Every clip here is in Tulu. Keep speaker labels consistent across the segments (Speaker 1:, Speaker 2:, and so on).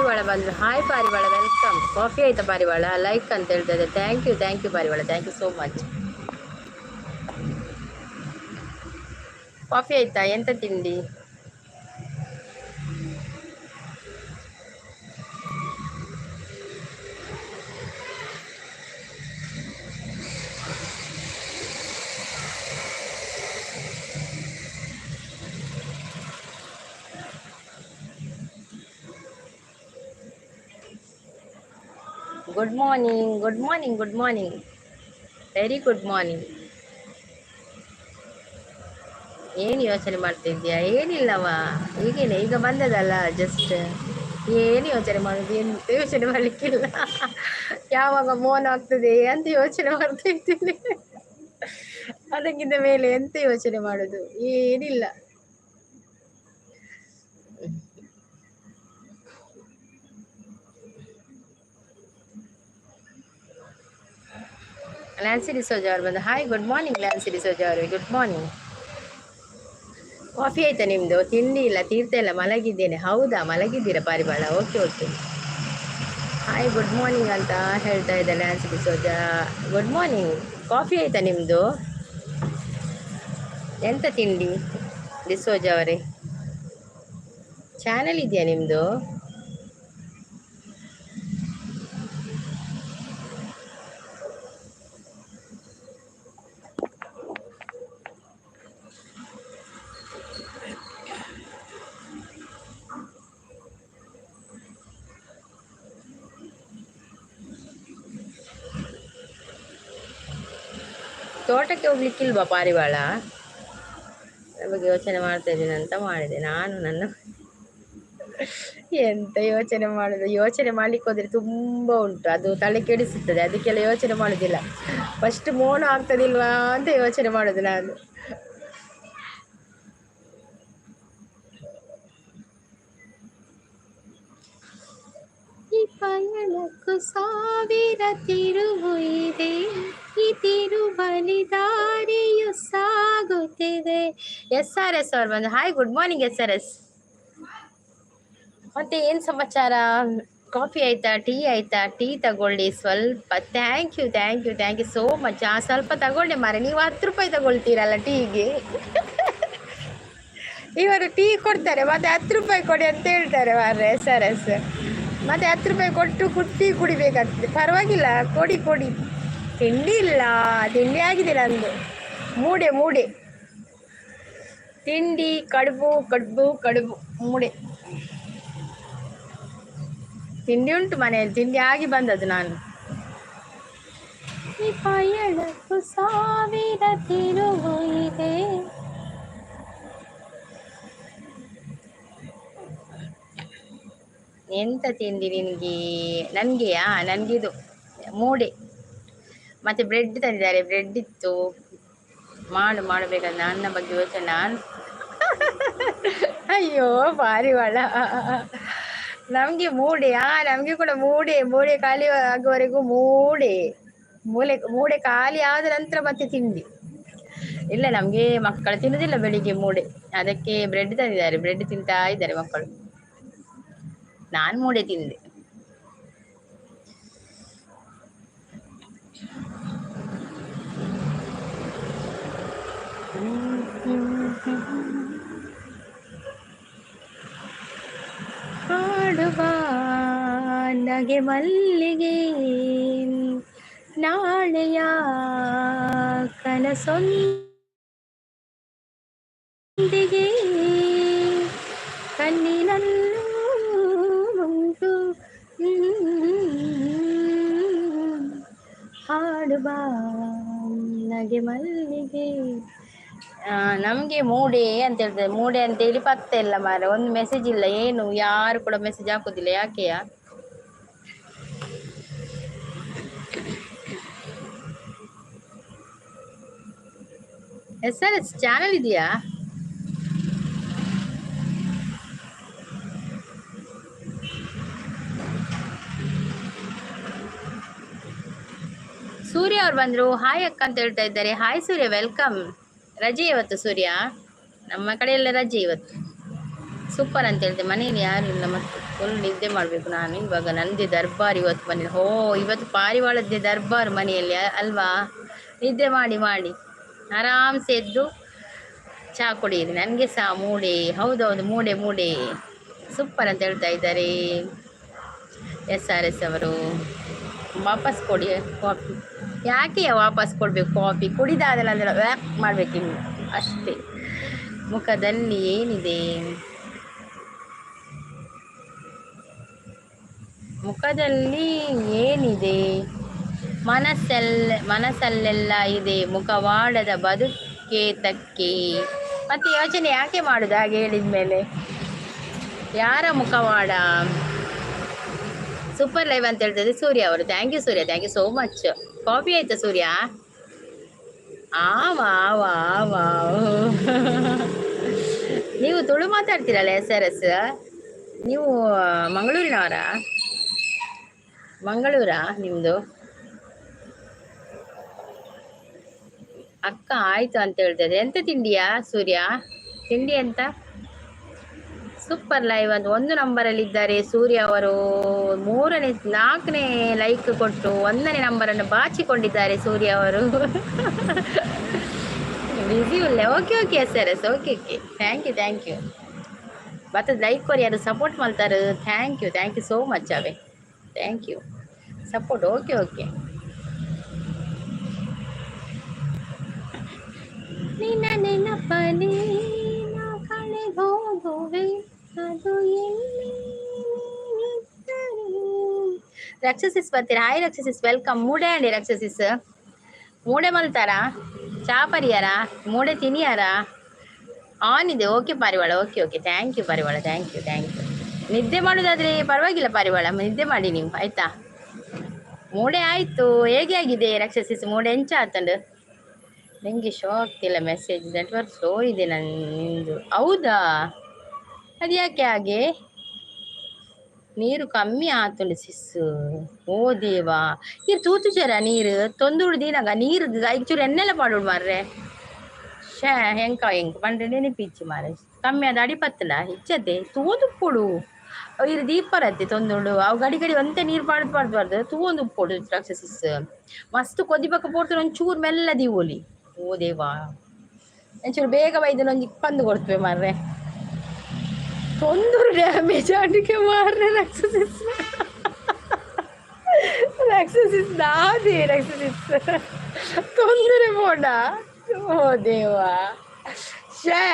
Speaker 1: ಪಾರಿವಾಳ ಬಂದರು. ಹಾಯ್ ಪಾರಿವಾಳ, welcome. Coffee ಆಯ್ತಾ ಪಾರಿವಾಳ? ಲೈಕ್ ಅಂತ ಹೇಳ್ತಾ ಇದೆ. Thank you, thank you ಪಾರಿವಾಳ, thank you so much. Coffee ಆಯ್ತಾ? ಎಂತ ತಿಂಡಿ? Good morning, good morning, good morning, very good morning. ಏನು ಯೋಚನೆ ಮಾಡ್ತಿದ್ಯಾ? ಏನಿಲ್ಲವ, ಈಗೇನೆ ಈಗ ಬಂದದಲ್ಲ ಜಸ್ಟ್. ಏನು ಯೋಚನೆ ಮಾಡೋದು? ಎಂತ ಯೋಚನೆ ಮಾಡಲಿಕ್ಕಿಲ್ಲ. ಯಾವಾಗ ಮೋನ್ ಆಗ್ತದೆ ಅಂತ ಯೋಚನೆ ಮಾಡ್ತಾ ಇದ್ದೀನಿ. ಅದಕ್ಕಿಂತ ಮೇಲೆ ಎಂತ ಯೋಚನೆ ಮಾಡೋದು? ಏನಿಲ್ಲ. ಲ್ಯಾನ್ಸಿ ಡಿಸೋಜ ಅವರು ಬಂದು, hi, good morning Lancy D'Souza ಅವರು, ಗುಡ್ ಮಾರ್ನಿಂಗ್. ಕಾಫಿ ಆಯ್ತಾ ನಿಮ್ಮದು? ತಿಂಡಿ ಇಲ್ಲ, ತೀರ್ಥ ಇಲ್ಲ, ಮಲಗಿದ್ದೇನೆ. ಹೌದಾ, ಮಲಗಿದ್ದೀರಾ ಪಾರಿವಾಳ? Okay okay. Hi, good morning ಅಂತ ಹೇಳ್ತಾ ಇದ್ದೆ Lancy D'Souza. Good morning. Coffee ಆಯ್ತಾ ನಿಮ್ಮದು? ಎಂತ ತಿಂಡಿ ಡಿಸೋಜ ಅವರೇ? ಚಾನಲ್ ಇದೆಯಾ ನಿಮ್ಮದು? ತೋಟಕ್ಕೆ ಹೋಗ್ಲಿಕ್ಕಿಲ್ವಾ ಪಾರಿವಾಳ? ಬಗ್ಗೆ ಯೋಚನೆ ಮಾಡ್ತಾ ಇದ್ದೀನಿ ಅಂತ ಮಾಡಿದೆ ನಾನು. ನನ್ನ ಎಂತ ಯೋಚನೆ ಮಾಡೋದು? ಯೋಚನೆ ಮಾಡ್ಲಿಕ್ಕೆ ಹೋದರೆ ತುಂಬ ಉಂಟು, ಅದು ತಲೆ ಕೆಡಿಸುತ್ತದೆ. ಅದಕ್ಕೆಲ್ಲ ಯೋಚನೆ ಮಾಡೋದಿಲ್ಲ. ಫಸ್ಟ್ ಮೋನ ಆಗ್ತದಿಲ್ವಾ ಅಂತ ಯೋಚನೆ ಮಾಡೋದು ನಾನು. ಈ ಪಯಣಕ್ಕೂ ಸಾವಿರ ತಿರುವು ಇದೆ, ಈ ತಿರುವಲಿ ದಾರಿಯು ಸಾಗುತ್ತಿದೆ. ಎಸ್ ಆರ್ ಎಸ್ ಅವ್ರು ಬಂದು, hi, good morning S R S. ಮತ್ತೆ ಏನು ಸಮಾಚಾರ? ಕಾಫಿ ಆಯ್ತಾ? ಟೀ ಆಯ್ತಾ? ಟೀ ತಗೊಳ್ಳಿ ಸ್ವಲ್ಪ. Thank you, thank you, thank you so much. ಸ್ವಲ್ಪ ತಗೊಳ್ಳಿ ಮಾರೆ, ನೀವು 10 ರೂಪಾಯಿ ತಗೊಳ್ತೀರಲ್ಲ ಟೀಗೆ. ಇವರು ಟೀ ಕೊಡ್ತಾರೆ, ಮತ್ತೆ 10 ರೂಪಾಯಿ ಕೊಡಿ ಅಂತ ಹೇಳ್ತಾರೆ ಮಾರ್ರೆ ಎಸ್ ಆರ್ ಎಸ್. ಮತ್ತೆ 10 ರೂಪಾಯಿ ಕೊಟ್ಟು ಟೀ ಕುಡಿಬೇಕಾಗ್ತದೆ. ಪರವಾಗಿಲ್ಲ, ಕೊಡಿ ಕೊಡಿ. ತಿಂಡಿ ಇಲ್ಲ, ತಿಂಡಿ ಆಗಿದೆ ನಂದು. ಮೂಡೆ ಮೂಡೆ ತಿಂಡಿ, ಕಡುಬು ಕಡುಬು ಕಡುಬು ಮೂಡೆ ತಿಂಡಿ ಉಂಟು ಮನೆಯಲ್ಲಿ. ತಿಂಡಿ ಆಗಿ ಬಂದದ್ದು ನಾನು. ಈ ಪಯಣಕ್ಕೂ ಸಾವಿರ ತಿರುವು ಇದೆ. ಎಂತ ತಿಂಡಿ ನಿನಗೆ? ನನಗೆಯಾ? ನನಗಿದು ಮೂಡೆ ಮತ್ತು ಬ್ರೆಡ್ ತಂದಿದ್ದಾರೆ. ಬ್ರೆಡ್ ಇತ್ತು. ಮಾಡಬೇಕಾದ್ರೆ ನನ್ನ ಬಗ್ಗೆ ಯೋಚನೆ ನಾನು. ಅಯ್ಯೋ ಪಾರಿವಾಳ, ನಮಗೆ ಮೂಡೆ. ನಮಗೆ ಕೂಡ ಮೂಡೆ. ಮೂಡೆ ಖಾಲಿ ಆಗುವವರೆಗೂ ಮೂಡೆ. ಮೂಡೆ ಖಾಲಿ ಆದ ನಂತರ ಮತ್ತೆ ತಿಂಡಿ. ಇಲ್ಲ, ನಮಗೆ ಮಕ್ಕಳು ತಿನ್ನುವುದಿಲ್ಲ ಬೆಳಿಗ್ಗೆ ಮೂಡೆ. ಅದಕ್ಕೆ ಬ್ರೆಡ್ ತಂದಿದ್ದಾರೆ, ಬ್ರೆಡ್ ತಿಂತಾ ಇದ್ದಾರೆ ಮಕ್ಕಳು. ನಾನು ಮೂಡೆ ತಿಂದೆ. ಹಾಡುವ ನಗೆ ಮಲ್ಲಿಗೆ ನಾಳೆಯ ಕನಸೊಂದಿಗೆ ಕಣ್ಣಿನಲ್ಲೂ ಉಂಟು. ಹಾಡುವ ನಗೆ ಮಲ್ಲಿಗೆ. ನಮಗೆ ಮೂಡೆ ಅಂತ ಹೇಳ್ತಾರೆ. ಮೂಡೆ ಅಂತೇಳಿ ಪತ್ತೆ ಇಲ್ಲ ಮಾರ್ರೆ, ಒಂದು ಮೆಸೇಜ್ ಇಲ್ಲ, ಏನು ಯಾರು ಕೂಡ ಮೆಸೇಜ್ ಹಾಕುದಿಲ್ಲ. ಯಾಕೆಯಾ? ಎಸ್ ಆರ್ ಎಸ್ ಚಾನಲ್ ಇದೆಯಾ? ಸೂರ್ಯ ಅವ್ರು ಬಂದ್ರು, ಹಾಯ್ ಅಕ್ಕ ಅಂತ ಹೇಳ್ತಾ ಇದ್ದಾರೆ. ಹಾಯ್ ಸೂರ್ಯ, welcome. ರಜೆ ಇವತ್ತು ಸೂರ್ಯ, ನಮ್ಮ ಕಡೆಯೆಲ್ಲ ರಜೆ ಇವತ್ತು. ಸೂಪರ್ ಅಂತ ಹೇಳ್ತೆ. ಮನೆಯಲ್ಲಿ ಯಾರು ಇಲ್ಲ ಮತ್ತು ಫುಲ್ ನಿದ್ದೆ ಮಾಡಬೇಕು ನಾನು ಇವಾಗ. ನಂದೇ ದರ್ಬಾರ್ ಇವತ್ತು ಮನೇಲಿ. ಹೋ, ಇವತ್ತು ಪಾರಿವಾಳದ್ದೇ ದರ್ಬಾರ್ ಮನೆಯಲ್ಲಿ ಅಲ್ವಾ? ನಿದ್ದೆ ಮಾಡಿ ಮಾಡಿ ಆರಾಮ್ಸೆ ಎದ್ದು ಚಹಾ ಕುಡಿಯಿರಿ. ನನಗೆ ಸಹ ಮೂಡೆ. ಹೌದೌದು, ಮೂಡೆ ಮೂಡೆ. ಸೂಪರ್ ಅಂತ ಹೇಳ್ತಾ ಇದ್ದಾರೆ ಎಸ್ ಆರ್ ಎಸ್ ಅವರು. ವಾಪಸ್ ಕೊಡಿ ಕಾಫಿ. ಯಾಕೆ ವಾಪಸ್ ಕೊಡಬೇಕು? ಕಾಫಿ ಕುಡಿದಾದಲ್ಲ ಅಂದ್ರೆ ವ್ಯಾಕ್ ಮಾಡಬೇಕು ಇನ್ನು ಅಷ್ಟೇ. ಮುಖದಲ್ಲಿ ಏನಿದೆ? ಮುಖದಲ್ಲಿ ಏನಿದೆ? ಮನಸ್ಸಲ್ಲೆಲ್ಲ ಇದೆ, ಮುಖವಾಡದ ಬದುಕೆ ತಕ್ಕೆ. ಮತ್ತೆ ಯೋಚನೆ ಯಾಕೆ ಮಾಡುದು ಹಾಗೆ ಹೇಳಿದ ಮೇಲೆ? ಯಾರ ಮುಖವಾಡ? ಸೂಪರ್ ಲೈವ್ ಅಂತ ಹೇಳ್ತದೆ ಸೂರ್ಯ ಅವರು. Thank you Surya, thank you so much. Coffee ಆಯ್ತಾ ಸೂರ್ಯ? ಆ ವಾ ವಾ ವಾ. ನೀವು ತುಳು ಮಾತಾಡ್ತೀರಲ್ಲ ಎಸ್ ಆರ್ ಎಸ್, ನೀವು ಮಂಗಳೂರಿನವರಾ? ಮಂಗಳೂರಾ ನಿಮ್ಮದು? ಅಕ್ಕ ಆಯ್ತು ಅಂತ ಹೇಳ್ತದೆ. ಎಂತ ತಿಂಡಿಯಾ ಸೂರ್ಯ? ತಿಂಡಿ ಎಂತ? ಸೂಪರ್ ಲೈವ್ ಅಂತ ಒಂದು ನಂಬರಲ್ಲಿ ಇದ್ದಾರೆ ಸೂರ್ಯ ಅವರು. ಮೂರನೇ ನಾಲ್ಕನೇ ಲೈಕ್ ಕೊಟ್ಟು ಒಂದನೇ ನಂಬರನ್ನು ಬಾಚಿಕೊಂಡಿದ್ದಾರೆ ಸೂರ್ಯ ಅವರು. ಬ್ಯುಸಿ ಇಲ್ಲ. Okay okay sir, yes, okay okay, thank you thank you. ಬತ್ತದ like ಕೊರಿ ಯಾರು ಸಪೋರ್ಟ್ ಮಾಡ್ತಾರೆ. Thank you thank you so much away. Thank you support. Okay okay. ನಿನ್ನ ನೆನಪನೇ ನಾ ಕಳೆದೋಗುವೆ ಅದು ಎಲ್ಲಿ. ರಕ್ಷಸಿಸ್ ಬರ್ತೀರಾ? Hi Raksha sis, welcome. ಮೂಡೆ ಅಂಡಿ ರಕ್ಷಸಿಸ್, ಮೂಡೆ ಮಲ್ತಾರಾ? ಚಾ ಪರಿಯಾರ? ಮೂಡೆ ತಿನಿಯಾರ? ಆನ್ ಇದೆ. ಓಕೆ ಪಾರಿವಾಳ, ಓಕೆ ಓಕೆ, thank you ಪಾರಿವಾಳ, thank you thank you. ನಿದ್ದೆ ಮಾಡೋದಾದ್ರೆ ಪರವಾಗಿಲ್ಲ ಪಾರಿವಾಳ, ನಿದ್ದೆ ಮಾಡಿ ನೀವು ಆಯ್ತಾ? ಮೂಡೆ ಆಯಿತು. ಹೇಗೆ ಆಗಿದೆ ರಕ್ಷಸಿಸ್ ಮೂಡೆ? ಎಂಚ ಆತಂಡು? ನನಗೆ ಶೋ ಆಗ್ತಿಲ್ಲ ಮೆಸೇಜ್, ನೆಟ್ವರ್ಕ್ ಸ್ಲೋ ಇದೆ ನಿಂದು. ಹೌದಾ? ಅದು ಯಾಕೆ ಹಾಗೆ? ನೀರು ಕಮ್ಮಿ ಆತುಂಡು ಸಿಸ್ಸು. ಓ ದೇವಾ, ನೀರು ತೂತು ಜರ ನೀರು ತೊಂದುಡು ದೀನಾಗ ನೀರು ಐಚೂರು ಎಣ್ಣೆಲ್ಲ ಪಾಡುಡು ಮಾರ್ರೆ. ಶೇ ಹೆಂಕ ಹೆಂಕ ಪಂಡ್ರೆ ನೆನಪಿಚ್ಚಿ ಮಾರ್ರೆ. ಕಮ್ಮಿ ಆದ ಅಡಿ ಪತ್ತಲ ಇಚ್ಚದೆ ತೂದು ಇರು ದೀಪರತ್ತೆ ತೊಂದುಂಡು. ಅವು ಗಡಿ ಗಡಿ ಒಂತೆ ನೀರು ಪಾಡ್ದು ಪಾಡ್ಬಾರ್ದು, ತೂವೊಂದು ಉಪ್ಪೊಡು ರಾಕ್ಷಸಿಸ್. ಮಸ್ತ್ ಕೊದಿಪಕ್ಕ ಪೋಡ್ತು ಒಂಚೂರು ಮೆಲ್ಲ ದೀವೊಲಿ. ಓ ದೇವಾ, ಒಂಚೂರು ಬೇಗ ಬೈದು ಒಂಜಿ ಪಂದು ಕೊಡ್ತೇವೆ ಮಾರ್ರೆ. ತೊಂದರೆ ಡ್ಯಾಮೇಜ್ ಆಡಿಕೆ ಮಾರ್ರೆ. ರಕ್ಷಸಿಸ್ ರಕ್ಷಸಿಸ್ ದಾದಿ ರಕ್ಷಸಿಸ್ ತೊಂದರೆ ಪೋಡ. ಓ ದೇವಾ, ಶೇ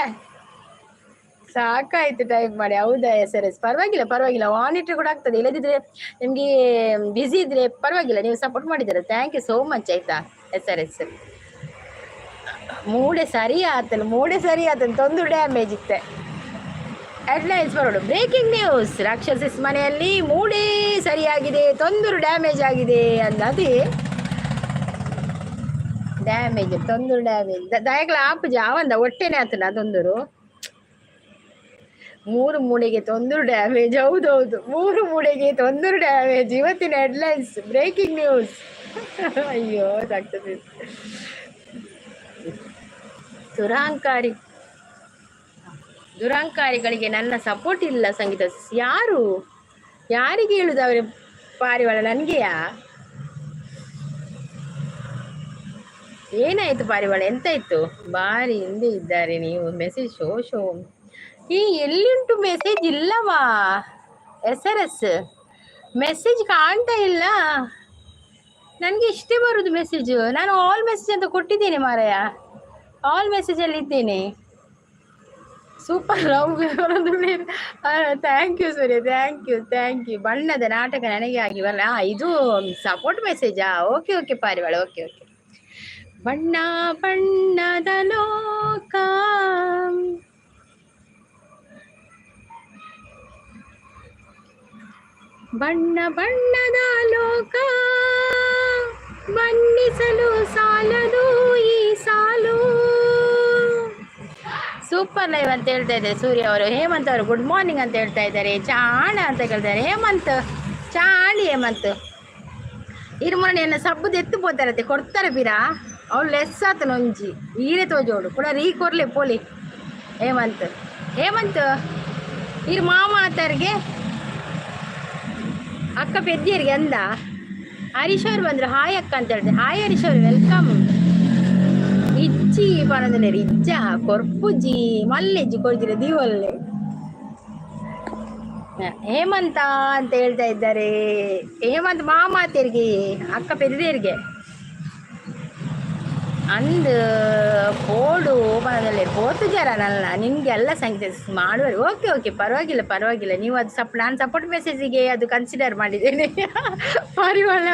Speaker 1: ಸಾಕಾಯ್ತು ಟೈಪ್ ಮಾಡಿ. ಹೌದಾ ಎಸ್ ಎಸ್, ಪರವಾಗಿಲ್ಲ ಪರವಾಗಿಲ್ಲ, ಆನ್ ಇಟ್ರೆ ಕೂಡ ಆಗ್ತದೆ. ಇಲ್ಲದಿದ್ರೆ ನಿಮಗೆ ಬ್ಯುಸಿ ಇದ್ರೆ ಪರವಾಗಿಲ್ಲ, ನೀವು ಸಪೋರ್ಟ್ ಮಾಡಿದ್ದೀರ, thank you so much ಆಯ್ತಾ ಎಸ್ ಆರ್ ಎಸ್. ಮೂಡೆ ಸರಿ ಆತಲ್ಲ, ಮೂಡೆ ಸರಿ ಆತನ ತೊಂದು ಡ್ಯಾಮೇಜ್ ಇತ್ತೆ. ಹೆಡ್ಲೈನ್ಸ್ ಬರೋಡು, ಬ್ರೇಕಿಂಗ್ ನ್ಯೂಸ್, ರಾಕ್ಷಸಿಸ್ ಮನೆಯಲ್ಲಿ ಮೂಡೆ ಸರಿಯಾಗಿದೆ, ತೊಂದರು ಡ್ಯಾಮೇಜ್ ಆಗಿದೆ ಅಂದದಿ. ಡ್ಯಾಮೇಜ್ ತೊಂದರು ಡ್ಯಾಮೇಜ್ ದಯಗಳ ಆಪು ಜಾವಂದ ಹೊಟ್ಟೆನೆ ಆತನ ತೊಂದರು. ಮೂರು ಮೂಳೆಗೆ ತೊಂದರು ಡ್ಯಾಮೇಜ್. ಹೌದೌದು, ಮೂರು ಮೂಳೆಗೆ ತೊಂದರು ಡ್ಯಾಮೇಜ್, ಇವತ್ತಿನ ಹೆಡ್ಲೈನ್ಸ್, ಬ್ರೇಕಿಂಗ್ ನ್ಯೂಸ್. ಅಯ್ಯೋ ಸಾಕ್ತದೆ. ದುರಹಂಕಾರಿ ದುರಹಂಕಾರಿಗಳಿಗೆ ನನ್ನ ಸಪೋರ್ಟ್ ಇಲ್ಲ ಸಂಗೀತ. ಯಾರು ಯಾರಿಗೆ ಹೇಳುದು ಅವರೇ ಪಾರಿವಾಳ? ನನಗೆಯಾ? ಏನಾಯ್ತು ಪಾರಿವಾಳ, ಎಂತಾಯ್ತು? ಬಾರಿ ಹಿಂದೆ ಇದ್ದಾರೆ ನೀವು. ಮೆಸೇಜ್ ಶೋ ಶೋ ಈ ಎಲ್ಲಿಂಟು ಮೆಸೇಜ್ ಇಲ್ಲವಾ? ಎಸ್ ಆರ್ ಎಸ್ ಮೆಸೇಜ್ ಕಾಣ್ತಾ ಇಲ್ಲ ನನಗೆ. ಇಷ್ಟೇ ಬರುದು ಮೆಸೇಜ್. ನಾನು ಆಲ್ ಮೆಸೇಜ್ ಅಂತ ಕೊಟ್ಟಿದ್ದೇನೆ ಮಾರಾಯ, ಆಲ್ ಮೆಸೇಜ್ ಅಲ್ಲಿ ಇದ್ದೇನೆ. Super love. Thank you Surya, thank you thank you. ಬಣ್ಣದ ನಾಟಕ ನನಗೆ ಆಗಿ ಬರಲ್ಲ. ಇದು ಸಪೋರ್ಟ್ ಮೆಸೇಜಾ? ಓಕೆ ಓಕೆ ಪಾರಿವಾಳ, ಓಕೆ ಓಕೆ. ಬಣ್ಣ ಬಣ್ಣದ ಲೋಕ, ಬಣ್ಣ ಬಣ್ಣದ ಲೋಕ, ಬಣ್ಣಿಸಲು ಸಾಲದು ಈ ಸಾಲು. ಸೂಪರ್ ಲೈವ್ ಅಂತ ಹೇಳ್ತಾ ಇದ್ದಾರೆ ಸೂರ್ಯ ಅವರು. ಹೇಮಂತ್ ಅವರು ಗುಡ್ ಮಾರ್ನಿಂಗ್ ಅಂತ ಹೇಳ್ತಾ ಇದ್ದಾರೆ. ಚಾಣ ಅಂತ ಕೇಳ್ತಾರೆ ಹೇಮಂತ್. ಚಾಳಿ ಹೇಮಂತ್ ಇರ್ಮಣೆಯನ್ನು ಸಬ್ಬುದು ಎತ್ತು ಪೋತಾರತ್ತೆ ಕೊಡ್ತಾರೆ ಬೀರಾ. ಅವ್ಳು ಲೆಸ್ ಆತನ ಒಂಜಿ ಈರೆ ತೋಜೋಡು ಕೂಡ ರೀ ಕೊರ್ಲೆ ಪೋಲಿ. ಹೇಮಂತ್ ಹೇಮಂತ್ ಇರು ಮಾಮ ಆತರ್ಗೆ ಅಕ್ಕ ಪೆದ್ದಿಯರಿಗೆ ಅಂದ. ಹರೀಶ್ ಅವ್ರು ಬಂದರು, ಹಾಯ್ ಅಕ್ಕ ಅಂತ ಹೇಳ್ತಾರೆ. ಹಾಯ್ ಹರೀಶ್ ಅವರು, welcome. ಇಜ್ಜಿ ಪನಂದ್ರೆ ಇಜ್ಜ ಕೊರ್ಪುಜಿ ಮಲ್ಲೆಜ್ಜಿ ಕೊರ್ಜಿರ ದೀವಲ್ಲೆ. ಹೇಮಂತ ಅಂತ ಹೇಳ್ತಾ ಇದ್ದಾರೆ. ಹೇಮಂತ್ ಮಾಮಾತೆರಿಗೆ ಅಕ್ಕ ಪೆದ್ದಿಯರಿಗೆ ಅಂದ್ ಪೋಡು ಪನದಲ್ಲಿ ಪೋತು ಜರ ನನ್ನ ನಿಮಗೆಲ್ಲ ಸಂಗೀತ ಮಾಡುವರು. ಓಕೆ ಓಕೆ, ಪರವಾಗಿಲ್ಲ ಪರವಾಗಿಲ್ಲ. ನೀವು ಅದು ನಾನು ಸಪೋರ್ಟ್ ಮೆಸೇಜಿಗೆ ಅದು ಕನ್ಸಿಡರ್ ಮಾಡಿದ್ದೇನೆ. ಪರಿಮಳ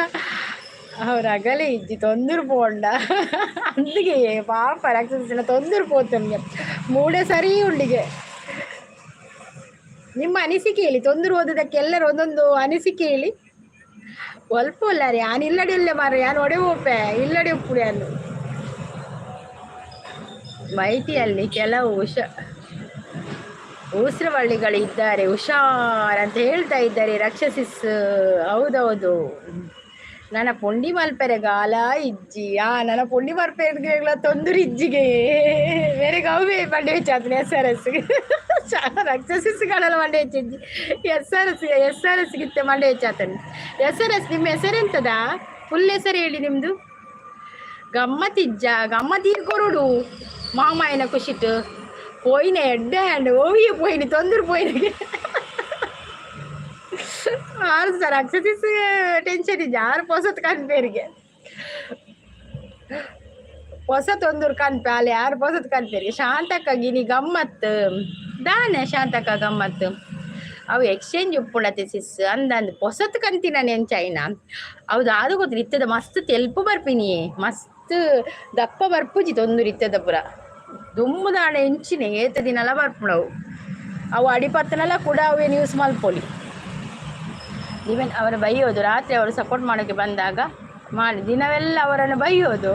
Speaker 1: ಅವ್ರ ಅಗಲೇ ಇಜ್ಜಿ ತೊಂದರು ಪೋಂಡ ಅಂದಿಗೆ ಪಾಪ ರಾಕ್ಷಸನ ತೊಂದರು ಪೋತನಿಗೆ ಮೂಡೆ ಸರಿ ಉಂಡಿಗೆ. ನಿಮ್ಮ ಅನಿಸಿಕೆ ಹೇಳಿ, ತೊಂದರು ಓದೋದಕ್ಕೆ ಎಲ್ಲರೂ ಒಂದೊಂದು ಅನಿಸಿಕೆ ಹೇಳಿ. ಒಲ್ಪ ರೀ ಯಾನ್ ಇಲ್ಲಡಿ ಇಲ್ಲ ಮಾರ, ಯಾನ್ ಒಡೆ ಹೋಪೆ ಇಲ್ಲಡಿ ಉಪ್ಪುಡಿ ಅನ್ನು. ಮೈಟಿಯಲ್ಲಿ ಕೆಲವು ಊಸ್ರವಳ್ಳಿಗಳು ಇದ್ದಾರೆ, ಹುಷಾರ್ ಅಂತ ಹೇಳ್ತಾ ಇದ್ದಾರೆ ರಕ್ಷಸಿಸ್. ಹೌದೌದು, ನನ್ನ ಪೊಂಡಿ ಮಲ್ಪೆರೆ ಗಾಲ ಇಜ್ಜಿ. ಆ ನನ್ನ ಪೊಂಡಿ ಮಲ್ಪೆರೆಗಳ ತೊಂದರೆ ಇಜ್ಜಿಗೆ ಬೇರೆ ಗೌವೆ ಮಂಡೆ ಹೆಚ್ಚಾತನೆ ಎಸ್ ಆರ್ ಎಸ್ ರಕ್ಷಸಿಸ್ಗಳೆಲ್ಲ ಮಂಡೆ ಹೆಚ್ಚಿಜ್ಜಿ. S R S S R S ಗಿತ್ತೆ ಮಂಡೆ ಹೆಚ್ಚಾತನೆ. ಎಸ್ ಆರ್ ಎಸ್ ನಿಮ್ಮ ಹೆಸರೆಂತದ? ಫುಲ್ ಹೆಸರು ಹೇಳಿ ನಿಮ್ಮದು. ಗಮ್ಮತ್ತಿಜ್ಜ ಗಮ್ಮತ್ತಿ ಕೊರಡು ಮಾಮಾಯನ ಖುಷಿಟ್ಟು ಪೋಯಿನ ಎಡ್ಡೆ ಹ್ಯಾಂಡ್ ಓವಿಯ ಪೋಯಿನಿ ತೊಂದರೆ ಪೋಯಿನಿಗೆ ಆರು ಸರ್ ರಕ್ಷಸಿಸ್ ಟೆನ್ಷನ್ ಇಜ್ಜಿ. ಆರು ಪೊಸತ್ ಕನ್ಪೇರಿಗೆ ಹೊಸ ತೊಂದೂರು ಕನ್ಪೆ ಅಲ್ಲಿ ಯಾರು ಪೊಸತ್ ಕನ್ಪೇರಿಗೆ. ಶಾಂತಕ್ಕ ಗಿನಿ ಗಮ್ಮತ್ತು ದಾನೆ ಶಾಂತಕ್ಕ ಗಮ್ಮತ್ತು ಅವು ಎಕ್ಸ್ಚೇಂಜ್ ಉಪ್ಪುಣತೆ ಸಿಸ್ ಅಂದಂದು ಪೊಸತ್ ಕಂತಿನ ನೆಂಚೈನ ಹೌದು ಅದು ಗೊತ್ತಿಲ್ಲ. ಇತ್ತದ ಮಸ್ತ್ ತೆಲ್ಪು ಬರ್ಪಿನಿ, ಮಸ್ತ್ ದಪ್ಪ ಬರ್ಪುಜಿ ತೊಂದೂರು ಇತ್ತದ ಪುರ ದುಮ್ಮುದಾಣ ಎಂಚಿನೆ ಏತ ದಿನಲ ಬರ್ಪುಣವು ಅವು ಅಡಿಪತ್ತನೆಲ್ಲ ಕೂಡ ಅವೇನು ಯೂಸ್ ಮಲ್ಪೊಲಿ. ಈವನ್ ಅವರು ಬೈಯೋದು ರಾತ್ರಿ ಅವರು ಸಪೋರ್ಟ್ ಮಾಡೋಕ್ಕೆ ಬಂದಾಗ ಮಾಡಿ, ದಿನವೆಲ್ಲ ಅವರನ್ನು ಬೈಯೋದು,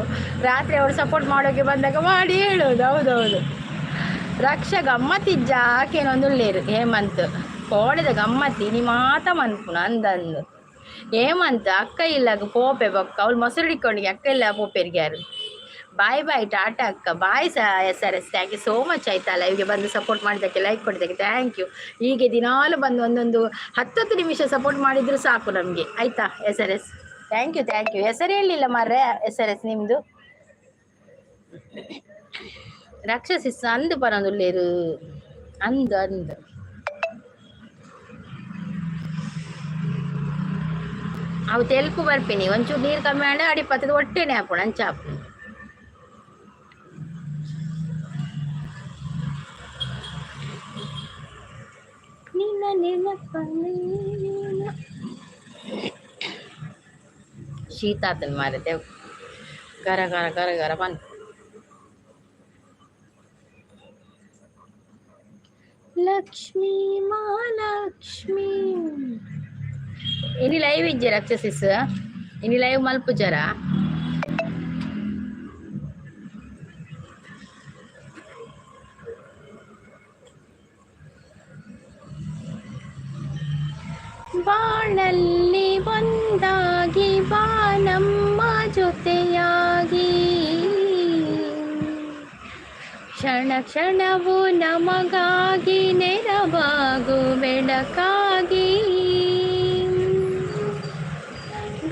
Speaker 1: ರಾತ್ರಿ ಅವರು ಸಪೋರ್ಟ್ ಮಾಡೋಕ್ಕೆ ಬಂದಾಗ ಮಾಡಿ ಹೇಳೋದು. ಹೌದೌದು. ರಕ್ಷ ಗಮ್ಮತ್ತಿಜ್ಜ ಆಕೇನೊಂದುಳ್ಳೇರು ಹೇಮಂತ್ ಕೋಡೆದ ಗಮ್ಮತ್ತಿ ನೀ ಮಾತ ಮನ್ಪುನ ಅಂದಂದು. ಹೇಮಂತ್ ಅಕ್ಕ ಇಲ್ಲಾಗ ಪೋಪೆ ಬೊಕ್ಕ ಅವಳು ಮೊಸರು ಹಿಡ್ಕೊಂಡಿಗೆ ಅಕ್ಕ ಇಲ್ಲ ಪೋಪೆರಿಗೆ ಯಾರು. ಬಾಯ್ ಬಾಯ್ ಟಾಟಾ ಅಕ್ಕ, ಬಾಯ್ ಸ S R S, thank you so much ಆಯ್ತಾ. ಲೈವ್ಗೆ ಬಂದು ಸಪೋರ್ಟ್ ಮಾಡಿದ್ದಕ್ಕೆ, ಲೈಕ್ ಕೊಟ್ಟಿದ್ದಕ್ಕೆ thank you. ಹೀಗೆ ದಿನಾಲು ಬಂದು ಒಂದೊಂದು 10 ನಿಮಿಷ ಸಪೋರ್ಟ್ ಮಾಡಿದ್ರು ಸಾಕು ನಮಗೆ, ಆಯಿತಾ S R S. Thank you thank you. ಹೆಸರು ಹೇಳಲಿಲ್ಲ ಮಾರ್ರೆ ಎಸ್ ಆರ್ ಎಸ್ ನಿಮ್ಮದು. ರಾಕ್ಷಸಿಸ್ ಅಂದು ಪರಂದುಲ್ಲೇರು ಅಂದು ಅಂದು. ಅವು ತೆಲ್ಪು ಬರ್ಪಿನಿ ಒಂಚೂರು ನೀರು ಕಮ್ಮಿ ಆಂಡ ಅಡಿ ಪತ್ತದ ಹೊಟ್ಟೆನೆ ಹಾಪುಣ ಅಂಚಾಪು. ನಿನ್ನ ನೆನಪನೇನ ಶೀತ ಆತನ ಮಾರತೆ ಗರ ಗರ ಗರ ಗರ ಬಂತು. ಲಕ್ಷ್ಮೀ ಮಹಾಲಕ್ಷ್ಮೀ ಇನಿ ಲೈವ್ ಇಜ್ಜೆ ರಕ್ಷಸಿಸ್, ಇನಿ ಲೈವ್ ಮಲ್ಪುಜರ. ಬಾಳಲ್ಲಿ ಒಂದಾಗಿ ಬಾ ನಮ್ಮ ಜೊತೆಯಾಗಿ, ಕ್ಷಣ ಕ್ಷಣವು ನಮಗಾಗಿ ನೆರವಾಗು ಬೆಳಕಾಗಿ,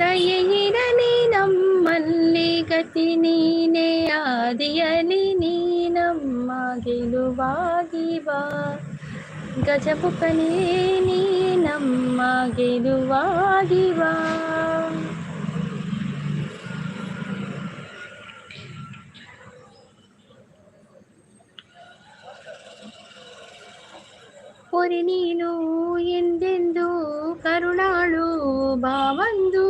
Speaker 1: ದಯೆಯಿರಲಿ ನಮ್ಮಲ್ಲಿ ಗತಿ ನೀನೇ ಆದಿಯಲಿ ನೀ ನಮ್ಮ ಗೆಲುವಾಗಿ ಬಾ, ಗಜಮುಖನೇ ನೀ ನಮ್ಮ ಗೆಲುವಾಗಿ ಬಾ. ಪೊರಿ ನೀನು ಎಂದೆಂದು ಕರುಣಾಳು ಬಾವಂದು,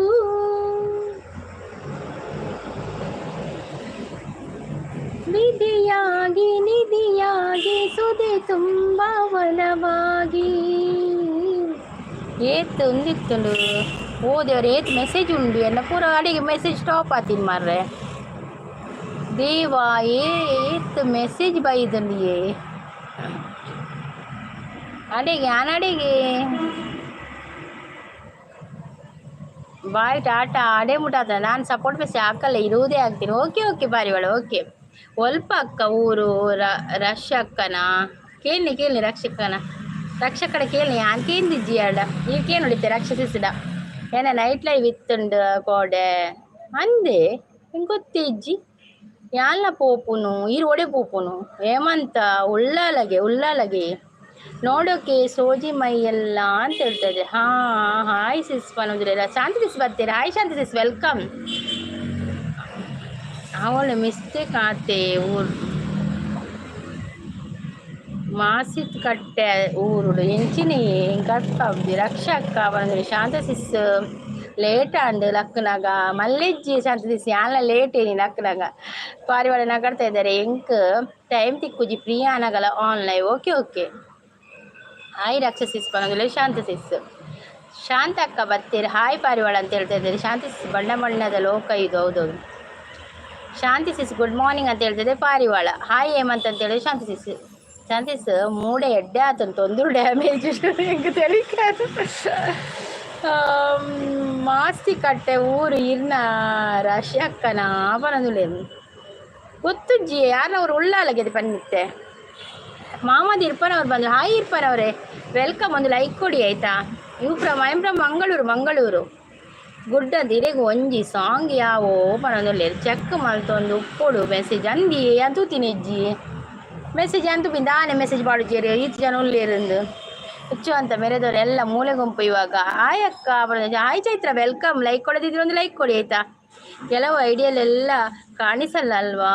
Speaker 1: ವಿಧಿಯಾಗಿ ನಿಧಿಯಾಗಿ ಸುದೆ ತುಂಬ ಒಲವಾಗಿ. ಏತ್ ಒಂದಿತ್ತುಂಡು ಓದೇವ್ರ ಏತ್ ಮೆಸೇಜ್ ಉಂಡು ಎಲ್ಲ ಪೂರ ಅಡಿಗೆ ಮೆಸೇಜ್ ಸ್ಟಾಪ್ ಆತೀನಿ ಮಾರ್ರೆ. ದೇವಾ ಏತ್ ಮೆಸೇಜ್ ಬೈದಂಡಿಯೇ ಅಡಿಗೆ ಆನಡಿಗೆ ಬಾಯ್ ಟಾಟಾ ಅಡೆ ಮುಟ್ಟಾತ. ನಾನು ಸಪೋರ್ಟ್ ಮೆಸೇಜ್ ಹಾಕಲ್ಲ, ಇರುವುದೇ ಆಗ್ತೀನಿ. ಓಕೆ ಓಕೆ ಬಾರಿವಳ ಓಕೆ. ಒಲ್ಪ ಅಕ್ಕ ಊರು ರಶ್ ಅಕ್ಕನ ಕೇಳಿ ಕೇಳಿ ರಕ್ಷಕನ ರಕ್ಷಕಡ ಕೇಳಿ ಯಾನ್ ಕೇಂದಿಜ್ಜಿ ಅಡ ಈ ಕೇನುಡಿತೆ ರಕ್ಷಸಿಸಿಡ ಏನ ನೈಟ್ ಲೈವ್ ಇತ್ತುಂಡು ಕೋಡೆ ಅಂದೆ ಗೊತ್ತಿಜ್ಜಿ ಯಾನ್ಲ ಪೋಪುನು ಈರ್ ಒಡೆ ಪೋಪುನು ಹೇಮಂತ ಉಳ್ಳಾಲಗೆ ಉಳ್ಳಾಲಗೆ ನೋಡೋಕೆ ಸೋಜಿ ಮೈ ಎಲ್ಲ ಅಂತ ಹೇಳ್ತಾ ಇದೆ. ಹಾ ಹಾಯ್ ಸಿಸ್ ಪನೋದಿಲ್ಲ. ಶಾಂತಿ ಸಿಸ್ ಬರ್ತೀರಾ? ಹಾಯ್ ಶಾಂತಿ ಸಿಸ್, welcome. ಅವಳು ಮಿಸ್ಟೇಕ್ ಆತೆ ಊರು ಮಾಸಿತ್ ಕಟ್ಟೆ ಊರುಡು ಎಂಚಿನಿ ಕಟ್ಪಾಬ್ದಿ ರಕ್ಷಕ್ಕ ಬಂದ್ರೆ. ಶಾಂತ ಸಿಸ್ ಲೇಟ್ ಅಂಡ್ ಲಕ್ಕನಾಗ ಮಲ್ಲೆಜ್ಜಿ. ಶಾಂತ ಸಿಸ್ ಯಾನ್ಲ ಲೇಟ್ ಏನಿ ಲಕ್ಕನಾಗ ಪಾರಿವಾಳ ನಗಡ್ತಾ ಇದ್ದಾರೆ. ಎಂಕ್ ಟೈಮ್ ತಿಕ್ಕುಜಿ ಪ್ರಿಯಾ ಅನಗಲ online. Okay okay, hi Raksha sis ಪನೋದಿಲ್ಲ. ಶಾಂತ ಸಿಸ್, ಶಾಂತ ಅಕ್ಕ ಬರ್ತೀರಿ. ಹಾಯ್ ಪಾರಿವಾಳ ಅಂತ ಹೇಳ್ತಾ ಇದ್ದಾರೆ ಶಾಂತಿ ಸಿಸ್. ಬಣ್ಣ ಬಣ್ಣದ ಲೋಕ ಇದು, ಹೌದೌದು. ಶಾಂತಿ ಸಿಸ್ ಗುಡ್ ಮಾರ್ನಿಂಗ್ ಅಂತ ಹೇಳ್ತಿದೆ ಪಾರಿವಾಳ. ಹಾಯ್ ಹೇಮಂತ್ ಅಂತ ಹೇಳಿದ್ರೆ ಶಾಂತಿ ಸಿಸ್. ಶಾಂತಿ ಸಿಸ್ ಮೂಡೆ ಎಡ್ಡೆ ಆತಂತ ಒಂದು ಡ್ಯಾಮೇಜ್ ಹೆಂಗೆ ತೆಲಿಕಾದು. ಮಾಸ್ತಿ ಕಟ್ಟೆ ಊರು ಇರ್ನ ರಾಶಿ ಅಕ್ಕನ ಪನಂದುಲೆ ಗೊತ್ತುಜ್ಜಿ ಯಾರವ್ರು ಉಳ್ಳಾಲಗಿದೆ ಪನ್ನಿತ್ತೆ. ಮಾಮದ್ ಇರ್ಫಾನ್ ಅವ್ರು ಬಂದರು. ಹಾಯ್ ಇರ್ಫಾನ್ ಅವರೇ, welcome. ಒಂದು ಲೈಕ್ ಕೊಡಿ ಆಯ್ತಾ. You from? I am from Mangaluru. Mangaluru good ಅಂತ ಇರೆಗ್ ಒಂಜಿ ಸಾಂಗ್ ಯಾವೋ ಪನೊಂದುಲ್ಲೆರ್ ಚೆಕ್ ಮಲ್ತೊಂದು ಉಪ್ಪೊಡು ಮೆಸೇಜ್ ಅಂದಿ ಅಂತೂತಿನಿ ಅಜ್ಜಿ ಮೆಸೇಜ್ ಅಂತೂ ದಾನೆ ಮೆಸೇಜ್ ಪಾಡುಜೆರ್ ಈತ್ ಜನ ಉಲ್ಲೇರಿಂದು ಹುಚ್ಚು ಅಂತ ಮೆರೆದವರು ಎಲ್ಲ ಮೂಲೆ ಗುಂಪು ಇವಾಗ. ಹಾಯ್ ಅಕ್ಕ, ಹಾಯ್ ಚೈತ್ರ, welcome. Like ಕೊಡದಿದ್ರೆ ಒಂದು ಲೈಕ್ ಕೊಡಿ ಆಯ್ತಾ. ಕೆಲವು ಐಡಿಯಲ್ಲೆಲ್ಲ ಕಾಣಿಸಲ್ಲ ಅಲ್ವಾ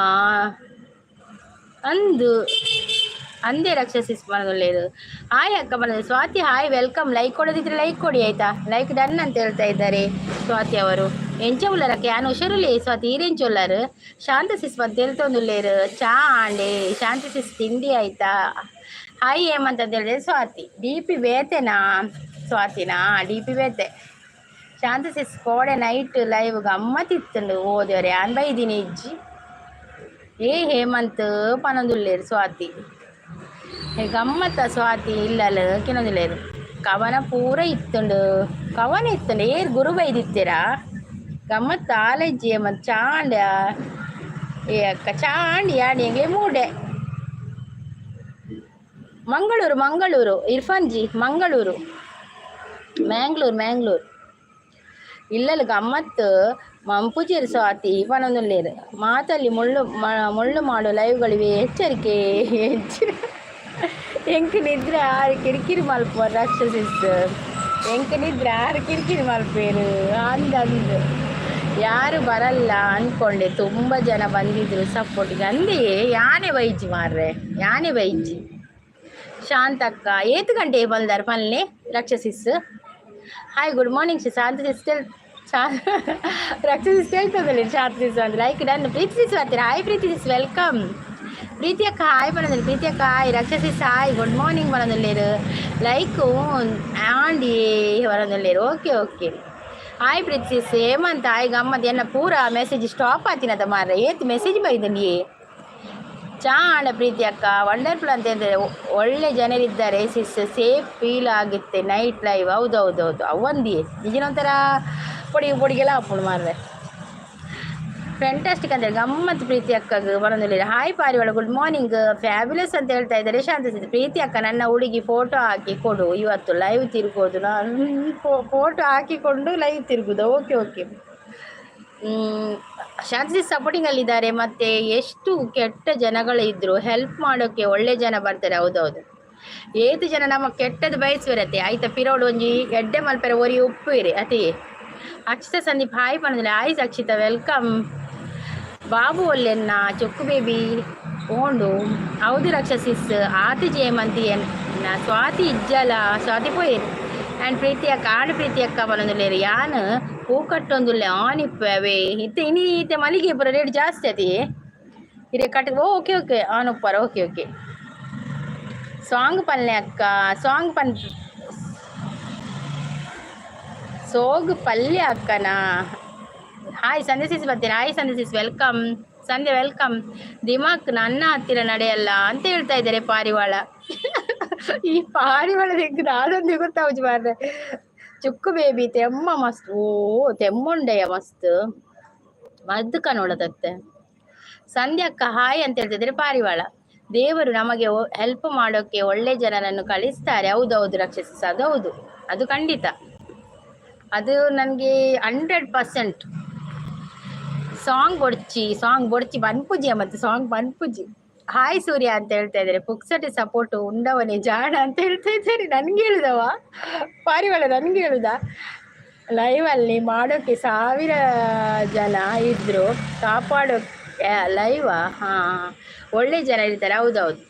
Speaker 1: ಅಂದು ಅಂದೇ ರಕ್ಷಸಿಸ್ ಒಳ್ಳೇದು. ಹಾಯ್ ಅಕ್ಕ ಬಂದ ಸ್ವಾತಿ, ಹಾಯ್, welcome. Like ಕೊಡದಿದ್ರೆ ಲೈಕ್ ಕೊಡಿ ಆಯ್ತಾ. ಲೈಕ್ ಡನ್ ಅಂತ ಹೇಳ್ತಾ ಇದ್ದಾರೆ ಸ್ವಾತಿ ಅವರು. ಎಂಚ ಉಲ್ಲರಕ್ಕೆ ಯಾನು ಹುಷಾರುಲೇ ಸ್ವಾತಿ, ಈರೆಂಚ ಉಲ್ಲರು? ಶಾಂತ ಸಿಸ್ ಬಂತ ಹೇಳ್ತೊಂದುಲ್ಲೇರು. ಚಾ ಆಂಡೆ ಶಾಂತಿ ಸಿಸ್, ತಿಂಡಿ ಆಯ್ತಾ? ಹಾಯ್ ಹೇಮಂತ್ ಅಂತ ಹೇಳಿದ್ರೆ ಸ್ವಾತಿ. ಡಿ ಪಿ ಬೇತೆನಾ ಸ್ವಾತಿನಾ? ಡಿ ಪಿ ಬೇತೆ. ಶಾಂತ ಸಿಸ್ ಕೋಡೆ ನೈಟ್ ಲೈವ್ ಗಮ್ಮತ್ತಿತ್ತುಂಡು ಓದವ್ರೆ ಯಾನ್ ಬೈದಿನಿ ಇಜ್ಜಿ. ಏ ಹೇಮಂತ್ ಪನೊಂದುಲ್ಲೇರು ಸ್ವಾತಿ. ಗಮ್ಮತ್ತ ಸ್ವಾತಿ ಇಲ್ಲಲ್ಲ ಕೆಲವೊಂದುಲ್ಲೇರು ಕವನ ಪೂರ ಇತ್ತುಂಡು ಕವನ ಇತ್ತುಂಡು ಏರ್ ಗುರು ಬೈದಿತ್ತೀರಾ ಗಮ್ಮತ್ ಆಲೆಜ್ಜಿ ಹೇಮಂತ್ ಚಾಂಡ. ಏ ಅಕ್ಕ ಚಾಂಡಿ ಯಾಡಿ ಎಂಗ್ಲೆ ಮೂಡೆ. ಮಂಗಳೂರು ಮಂಗಳೂರು ಇರ್ಫಾನ್ ಜಿ, ಮಂಗಳೂರು, ಮ್ಯಾಂಗ್ಳೂರ್ ಮ್ಯಾಂಗ್ಳೂರ್. ಇಲ್ಲಲ್ ಗಮ್ಮತ್ತು ಮಂಪುಜೇರು ಸ್ವಾತಿ ಪನೊಂದುಲ್ಲೇರು. ಮಾತಲ್ಲಿ ಮುಳ್ಳು ಮುಳ್ಳು ಮಾಡು ಲೈವ್ಗಳಿವೆ ಎಚ್ಚರಿಕೆ. ಎಂಕ್ ನಿದ್ರೆ ಆರು ಕಿರಿಕಿರಿ ಮಲ್ಪುವ ರಾಕ್ಷಸಿಸ್. ಎಂಕ್ ನಿದ್ರೆ ಆರು ಕಿರಿಕಿರಿ ಮಲ್ಪೇರು ಅಂದ ಅಂದು ಯಾರು ಬರಲ್ಲ ಅಂದ್ಕೊಂಡೆ, ತುಂಬ ಜನ ಬಂದಿದ್ರು ಸಪೋರ್ಟಿಗೆ ಅಂದೆಯೇ. ಯಾನೆ ಬೈಜಿ ಮಾರ್ರೆ, ಯಾನೆ ಬೈಜಿ. ಶಾಂತಕ್ಕ ಏತ್ ಗಂಟೆ ಬಂದಾರ ಪಲ್ಲೆ ರಕ್ಷಸಿಸ್. ಹಾಯ್ ಗುಡ್ ಮಾರ್ನಿಂಗ್ ಶಾಂತ ಸಿಸ್. ರಕ್ಷಸಿಸ್ ಕೇಳ್ತದಲ್ಲ ಶಾಂತ ಸಿಸ್ ಅಂದ್ರೆ. Like done. ಪ್ರೀತಿ ಸಿಸ್ ಬರ್ತೀರಾ? ಹಾಯ್ ಪ್ರೀತಿ ಸಿಸ್, welcome. ಪ್ರೀತಿ ಅಕ್ಕ ಹಾಯ್ ಬರೋದಿಲ್ಲ. ಪ್ರೀತಿ ಅಕ್ಕ hi. Raksha sis hi good morning ಬರೋದಿಲ್ಲೇರು. ಲೈಕು ಆಂಡಿ ಬರೋದಿಲ್ಲೇರು. Okay okay, hi Preethi sis. Hemanth hi. ಗಮ್ಮತ್ ಎನ್ನ ಪೂರ ಮೆಸೇಜ್ ಸ್ಟಾಪ್ ಆತಿನದ ಮಾರ್ರೆ. ಏತ್ ಮೆಸೇಜ್ ಬೈದನಿ. ಚಾ ಆಂಡ ಪ್ರೀತಿ ಅಕ್ಕ. ವಂಡರ್ಫುಲ್ ಅಂತ ಹೇಳಿದ್ರೆ ಒಳ್ಳೆ ಜನರಿದ್ದಾರೆ ಸಿಸ್, ಸೇಫ್ ಫೀಲ್ ಆಗುತ್ತೆ ನೈಟ್ ಲೈವ್. ಹೌದೌದೌದು, ಅವಂದಿ ನಿಜನ ಒಂಥರ ಪೊಡಿ ಪೊಡಿಗೆಲ್ಲ ಅಪ್ಪುಡು ಮಾರ್ರೆ. ಫ್ಯಾಂಟಾಸ್ಟಿಕ್ ಅಂದರೆ ಗಮ್ಮತ್ ಪ್ರೀತಿ ಅಕ್ಕಗೆ ಬರೋದಿಲ್ಲ. ಹಾಯ್ ಪಾರಿವಾಳ, ಗುಡ್ ಮಾರ್ನಿಂಗ್. ಫ್ಯಾಬ್ಯುಲಸ್ ಅಂತ ಹೇಳ್ತಾ ಇದ್ದಾರೆ ಶಾಂತ. ಪ್ರೀತಿ ಅಕ್ಕ ನನ್ನ ಹುಡುಗಿ ಫೋಟೋ ಹಾಕಿ ಕೊಡು, ಇವತ್ತು ಲೈವ್ ತಿರ್ಗೋದು ನಾನು. ಫೋಟೋ ಹಾಕಿಕೊಂಡು ಲೈವ್ ತಿರುಗುದು? Okay okay. ಶಾಂತಿ ಸಪೋರ್ಟಿಂಗ್ ಅಲ್ಲಿದ್ದಾರೆ. ಮತ್ತೆ ಎಷ್ಟು ಕೆಟ್ಟ ಜನಗಳಿದ್ರು ಹೆಲ್ಪ್ ಮಾಡೋಕೆ ಒಳ್ಳೆ ಜನ ಬರ್ತಾರೆ. ಹೌದೌದು, ಏತು ಜನ ನಮ್ಮ ಕೆಟ್ಟದ್ದು ಬಯಸುವಿರತ್ತೆ ಆಯ್ತಾ. ಪಿರೋಡು ಒಂಜಿ ಎಡ್ಡೆ ಮಲ್ಪೆರೆ ಒರಿ ಉಪ್ಪು ಇರಿ ಅತಿ. ಅಕ್ಷಿತ ಸಂದೀಪ್ ಹಾಯ್ ಪನಂದಿಲ್ಲ. Hi Akshitha, welcome. Babu ಒಲ್ಲೆನ್ನ ಚೊಕ್ಕು ಬೇಬಿ ಓಂಡು. ಹೌದು ರಕ್ಷಸಿಸ್ ಆತಿ ಜಯಮಂತಿ ಎನ್ನ ಸ್ವಾತಿ ಇಜ್ಜಲ ಸ್ವಾತಿ ಪೋಯೇರು. ಆ್ಯಂಡ್ ಪ್ರೀತಿ ಅಕ್ಕ ಆಂಡ್ ಪ್ರೀತಿ ಅಕ್ಕ ಪನೊಂದುಲ್ಲೇರು. ಯಾನ್ ಪೂ ಕಟ್ಟೊಂದುಲ್ಲೆ ಆನ್ ಇಪ್ಪವೆ ಇತ್ತೆ ಇನಿ ಇತ್ತೆ ಮಲ್ಲಿಗೆ ಪೂರ ರೇಟ್ ಜಾಸ್ತಿ ಅತಿ ಇರೆ ಕಟ್. ಓಕೆ ಓಕೆ, ಆನ್ ಉಪ್ಪಾರ. ಓಕೆ ಓಕೆ, ಸಾಂಗ್ ಪಲ್ಲೆ ಅಕ್ಕ. ಸಾಂಗ್ ಪನ್ ಸೋಗ್ ಪಲ್ಯ ಅಕ್ಕನಾ? ಹಾಯ್ ಸಂಧ್ಯಾ ಸಿಸ್ ಬರ್ತೀರಾ? ಹಾಯ್ ಸಂಧ್ಯಾ ಸಿಸ್, welcome. ಸಂಧ್ಯಾ welcome. ದಿಮಾಕ್ ನನ್ನ ಹತ್ತಿರ ನಡೆಯಲ್ಲ ಅಂತ ಹೇಳ್ತಾ ಇದ್ದಾರೆ ಪಾರಿವಾಳ. ಈ ಪಾರಿವಾಳ ನಾನೊಂದು ಗೊತ್ತಾವುಜಿ ಮಾರ್ರೆ. ಚುಕ್ಕು ಬೇಬಿ ತೆಮ್ಮ ಮಸ್ತ್. ಓ ತೆಮ್ಮುಂಡೆಯ ಮಸ್ತ್ ಮದ್ದು ಕನೋಡದತ್ತೆ. ಸಂಧ್ಯಾ ಅಕ್ಕ ಹಾಯ್ ಅಂತ ಹೇಳ್ತಿದ್ದಾರೆ ಪಾರಿವಾಳ. ದೇವರು ನಮಗೆ ಹೆಲ್ಪ್ ಮಾಡೋಕೆ ಒಳ್ಳೆ ಜನರನ್ನು ಕಳಿಸ್ತಾರೆ. ಹೌದೌದು ರಕ್ಷಿಸ, ಅದು ಹೌದು, ಅದು ಖಂಡಿತ. ಅದು ನನಗೆ 100%. ಸಾಂಗ್ ಬೊಡ್ಚಿ, ಸಾಂಗ್ ಬೊಡ್ಚಿ ಬನ್ಪುಜಿ ಮತ್ತೆ ಸಾಂಗ್ ಬನ್ಪುಜಿ. ಹಾಯ್ ಸೂರ್ಯ ಅಂತ ಹೇಳ್ತಾ ಇದ್ದಾರೆ. ಪುಕ್ಸಟೆ ಸಪೋರ್ಟ್ ಉಂಡವನೇ ಜಾಣ ಅಂತ ಹೇಳ್ತಾ ಇದ್ದಾರೆ. ನನ್ಗೆ ಹೇಳುದವ ಪಾರಿವಾಳ, ನನ್ಗೆ ಹೇಳುದ? ಲೈವ್ ಅಲ್ಲಿ ಮಾಡೋಕೆ 1000 ಜನ ಇದ್ರು ಕಾಪಾಡೋ ಲೈವಾ? ಹಾ, ಒಳ್ಳೆ ಜನ ಇರ್ತಾರೆ. ಹೌದೌದು.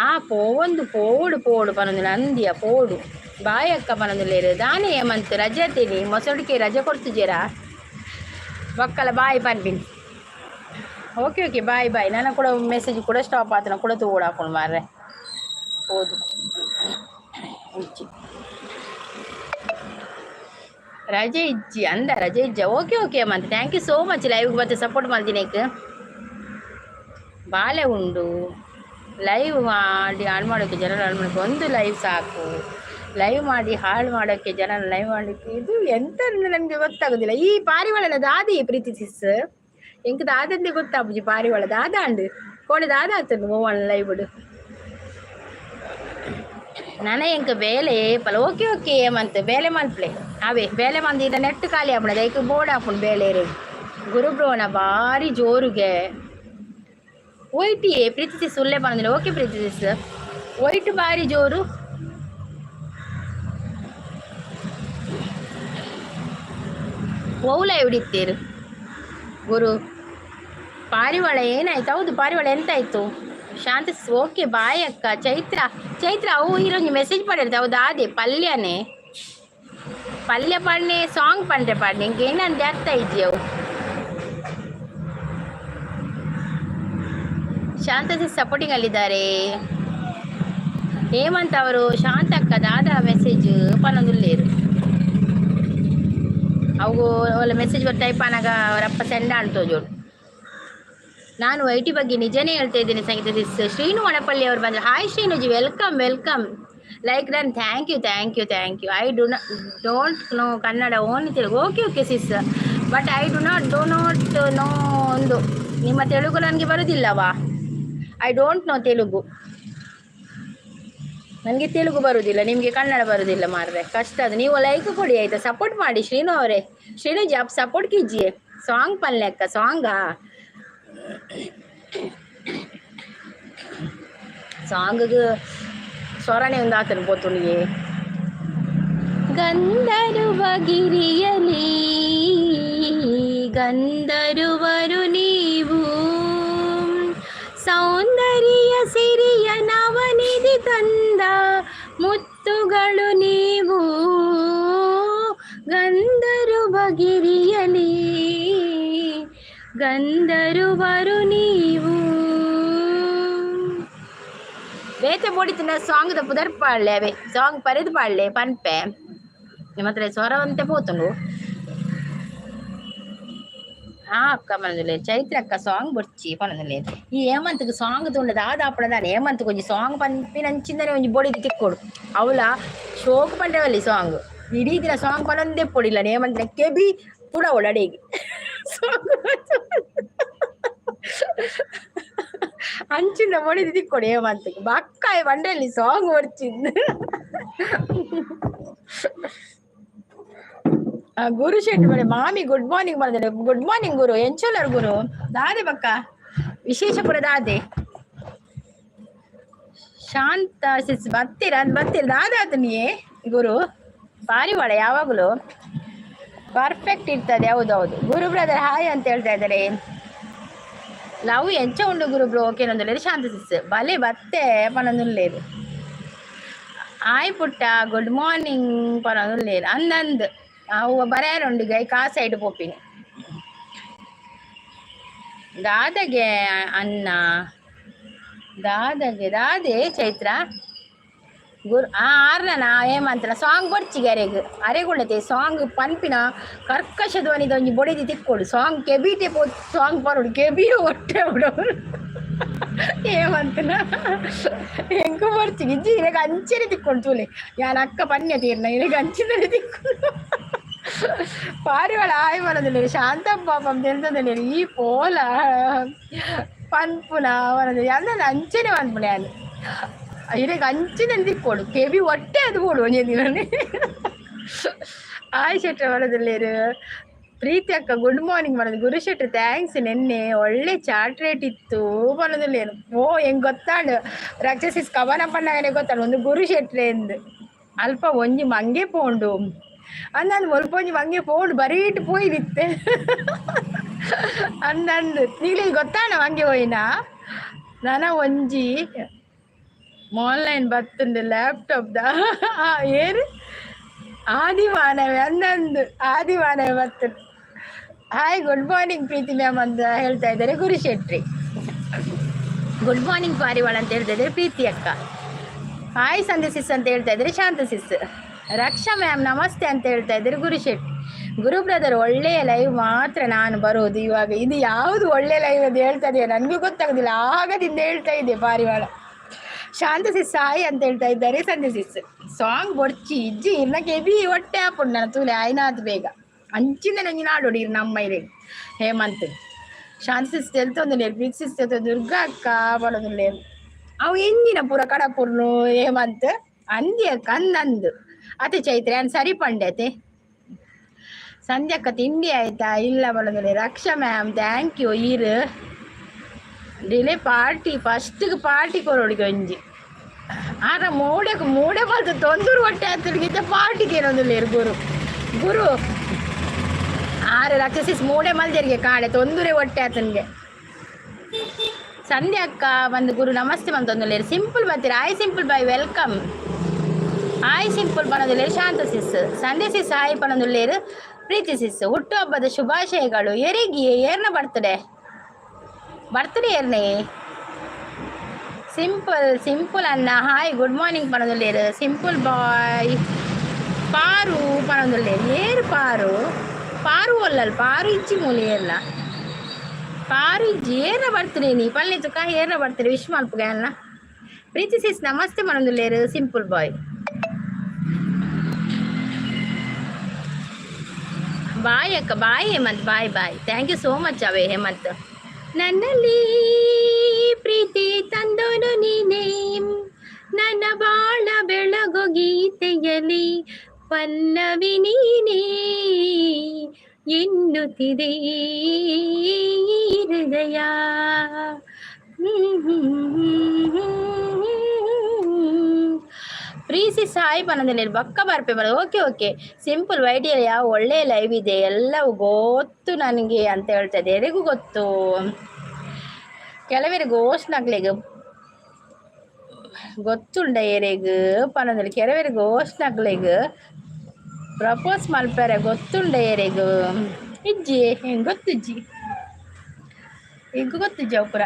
Speaker 1: ಆ ಪೋವೊಂದು ಪೋಡು ಪೋಡು ಪನೊಂದು ನಂದಿಯ ಪೋಡು ಬಾಯಕ್ಕ ಪನೊಂದು ದಾನೆ ಏಮಂತ ರಜೆ ತಿನಿ ಮೊಸಡಿಕೆ ರಜೆ ಕೊಡ್ತಿದ್ದೀರಾ ಬಕ್ಕಲ ಬಾಯ್ ಪನ್ಪಿನಿ. Okay okay, bye bye. ನಾನು ಕೂಡ ಮೆಸೇಜ್ ಕೂಡ ಸ್ಟಾಪ್ ಆತನ ಕೂಡ ತೋಡು ಹಾಕೊಂಡು ಮಾರ್ರೆ ಹೋದು. ಇಜ್ಜಿ, ರಜೆ ಇಜ್ಜಿ ಅಂದ, ರಜೆ ಇಜ್ಜ. ಓಕೆ ಓಕೆ ಮತ್ತೆ thank you so much. ಲೈವ್ಗೆ ಮತ್ತೆ ಸಪೋರ್ಟ್ ಮಾಡ್ತೀನಿ. ಬಾಳೆ ಉಂಡು ಲೈವ್ ಮಾಡಿ ಹಾಳು ಮಾಡೋಕ್ಕೆ, ಜನರು ಹಾಳು ಮಾಡೋಕ್ಕೆ ಒಂದು ಲೈವ್ ಸಾಕು. ಲೈವ್ ಮಾಡಿ ಹಾಳು ಮಾಡೋಕ್ಕೆ, ಜನರು ಲೈವ್ ಮಾಡಲಿಕ್ಕೆ ಇದು ಎಂತ ನನಗೆ ಗೊತ್ತಾಗೋದಿಲ್ಲ. ಈ ಪಾರಿವಾಳನ ದಾದಿ ಪ್ರೀತಿ ಸಿಸ್ ಎಂಕ್ ದಾದಂದೆ ಗೊತ್ತಾಪುಜಿ. ಪಾರಿವಾಳ ದಾದ ಅಂಡು ಕೋಡೆ ದಾದ ಆತನು ಓವನ್ ಲೈವ್. ನನ ಎಂಕ ಬೇಲೆ ಪಲ. ಓಕೆ ಓಕೆ ಮಂತ್, ಬೇಲೆ ಮಲ್ಪ್ಲೆ. ಅವೇ ಬೇಲೆ ಮಂದಿ ನೆಟ್ ಖಾಲಿ ಆಪುಂಡು, ಐಕ್ ಬೋರ್ಡ್ ಆಪುಂಡು ಬೇಲೆ. ಗುರು ಬ್ರೋಣ ಬಾರಿ ಜೋರುಗೆ. ಒಯ್ಟಿಯೇ ಪ್ರೀತಿ ಸಿಸ್ ಉಲ್ಲೆ ಬಂದಿಲ್ಲ. ಓಕೆ ಪ್ರೀತಿ ಸಿಸ್, ಒಯ್ಟು ಬಾರಿ ಜೋರು. ಓಲ ಹಿಡಿತೀರು ಗುರು. ಪಾರಿವಾಳ ಏನಾಯ್ತು? ಹೌದು, ಪಾರಿವಾಳ ಎಂತಾಯ್ತು? ಶಾಂತ ಓಕೆ ಬಾಯ್ ಅಕ್ಕ. ಚೈತ್ರ, ಚೈತ್ರ ಅವು ಹೀರೋಂಜಿ ಮೆಸೇಜ್ ಪಡೆದ. ಹೌದು, ಅದೇ ಪಲ್ಯನೇ ಪಲ್ಯ ಪಾಡ್ನೆ, ಸಾಂಗ್ ಪಂಡ್ರೆ ಪಾಡ್ನೆ. ಇಂಕ ಏನಂದೆ ಅರ್ಥ ಇಜ್ಜಿ ಅವು. ಶಾಂತ ಸಪೋರ್ಟಿಂಗ್ ಅಲ್ಲಿದ್ದಾರೆ ಹೇಮಂತ್ ಅವರು. ಶಾಂತ ಅಕ್ಕ ದಾದಾ ಮೆಸೇಜ್ ಪನೊಂದುಲ್ಲೇರು. ಅವು ಒಲ್ಲ ಮೆಸೇಜ್ ಟೈಪ್ ಆನಾಗ ಅವರಪ್ಪ ಸೆಂಡ ಅಂಟು. ನಾನು I T ಬಗ್ಗೆ ನಿಜನೇ ಹೇಳ್ತಾ ಇದ್ದೇನೆ ಸಂಗೀತ ಸಿಸ್. ಶ್ರೀನು ಒಣಪಳ್ಳಿ ಅವರು ಬಂದರು. ಹಾಯ್ ಶ್ರೀನುಜಿ, welcome welcome. Like done, thank you thank you thank you. I do not don't know Kannada, only Telugu. Okay okay sis, but I do not know ಒಂದು ನಿಮ್ಮ ತೆಲುಗು ನನಗೆ ಬರುವುದಿಲ್ಲವಾ? I don't know Telugu. ನನಗೆ ತೆಲುಗು ಬರುವುದಿಲ್ಲ, ನಿಮಗೆ ಕನ್ನಡ ಬರುವುದಿಲ್ಲ ಮಾರ್ರೆ, ಕಷ್ಟ ಅದು. ನೀವು ಲೈಕ್ ಕೊಡಿ ಆಯ್ತಾ? ಸಪೋರ್ಟ್ ಮಾಡಿ ಶ್ರೀನು ಅವರೇ. ಶ್ರೀನುಜಿ up support ಕಿಜ್ಜಿಯೇ. Song ಪಲ್ಲೆಕ್ಕ Sanga? Song ಸ್ವರನೇ ಒಂದು ಆತನ ಪೋತುನಿಗೆ. ಗಂಧರ್ವ ಗಿರಿಯಲಿ ಗಂಧರ್ವರು ನೀವು, ಸೌಂದರ್ಯ ಸಿರಿಯ ನವನಿಧಿ ತಂದ ಮುತ್ತುಗಳು ನೀವು. ಗಂಧರ್ವ ಗಿರಿಯಲಿ ಗಂಧರ್ವರು ನೀವು. ಬೇತೆ ಬೋಡಿತಿನ ಸಾಂಗ್ ದ ಪುದರ್ ಪಾಡ್ಲೆ, ಅವೇ ಸಾಂಗ್ ಪರೆದು ಪಾಡ್ಲೆ ಪನ್ಪೆ. ನಿಮ್ಮ ಹತ್ರ ಸ್ವರವಂತೆ ಪೋತುಂಡು. ಹಾ ಅಕ್ಕ ಪನೊಂದುಲ್ಲೆ. ಚೈತ್ರ ಅಕ್ಕ ಸಾಂಗ್ ಬೊಡ್ಚಿ ಪನೊಂದುಲ್ಲೆ. ಈ ಹೇಮಂತ್ಗ್ ಸಾಂಗ್ ತೂಂಡ ದಾದ ಆಪುಂಡ ಹೇಮಂತ್ ಒಂಜಿ ಸಾಂಗ್ ಪನ್ಪಿನಂಚಿಂದನೆ ಒಂಜಿ ಬೊಡಿದ್ ತಿಕ್ಕೊಡು. ಅವಲ ಶೋಕು ಪಂಡೆವಲ್ಲಿ ಸಾಂಗ್ ಇಡೀ ದಿನ ಸಾಂಗ್ ಪನೊಂದೇ ಪೊಡಿಲ್ಲ ಹೇಮಂತ್ನ ಕೆಬಿ ಪುಡವೊಡು ಅಡೆಗೆ ಸಾಂಗ್ ಅಂಚಿನ ಬೊಡಿದ್ ತಿಕ್ಕೊಡು ಹೇಮಂತ್ಗ್. ಬಕ್ಕಾಯ್ ಪಂಡೆಲ್ಲಿ ಸಾಂಗ್ ಬೊಡ್ಚಿಂದ್. ಗುರು ಶೆಟ್ಟಿ ಬಳೆ ಮಾಮಿ ಗುಡ್ ಮಾರ್ನಿಂಗ್ ಬಂದಿದೆ. ಗುಡ್ ಮಾರ್ನಿಂಗ್ ಗುರು. ಎಂಚೋಲರ್ ಗುರು? ದಾದೆ ಬಕ್ಕ ವಿಶೇಷ ಪುರ ದಾದೆ? ಶಾಂತ ಸಿಸ್ ಬತ್ತೀರ ಬತ್ತೀರ ದಾದಾತನಿಯೇ ಗುರು. ಪಾರಿವಾಳ ಯಾವಾಗಲೂ ಪರ್ಫೆಕ್ಟ್ ಇರ್ತದೆ. ಹೌದೌದು ಗುರು ಬ್ರದರ್ ಹಾಯ್ ಅಂತ ಹೇಳ್ತಾ ಇದ್ದಾರೆ. ಲವ್ ಎಂಚ ಉಂಡು ಗುರು ಬ್ರೋ? ಓಕೆ ನಂದು ಶಾಂತ ಸಿಸ್ ಬಲೆ ಬತ್ತೆ ಪನೊಂದುಲ್ಲೇರು. ಆಯ್ ಪುಟ್ಟ ಗುಡ್ ಮಾರ್ನಿಂಗ್ ಪನೊಂದುಲ್ಲೇರು. ಅಂದಂದು ಅವು ಬರೆಯರುಂಡು ಗೈ ಕಾ ಸೈಡ್ ಪೋಪಿನಿ. ದಾದಗೆ ಅನ್ನ ದಾದಗೆ ದಾದೆ ಚೈತ್ರ ಗುರು ಆ ಆರ್ನನ ಹೇಮಂತನ ಸಾಂಗ್ ಬೊಡ್ಚಿಗೆ ಅರೆಗ್ ಅರೆಗುಂಡತೆ ಸಾಂಗ್ ಪನ್ಪಿನ ಕರ್ಕಶ ಧ್ವನಿದ ಒಂಜಿ ಬೊಡಿದಿ ತಿಕ್ಕೊಡು. ಸಾಂಗ್ ಕೆಬಿಟೆ ಪೋ ಸಾಂಗ್ ಪರೋಡು ಕೆಬಿಯು ಒಟ್ಟೆ ಬಿಡೋರು ಹೇಮಂತನ. ಎಂಕು ಬೊಡ್ಚಿಗೆ ಇಜ್ಜಿ ಇರೆಗ್ ಅಂಚನೆ ತಿಕ್ಕೊಂಡು ತೂಲೆ. ಯಾನ್ ಅಕ್ಕ ಪನ್ಯ ತೀರ್ನ ಇರೆಗ್ ಅಂಚಿನನೆ ತಿಕ್ಕೊಂಡು. ಪಾರಿವಾಳ ಆಯ್ ಬರೋದಿಲ್ಲ. ಶಾಂತಪ್ಪ ಪಾಪ ಎಂತಂದ್ರೆ ಈ ಪೋಲ. ಪನ್ಪುನ ಅಂದ ಅಂಚನೆ ಪನ್ಪುನ ಯಾನ್ ಇರೆಗ್ ಅಂಚನೆ ದಿಕ್ಕೋಡು ಕೆವಿ ಹೊಟ್ಟೆ ಅದು ಬೋಡು ಒಂಜಿ ದಿನ. ಆಯ್ ಶೆಟ್ರ ಬರೋದಿಲ್ಲೇರು. ಪ್ರೀತಿ ಅಕ್ಕ ಗುಡ್ ಮಾರ್ನಿಂಗ್ ಮಾಡೋದು. ಗುರು ಶೆಟ್ರು thanks, ನೆನ್ನೆ ಒಳ್ಳೆ ಚಾಟ್ ರೇಟ್ ಇತ್ತು ಬರೋದಿಲ್ಲೇನು. ಓ ಹೆಂಗ್ ಗೊತ್ತಾಂಡು ರಕ್ಷಸಿಸ್ ಕವನ ಪಣ್ಣಾಗನೆ ಗೊತ್ತಾಂಡು ಒಂದು ಗುರು ಶೆಟ್ರೆ ಎಂದು. ಅಲ್ಪ ಒಂಜಿ ಮಂಗೆ ಪೋಂಡು ಅಂದಂದು ಒಲ್ಪ ಒಂಜಿ ಮಂಗೆ ಪೋಂಡು ಬರೀಟ್ ಪೋಯಿದಿತ್ತೆ ಅಂದಂದು ನೀಲಿ ಗೊತ್ತಾಣ ಮಂಗೆ ಹೋಯಿನ. ನನ ಒಂಜಿ ಆನ್ಲೈನ್ ಬತ್ತುಂಡು ಲ್ಯಾಪ್ಟಾಪ್ the ಏನು ಆದಿಮಾನವೇ ಅಂದಂದು ಆದಿಮಾನವೇ ಬತ್ತುಂಡು. Hi good morning Preethi ma'am ಅಂತ ಹೇಳ್ತಾ ಇದ್ದಾರೆ ಗುರು ಶೆಟ್ರಿ. ಗುಡ್ ಮಾರ್ನಿಂಗ್ ಪಾರಿವಾಳ ಅಂತ ಹೇಳ್ತಾ ಇದ್ದಾರೆ ಪ್ರೀತಿ ಅಕ್ಕ. ಹಾಯ್ ಸಂಧ್ಯಾ ಸಿಸ್ ಅಂತ ಹೇಳ್ತಾ ಇದ್ದಾರೆ ಶಾಂತ ಸಿಸ್. ರಕ್ಷಾ ಮ್ಯಾಮ್ ನಮಸ್ತೆ ಅಂತ ಹೇಳ್ತಾ ಇದ್ದಾರೆ ಗುರು ಶೆಟ್ಟಿ. ಗುರು ಬ್ರದರ್ ಒಳ್ಳೆಯ ಲೈವ್ ಮಾತ್ರ ನಾನು ಬರೋದು ಇವಾಗ. ಇದು ಯಾವುದು ಒಳ್ಳೆ ಲೈವ್ ಅಂತ ಹೇಳ್ತಾ ಇದೆಯಾ ನನಗೂ ಗೊತ್ತಾಗೋದಿಲ್ಲ, ಆಗದಿಂದ ಹೇಳ್ತಾ ಇದೆ ಪಾರಿವಾಳ. ಶಾಂತ ಸಿಸ್ ಸಾಯಿ ಅಂತ ಹೇಳ್ತಾ ಇದ್ದಾರೆ ಸಂಧ್ಯಾ ಸಿಸ್. ಸಾಂಗ್ ಬೊಡ್ಚಿ ಇಜ್ಜಿ ಇರ್ನ ಕೆಬಿ ಹೊಟ್ಟೆ ಹಾಪುಂಡು ನನ್ನ ತೂಲೆ ಆಯ್ನಾತ್ ಬೇಗ ಅಂಚಿಂದ ನಂಜಿ ನಾಡೋಡಿ ಇರ್ ನಮ್ಮ ಇರೆ ಹೇಮಂತ್. ಶಾಂತ ಸಿಸ್ ತೆಲ್ತೊಂದು ಪ್ರೀತಿ ಸಿಸ್ ತೆಲ್ತ ದುರ್ಗಾ ಅಕ್ಕ ಬರೋದಿಲ್ಲ ಅವು ಎಂಜಿನ ಪೂರ ಕಡಪುರ್ನು ಹೇಮಂತ್ ಅಂದಿ ಅಕ್ಕ ಅಂದಂದು ಅತೆ ಚೈತ್ರಿ ಅನ್ ಸರಿ ಪಂಡೆ ಅತೆ. ಸಂಧ್ಯಕ್ಕ ತಿಂಡಿ ಆಯ್ತಾ ಇಲ್ಲ ಬರೋದಿಲ್ಲ. ರಕ್ಷಾ ಮ್ಯಾಮ್ thank you. ಈರ್ ಡಿಲೇ ಪಾರ್ಟಿ ಫಸ್ಟ್ಗೆ ಪಾರ್ಟಿ ಕೊರೋಡಿಗೆ ಒಂಜಿ ಆರ ಮೂಡೆ ಮೂಡೆ ಬಲ್ತು ತೊಂದೂರು ಹೊಟ್ಟೆ ಆತಡಿಗಿದ್ದ ಪಾರ್ಟಿಗೆ ಏನೊಂದು ಗುರು ಗುರು ಆರು ರಕ್ಷಸಿಸ್ ಮೂಡೆ ಮಲ್ದೆರಿಗೆ ಕಾಡೆ ತೊಂದರೆ ಹೊಟ್ಟೆ ಆತನಿಗೆ. ಸಂಧ್ಯಾ ಅಕ್ಕ ಬಂದು ಗುರು ನಮಸ್ತೆ ಬಂತೊಂದು ಸಿಂಪಲ್ ಬರ್ತೀರಾ. Hi simple bye welcome. Hi simple ಪನೊಂದುಲ್ಲೇರು Shantha sis. Sandhya sis hi ಪನೊಂದುಲ್ಲೇರು ಪ್ರೀತಿ ಸಿಸ್. ಹುಟ್ಟುಹಬ್ಬದ ಶುಭಾಶಯಗಳು ಎರಿಗಿ ಏರ್ನ ಬರ್ತಡೆ ಬರ್ತಡೆ ಏರ್ನೆ. ಸಿಂಪಲ್ ಸಿಂಪಲ್ ಅನ್ನ ಹಾಯ್ ಗುಡ್ ಮಾರ್ನಿಂಗ್ ಪನೊಂದುಲ್ಲೇರು ಸಿಂಪಲ್ ಬಾಯ್. ಪಾರು ಪನೊಂದುಲ್ಲೇರು ಏರು ಪಾರು ಪಾರು ಒಲ್ಲಲ್ ಪಾರು ಇಜ್ಜಿ ಮೂಲೆ ಏರ್ಲ ಪಾರು ಇಜ್ಜಿ ಏರ್ನ ಬರ್ತಡೆ ನೀ ಪಲ್ಲೆ ತುಕ ಏರ್ನ ಬರ್ತಡೆ ವಿಶ್ ಮಲ್ಪುಗ ಅನ್ನ. ಪ್ರೀತಿ ಸಿಸ್ ನಮಸ್ತೆ ಪನೊಂದುಲ್ಲೇರು ಸಿಂಪಲ್ ಬಾಯ್. ಬಾಯ್ ಅಕ್ಕ bye Hemanth bye bye thank you so much ಅವೇ ಹೇಮಂತ್. ನನ್ನಲ್ಲಿ ಪ್ರೀತಿ ತಂದೋನು ನೀನೇ, ನನ್ನ ಬಾಳ ಬೆಳಗು ಗೀತೆಯಲಿ ಪಲ್ಲವಿ ನೀನೇ ಎನ್ನುತ್ತಿದೆ ಹೃದಯ. ಪ್ರೀಸಿ ಸಾಯಿ ಪನದಲ್ಲಿ ಬಕ್ಕ ಬರ್ಪೆ ಬರೋದು. ಓಕೆ ಓಕೆ ಸಿಂಪಲ್ ವೈಡಿಯಲ್ ಯಾವ ಒಳ್ಳೆ ಲೈವ್ ಇದೆ ಎಲ್ಲವೂ ಗೊತ್ತು ನನಗೆ ಅಂತ ಹೇಳ್ತಾ ಇದೆ. ಎರಿಗೂ ಗೊತ್ತು ಕೆಲವರಿಗೆ ಓಸ್ನಗ್ಲಿಗೆ ಗೊತ್ತುಂಡ ಎರೆಗ್ ಪನದಲ್ಲಿ ಕೆಲವರಿಗೆ ಓಸ್ನಗ್ಲಿಗ್ ಪ್ರಪೋಸ್ ಮಲ್ಪೆರೆ ಗೊತ್ತುಂಡ ಎರೆಗ್ ಇಜ್ಜಿ ಹೆಂಗೆ ಗೊತ್ತಿಜ್ಜಿ ಈಗ ಗೊತ್ತಿಜ್ಜಿ ಅವು ಪೂರ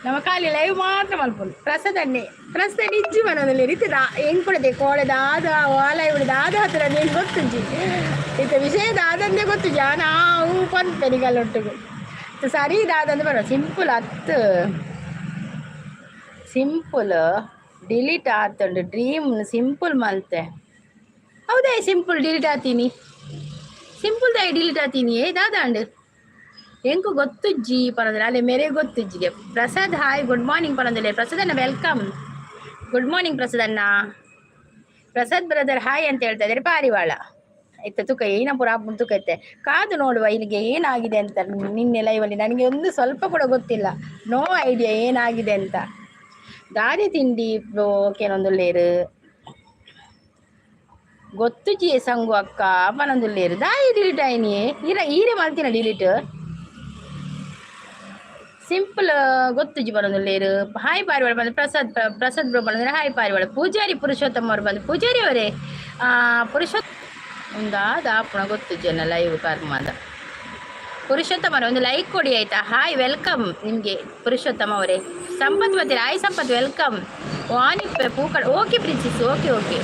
Speaker 1: ನಮ್ಮ ಖಾಲಿ ಲೈವ್ ಮಾತ್ರ ಮಲ್ಪುನು. ಪ್ರಸಾದನ್ನೇ ಪ್ರಸಾದ ಇಜ್ಜಿ ಮನದಲ್ಲಿ ರೀತಿ ಹೆಂಗ್ ಕೊಡದೆ ಕೋಳೆ ದಾದ ವಾಲ ಇವಳು ದಾದ ಹತ್ರ ಹೆಂಗೆ ಗೊತ್ತುಜ್ಜಿ ಇತ್ತ ವಿಷಯ ದಾದಂದೇ ಗೊತ್ತುಜ್ಜಿ ನಾವು ಪನ್ಪೆನಿಗಲ್ಲೊಟ್ಟಿಗೆ ಸರಿ ದಾದಂದ್ರೆ ಬರೋ ಸಿಂಪಲ್ ಹತ್ತು ಸಿಂಪಲ್ ಡಿಲೀಟ್ ಆತುಂಡು ಡ್ರೀಮ್ ಸಿಂಪಲ್ ಮಲ್ತೆ. ಹೌದಾ ಸಿಂಪಲ್ ಡಿಲೀಟ್ ಆತೀನಿ ಸಿಂಪಲ್ ದಾಯಿ ಡಿಲೀಟ್ ಆತೀನಿ ಏ ದಾದಾಂಡ್ ಎಂಕು ಗೊತ್ತುಜ್ಜಿ ಪನಂದ್ರೆ ಅಲ್ಲೇ ಮೇರೆ ಗೊತ್ತುಜ್ಜಿಗೆ. ಪ್ರಸಾದ್ ಹಾಯ್ ಗುಡ್ ಮಾರ್ನಿಂಗ್ ಪನಂದ್ರೆ ಪ್ರಸಾದ್ ಅಣ್ಣ welcome good morning Prasad ಅಣ್ಣ. ಪ್ರಸಾದ್ ಬ್ರದರ್ ಹಾಯ್ ಅಂತ ಹೇಳ್ತಾ ಇದ್ದಾರೆ ಪಾರಿವಾಳ. ಇತ್ತ ತುಕ ಏನ ಪುರ ತುಕೈತೆ ಕಾದು ನೋಡುವ ಇಲ್ಲಿಗೆ ಏನಾಗಿದೆ ಅಂತ. ನಿನ್ನೆ ಲೈವಲ್ಲಿ ನನಗೆ ಒಂದು ಸ್ವಲ್ಪ ಕೂಡ ಗೊತ್ತಿಲ್ಲ, ನೋ ಐಡಿಯಾ ಏನಾಗಿದೆ ಅಂತ. ದಾದಿ ತಿಂಡಿ ಓಕೆನೊಂದುಲ್ಲೇರು ಗೊತ್ತುಜಿ ಸಂಗು ಅಕ್ಕ ಪನೊಂದುಲ್ಲೇರು ದಾಯಿ ಡಿಲೀಟ್ ಆಯ್ನಿ ಈರ ಈರೆ ಮಲ್ತಿನ ಡಿಲೀಟ್ ಸಿಂಪಲ್ ಗೊತ್ತುಜಿ ಬರೋದಿಲ್ಲೇರು. ಹಾಯ್ ಪಾರಿವಾಳ ಬಂದು ಪ್ರಸಾದ್ ಪ್ರಸಾದ್ ಬ್ರೋ ಬಂದ್ರೆ ಹಾಯ್ ಪಾರಿವಾಳ. ಪೂಜಾರಿ ಪುರುಷೋತ್ತಮ ಅವರು ಬಂದು ಪೂಜಾರಿ ಅವರೇ ಪುರುಷೋತ್ತಮ ಒಂದಾದ ಆಪುಣ ಗೊತ್ತುಜ್ಜನ ಲೈವ್ ಕರ್ಮದ. ಪುರುಷೋತ್ತಮ ಅವರೇ ಒಂದು ಲೈಕ್ ಕೊಡಿ ಆಯ್ತಾ. ಹಾಯ್ welcome ನಿಮಗೆ ಪುರುಷೋತ್ತಮ ಅವರೇ. ಸಂಪತ್ ಬರ್ತೀರಾ ಹಾಯ್ ಸಂಪತ್ welcome. ವಾಣಿ ಪೂಕಡ್ ಓಕೆ ಪ್ರಿನ್ಸಿಸ್ ಓಕೆ ಓಕೆ.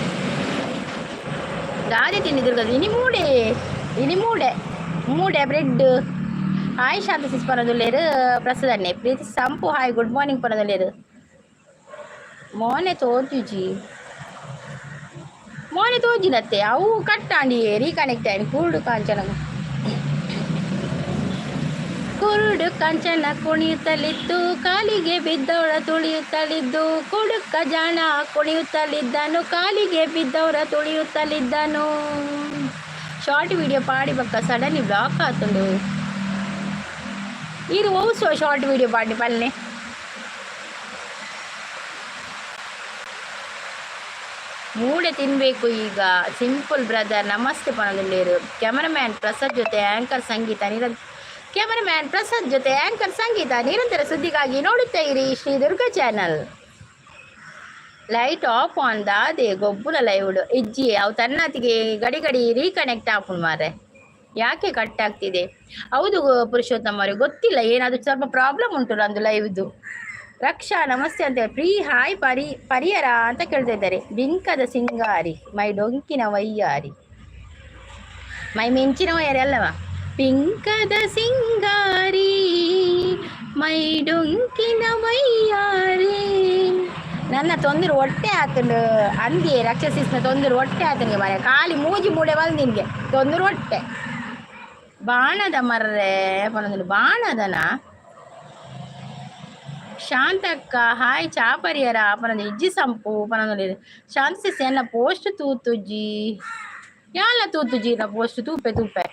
Speaker 1: ದಾದಿ ತಿಂಡಿ ದುರ್ಗದ ಇನಿ ಮೂಡೆ ಇನಿ ಮೂಡೆ ಮೂಡೆ ಬ್ರೆಡ್. ಹಾಯ್ ಶಾಂತ ಸಿಸ್ ಪನೊಂದುಲ್ಲೇರು ಪ್ರಸಾದನ್ನೇ. ಪ್ರೀತಿ ಸಂಪು ಹಾಯ್ ಗುಡ್ ಮಾರ್ನಿಂಗ್ ಪನೊಂದುಲ್ಲೇರು. ಮೋನೆ ತೋಜುಜಿ ಮೋನೆ ತೋಜಿನತ್ತೆ ಅವು ಕಟ್ಟಾಂಡಿ ರೀಕನೆಕ್ಟ್ ಆಯ್ತು ಕೂಡು ಕಾಂಚನ. ಕುರುಡು ಕಾಂಚನ ಕುಣಿಯುತ್ತಲಿತ್ತು, ಕಾಲಿಗೆ ಬಿದ್ದವರ ತುಳಿಯುತ್ತಲಿದ್ದು. ಕುಡುಕ ಜಾಣ ಕುಣಿಯುತ್ತಲಿದ್ದನು, ಕಾಲಿಗೆ ಬಿದ್ದವರ ತುಳಿಯುತ್ತಲಿದ್ದನು. ಶಾರ್ಟ್ ವಿಡಿಯೋ ಪಾಡಿ ಬಕ್ಕ ಸಡನ್ಲಿ ಬ್ಲಾಕ್ ಆತುಂಡು. ಇದು ಓಸು ಶಾರ್ಟ್ ವಿಡಿಯೋ ಪಾಡಿ ಪಲ್ಲೆ. ಮೂಡೆ ತಿನ್ನಬೇಕು ಈಗ. ಸಿಂಪಲ್ ಬ್ರದರ್ ನಮಸ್ತೆ ಪನೊಂದುಲ್ಲೆರ್. ಕ್ಯಾಮರಾಮ್ಯಾನ್ ಪ್ರಸಾದ್ ಜೊತೆ ಆಂಕರ್ ಸಂಗೀತ ನಿರಂತರ. ಕ್ಯಾಮರಾಮ್ಯಾನ್ ಪ್ರಸಾದ್ ಜೊತೆ ಆಂಕರ್ ಸಂಗೀತ. ನಿರಂತರ ಸುದ್ದಿಗಾಗಿ ನೋಡುತ್ತಾ ಇರಿ Shri Durga channel. Light off on ದಾದೆ ಗೊಬ್ಬುನ ಲೈವ್ಡ್ ಇಜ್ಜಿ. ಅವು ತನ್ನತಿಗೆ ಗಡಿ ಗಡಿ ರೀಕನೆಕ್ಟ್ ಆಪುಂಡು ಮಾರ್ರೆ. ಯಾಕೆ ಕಟ್ ಆಗ್ತಿದೆ? ಹೌದು ಪುರುಷೋತ್ತಮ ಅವರೇ, ಗೊತ್ತಿಲ್ಲ, ಏನಾದರೂ ಸ್ವಲ್ಪ ಪ್ರಾಬ್ಲಮ್ ಉಂಟು ನಂದು ಲೈವ್ದು. ರಕ್ಷಾ ನಮಸ್ತೆ ಅಂತ, ಪ್ರೀ ಹಾಯ್ ಪರಿ ಪರಿಯರ ಅಂತ ಕೇಳ್ತಾ ಇದ್ದಾರೆ. ಬಿಂಕದ ಸಿಂಗಾರಿ ಮೈ ಡೊಂಕಿನ ವೈಯಾರಿ, ಮೈ ಮಿಂಚಿನ ವೈಯಾರಿ ಅಲ್ಲವಾ? ಪಿಂಕದ ಸಿಂಗಾರಿ ಮೈ ಡೊಂಕಿನ ವೈಯಾರಿ. ನನ್ನ ತೊಂದರೆ ಹೊಟ್ಟೆ ಆತಂಡು ಅಂದಿ ರಾಕ್ಷಸಿಸ್ನ ತೊಂದರೆ ಹೊಟ್ಟೆ ಆತನಿಗೆ ಮರೆ. ಖಾಲಿ ಮೂಜಿ ಮೂಡೆ ಬಂದು ನಿನ್ಗೆ ತೊಂದರೆ ಹೊಟ್ಟೆ. ಬಾಣದ ಮರ್ರೆ ಪನೊಂದು ಬಾಣದನ. ಶಾಂತಕ್ಕ ಹಾಯ್ ಚಾಪರಿಯರ ಪನೊಂದು ಇಜ್ಜಿ ಸಂಪು ಪನೊಂದು. ಶಾಂತ ಎನ್ನ ಪೋಸ್ಟ್ ತೂತುಜ್ಜಿ ಯಾಲ ತೂತುಜ್ಜಿ ನಾ ಪೋಸ್ಟ್ ತೂಪೆ ತೂಪೆ.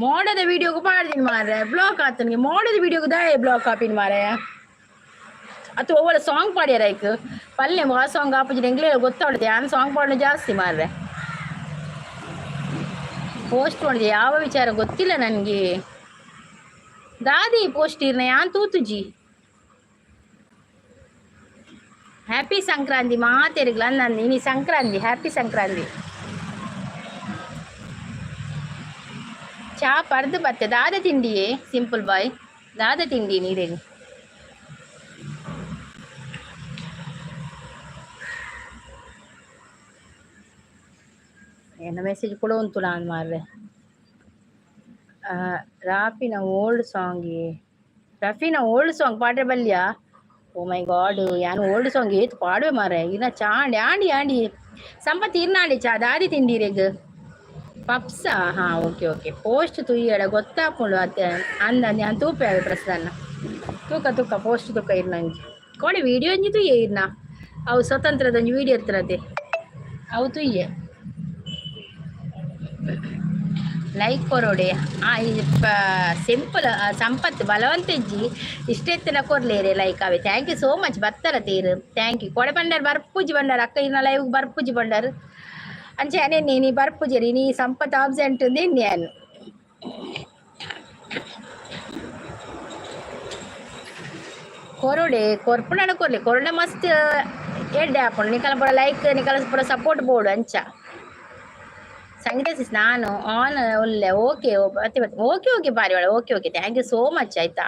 Speaker 1: ಮೋಡದ ವಿಡಿಯೋಗೂ ಪಾಡ್ದಿನಿ ಮಾರ್ರೆ, ಬ್ಲಾಕ್ ಆತನಿಗೆ. ಮೋಡದ ವಿಡಿಯೋಗೂ ದಾಯ ಬ್ಲಾಕ್ ಆಪಿನ ಮಾರೆ. ಅಥವಾ ಒವ್ವಳ ಸಾಂಗ್ ಪಾಡ್ಯಾರ ಐಕ್ ಪಲ್ಲೆ ಆ ಸಾಂಗ್ ಆಪುಜಿ ಎಂಗ್ಲೇ ಗೊತ್ತಾವಳಿದೆ. ಯಾನ್ ಸಾಂಗ್ ಪಾಡೋಣ ಜಾಸ್ತಿ ಮಾರ್ರೆ. ಪೋಸ್ಟ್ ಮಾಡಿದೆ ಯಾವ ವಿಚಾರ ಗೊತ್ತಿಲ್ಲ ನನಗೆ. ದಾದಿ ಪೋಸ್ಟ್ ಇರ್ನ ಯಾನ್ ತೂತುಜಿ. ಹ್ಯಾಪಿ ಸಂಕ್ರಾಂತಿ ಮಾತೆರ್ಗ್ಲ ನನ್ನ ಇನಿ ಸಂಕ್ರಾಂತಿ, ಹ್ಯಾಪಿ ಸಂಕ್ರಾಂತಿ. ಚಾ ಪರ್ದು ಬತ್ತೆ. ದಾದ ತಿಂಡಿಯೇ ಸಿಂಪಲ್ ಬಾಯ್, ದಾದ ತಿಂಡಿ ನೀರೇನು? ಏನ ಮೆಸೇಜ್ ಕೂಡ ಉಂಟು ನಾನು ಮಾರ್ರೆ. ರಾಪಿನ old song, ರಫೀನ old song ಪಾಡ್ರೆ Balya. Oh my god, ಯಾನ್ ಓಲ್ಡ್ ಸಾಂಗ್ ಏತ್ ಪಾಡುವೆ ಮಾರ್ರೆ. ಇನ್ನ ಚಾಂಡಿ ಆಂಡಿ ಆಂಡಿ ಸಂಪತ್ ಇರ್ನಾಂಡಿ ಚಾ ದಾದಿ ತಿಂಡಿರೆಗ್ ಪಪ್ಸ. ಹಾಂ ಓಕೆ ಓಕೆ. ಪೋಸ್ಟ್ ತುಯ್ಯಡ ಗೊತ್ತಾಪುಂಡು ಅತ್ತೆ ಅಂದ ಯಾನ್ ತೂಪೆ ಅವೆ ಪ್ರಸನ್ನ ತೂಕ ತೂಕ ಪೋಸ್ಟ್ ತೂಕ ಇರ್ನಂಜಿ ಕೋಡೆ ವಿಡಿಯೋ ಒಂಜಿ ತುಯ್ಯೆ ಇರ್ನ. ಅವು ಸ್ವತಂತ್ರದ ಒಂಜಿ ವಿಡಿಯೋ ಇರ್ತದೆ, ಅವು ತುಯ್ಯೆ. ಲೈಕ್ ಕೊರೋಡೆ. ಸಿಂಪಲ್ ಸಂಪತ್ತು ಬಲವಂತೆಜ್ಜಿ ಇಷ್ಟೆತ್ತಿನ ಕೊರ್ಲೇರೆ ಲೈಕ್ ಅವೆ. Thank you so much ಬತ್ತರ ತೀರು. Thank you. ಕೋಡೆ ಬಂಡಾರ ಬರ್ಪುಜಿ ಬಂಡಾರ ಅಕ್ಕ ಇನ್ನ ಲೈವ್ ಬರ್ಪುಜಿ ಬಂಡಾರ ಅಂಚೆ ಅನೇ ನೀ ಬರ್ಪುಜರಿ ನೀ ಸಂಪತ್ ಆಬ್ಸೆಂಟ್ ನಾನು. ಕೊರೋಡೆ ಕೊರ್ಪುಂಡನ ಕೊರ್ಲೆ ಕೊರಡೆ ಮಸ್ತ್ ಎಡ್ಡೆ ಆಪುಂಡು. ನಿಕಲ ಪೂರ ಲೈಕ್ ನಿಕಲ ಪೂರ ಸಪೋರ್ಟ್ ಬೋಡು ಅಂಚ. ಸಂಗೀತ ಸಿಸ್ ನಾನು ಆನ್ ಒಳ್ಳೆ. ಓಕೆ ಮತ್ತೆ ಮತ್ತೆ ಓಕೆ ಓಕೆ ಪಾರಿವಾಳ. Okay okay thank you so much ಆಯ್ತಾ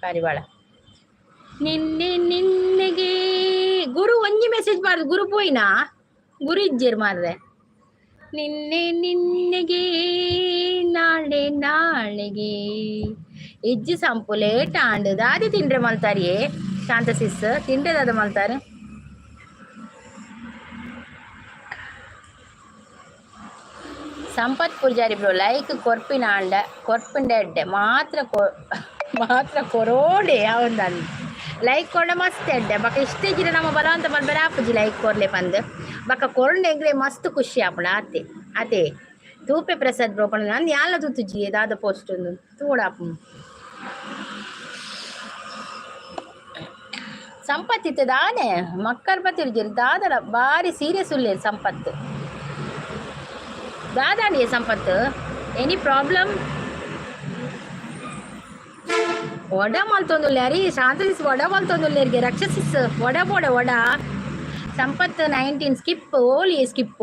Speaker 1: ಪಾರಿವಾಳ. ನಿನ್ನೆ ನಿನ್ನೆಗೆ ಗುರು ಒಂಜಿ ಮೆಸೇಜ್ ಬಾರ್ದು. ಗುರು ಪೋಯಿನಾ? ಗುರು ಇಜ್ಜೆರ್ ಮಾರ್ರೆ. ನಿನ್ನೆ ನಿನ್ನೆಗೆ ನಾಳೆ ನಾಳೆಗೆ ಇಜ್ಜಿ ಸಂಪು ಲೇಟ್ ಆಂಡ್. ದಾದಿ ತಿಂಡ್ರೆ ಮಲ್ತಾರಿಯೇ ಶಾಂತ ಸಿಸ್ ತಿಂಡ್ರೆ ದಾದ ಮಲ್ತಾರೆ. ಸಂಪತ್ ಪೂಜಾರಿ ಬ್ರೋ ಲೈಕ್ ಕೊರ್ಪಿನ ಆಂಡ ಕೊರ್ಪಿಂಡ ಎಡ್ಡೆ ಮಾತ್ರ ಮಾತ್ರ ಕೊರೋಡೆ ಯಾವೊಂದು ಲೈಕ್ ಕೊಡ ಮಸ್ತ್ ಎಡ್ಡೆ. ಬಕ ಇಷ್ಟೇ ಜಿರ ನಮ್ಮ ಬಲವಂತ ಮಲ್ಬೆರೆ ಆಪುಜಿ ಲೈಕ್ ಕೊರ್ಲೆ ಪಂದ್. ಬಕ ಕೊರಂಡ ಎಂಗ್ಲೆ ಮಸ್ತ್ ಖುಷಿ ಆಪುಂಡು. ಆತೆ ಆತೆ ತೂಪೆ ಪ್ರಸಾದ್ ಬ್ರೋ ಪಂಡ ನಂದು ಯಾಲ ತೂತುಜಿ ದಾದ ಪೋಸ್ಟ್ ಒಂದು ತೂಡಾಪು. ಸಂಪತ್ ಇತ್ತೆ ದಾನೆ ಮಕ್ಕಳ ಬತ್ತಿರ್ಜಿ ದಾದಲ ಬಾರಿ ಸೀರಿಯಸ್ ಉಲ್ಲೇರು ಸಂಪತ್ತು. ದಾದಾಂಡಿ ಸಂಪತ್ತು ಎನಿ ಪ್ರಾಬ್ಲಮ್? ವಡ ಮಲ್ತೊಂದುಲ್ಲೆ ಅರಿ ಶಾಂತಸಿಸ್ ವಡ ಮಲ್ತೊಂದುಲ್ಲೆರ್ಗೆ ರಕ್ಷಸಿಸ್ ವಡ ಬೋಡ ವಡ. ಸಂಪತ್ 19 ಸ್ಕಿಪ್ ಓಲಿ ಸ್ಕಿಪ್.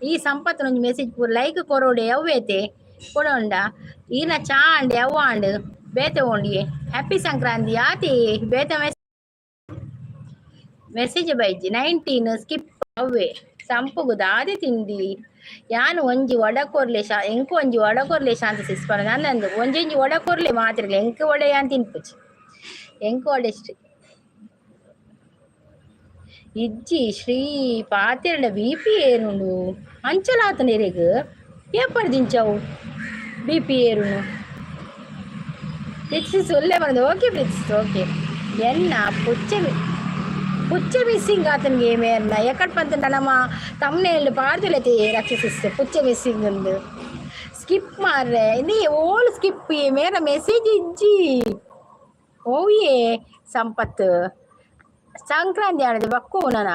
Speaker 1: ಈ ಸಂಪತ್ ಒಂಜಿ ಮೆಸೇಜ್ ಪೂರ ಲೈಕ್ ಕೊರೋಡೆ ಅವ್ವೇತೆ ಕೊಡೊಂಡ ಈನ ಚಾ ಅಂಡೆ ಅವ್ವ ಅಂಡ್ ಬೇತೆ ಓಂಡಿಯೆ. ಹ್ಯಾಪಿ ಸಂಕ್ರಾಂತಿ ಆತಿ ಬೇತೆ ಮೆಸೇಜ್ ಬೈಜಿ 19 ಸ್ಕಿಪ್ ಅವ್ವೆ. ಸಂಪುಗು ದಾದೆ ತಿಂಡಿ? ಯಾನ್ ಒಂಜಿ ವಡ ಕೊರ್ಲೆ ಶಾ ಎಂಕ್ ಒಂಜಿ ವಡ ಕೊರ್ಲೆ ಶಾಂತ ಸಿಸ್ ಪನ ನಂದು ಒಂಜೊಂಜಿ ವಡ ಕೊರ್ಲೆ ಮಾತ್ರೆಗ್ಲ ಎಂಕ್ ವಡೆ ಯಾನ್ ತಿನ್ಪುಜಿ ಎಂಕ್ ವಡೆ ಇಷ್ಟ ಇಜ್ಜಿ. ಶ್ರೀ ಪಾತೆರ್ಡ ಬಿ ಪಿ ಏರುಂಡು ಅಂಚಲಾತನ ಇರೆಗ್ ಏಪಡ್ ದಿಂಚವು ಬಿ ಪಿ ಏರುನು? ಪ್ರೀತಿಸಿ ಒಳ್ಳೆ ಬಂದು. ಓಕೆ ಪ್ರೀತಿಸಿ, ಓಕೆ. ಎನ್ನ ಪುಚ್ಚೆ ಪುಚ್ಚೆ ಮಿಸ್ಸಿಂಗ್ ಆತನಿಗೆ ಮೇರ್ನ ಎಕ್ಕಡ್ ಪಂತ ನಮ್ಮ ತಮ್ಮನೇళ్ళు ಪಾಡ್ದುಲತೆ ರಕ್ಷಸಿಸ್ ಪುಚ್ಚೆ ಮಿಸ್ಸಿಂಗ್ ಒಂದು ಸ್ಕಿಪ್ ಮಾರ್ರೆ. ನೀ ಓಲ್ ಸ್ಕಿಪ್ ಮೇರ ಮೆಸೇಜ್ ಇಜ್ಜಿ. ಓಯೇ ಸಂಪತ್ ಸಂಕ್ರಾಂತಿ ಆಡದೆ ಬಕ್ಕು ನನ.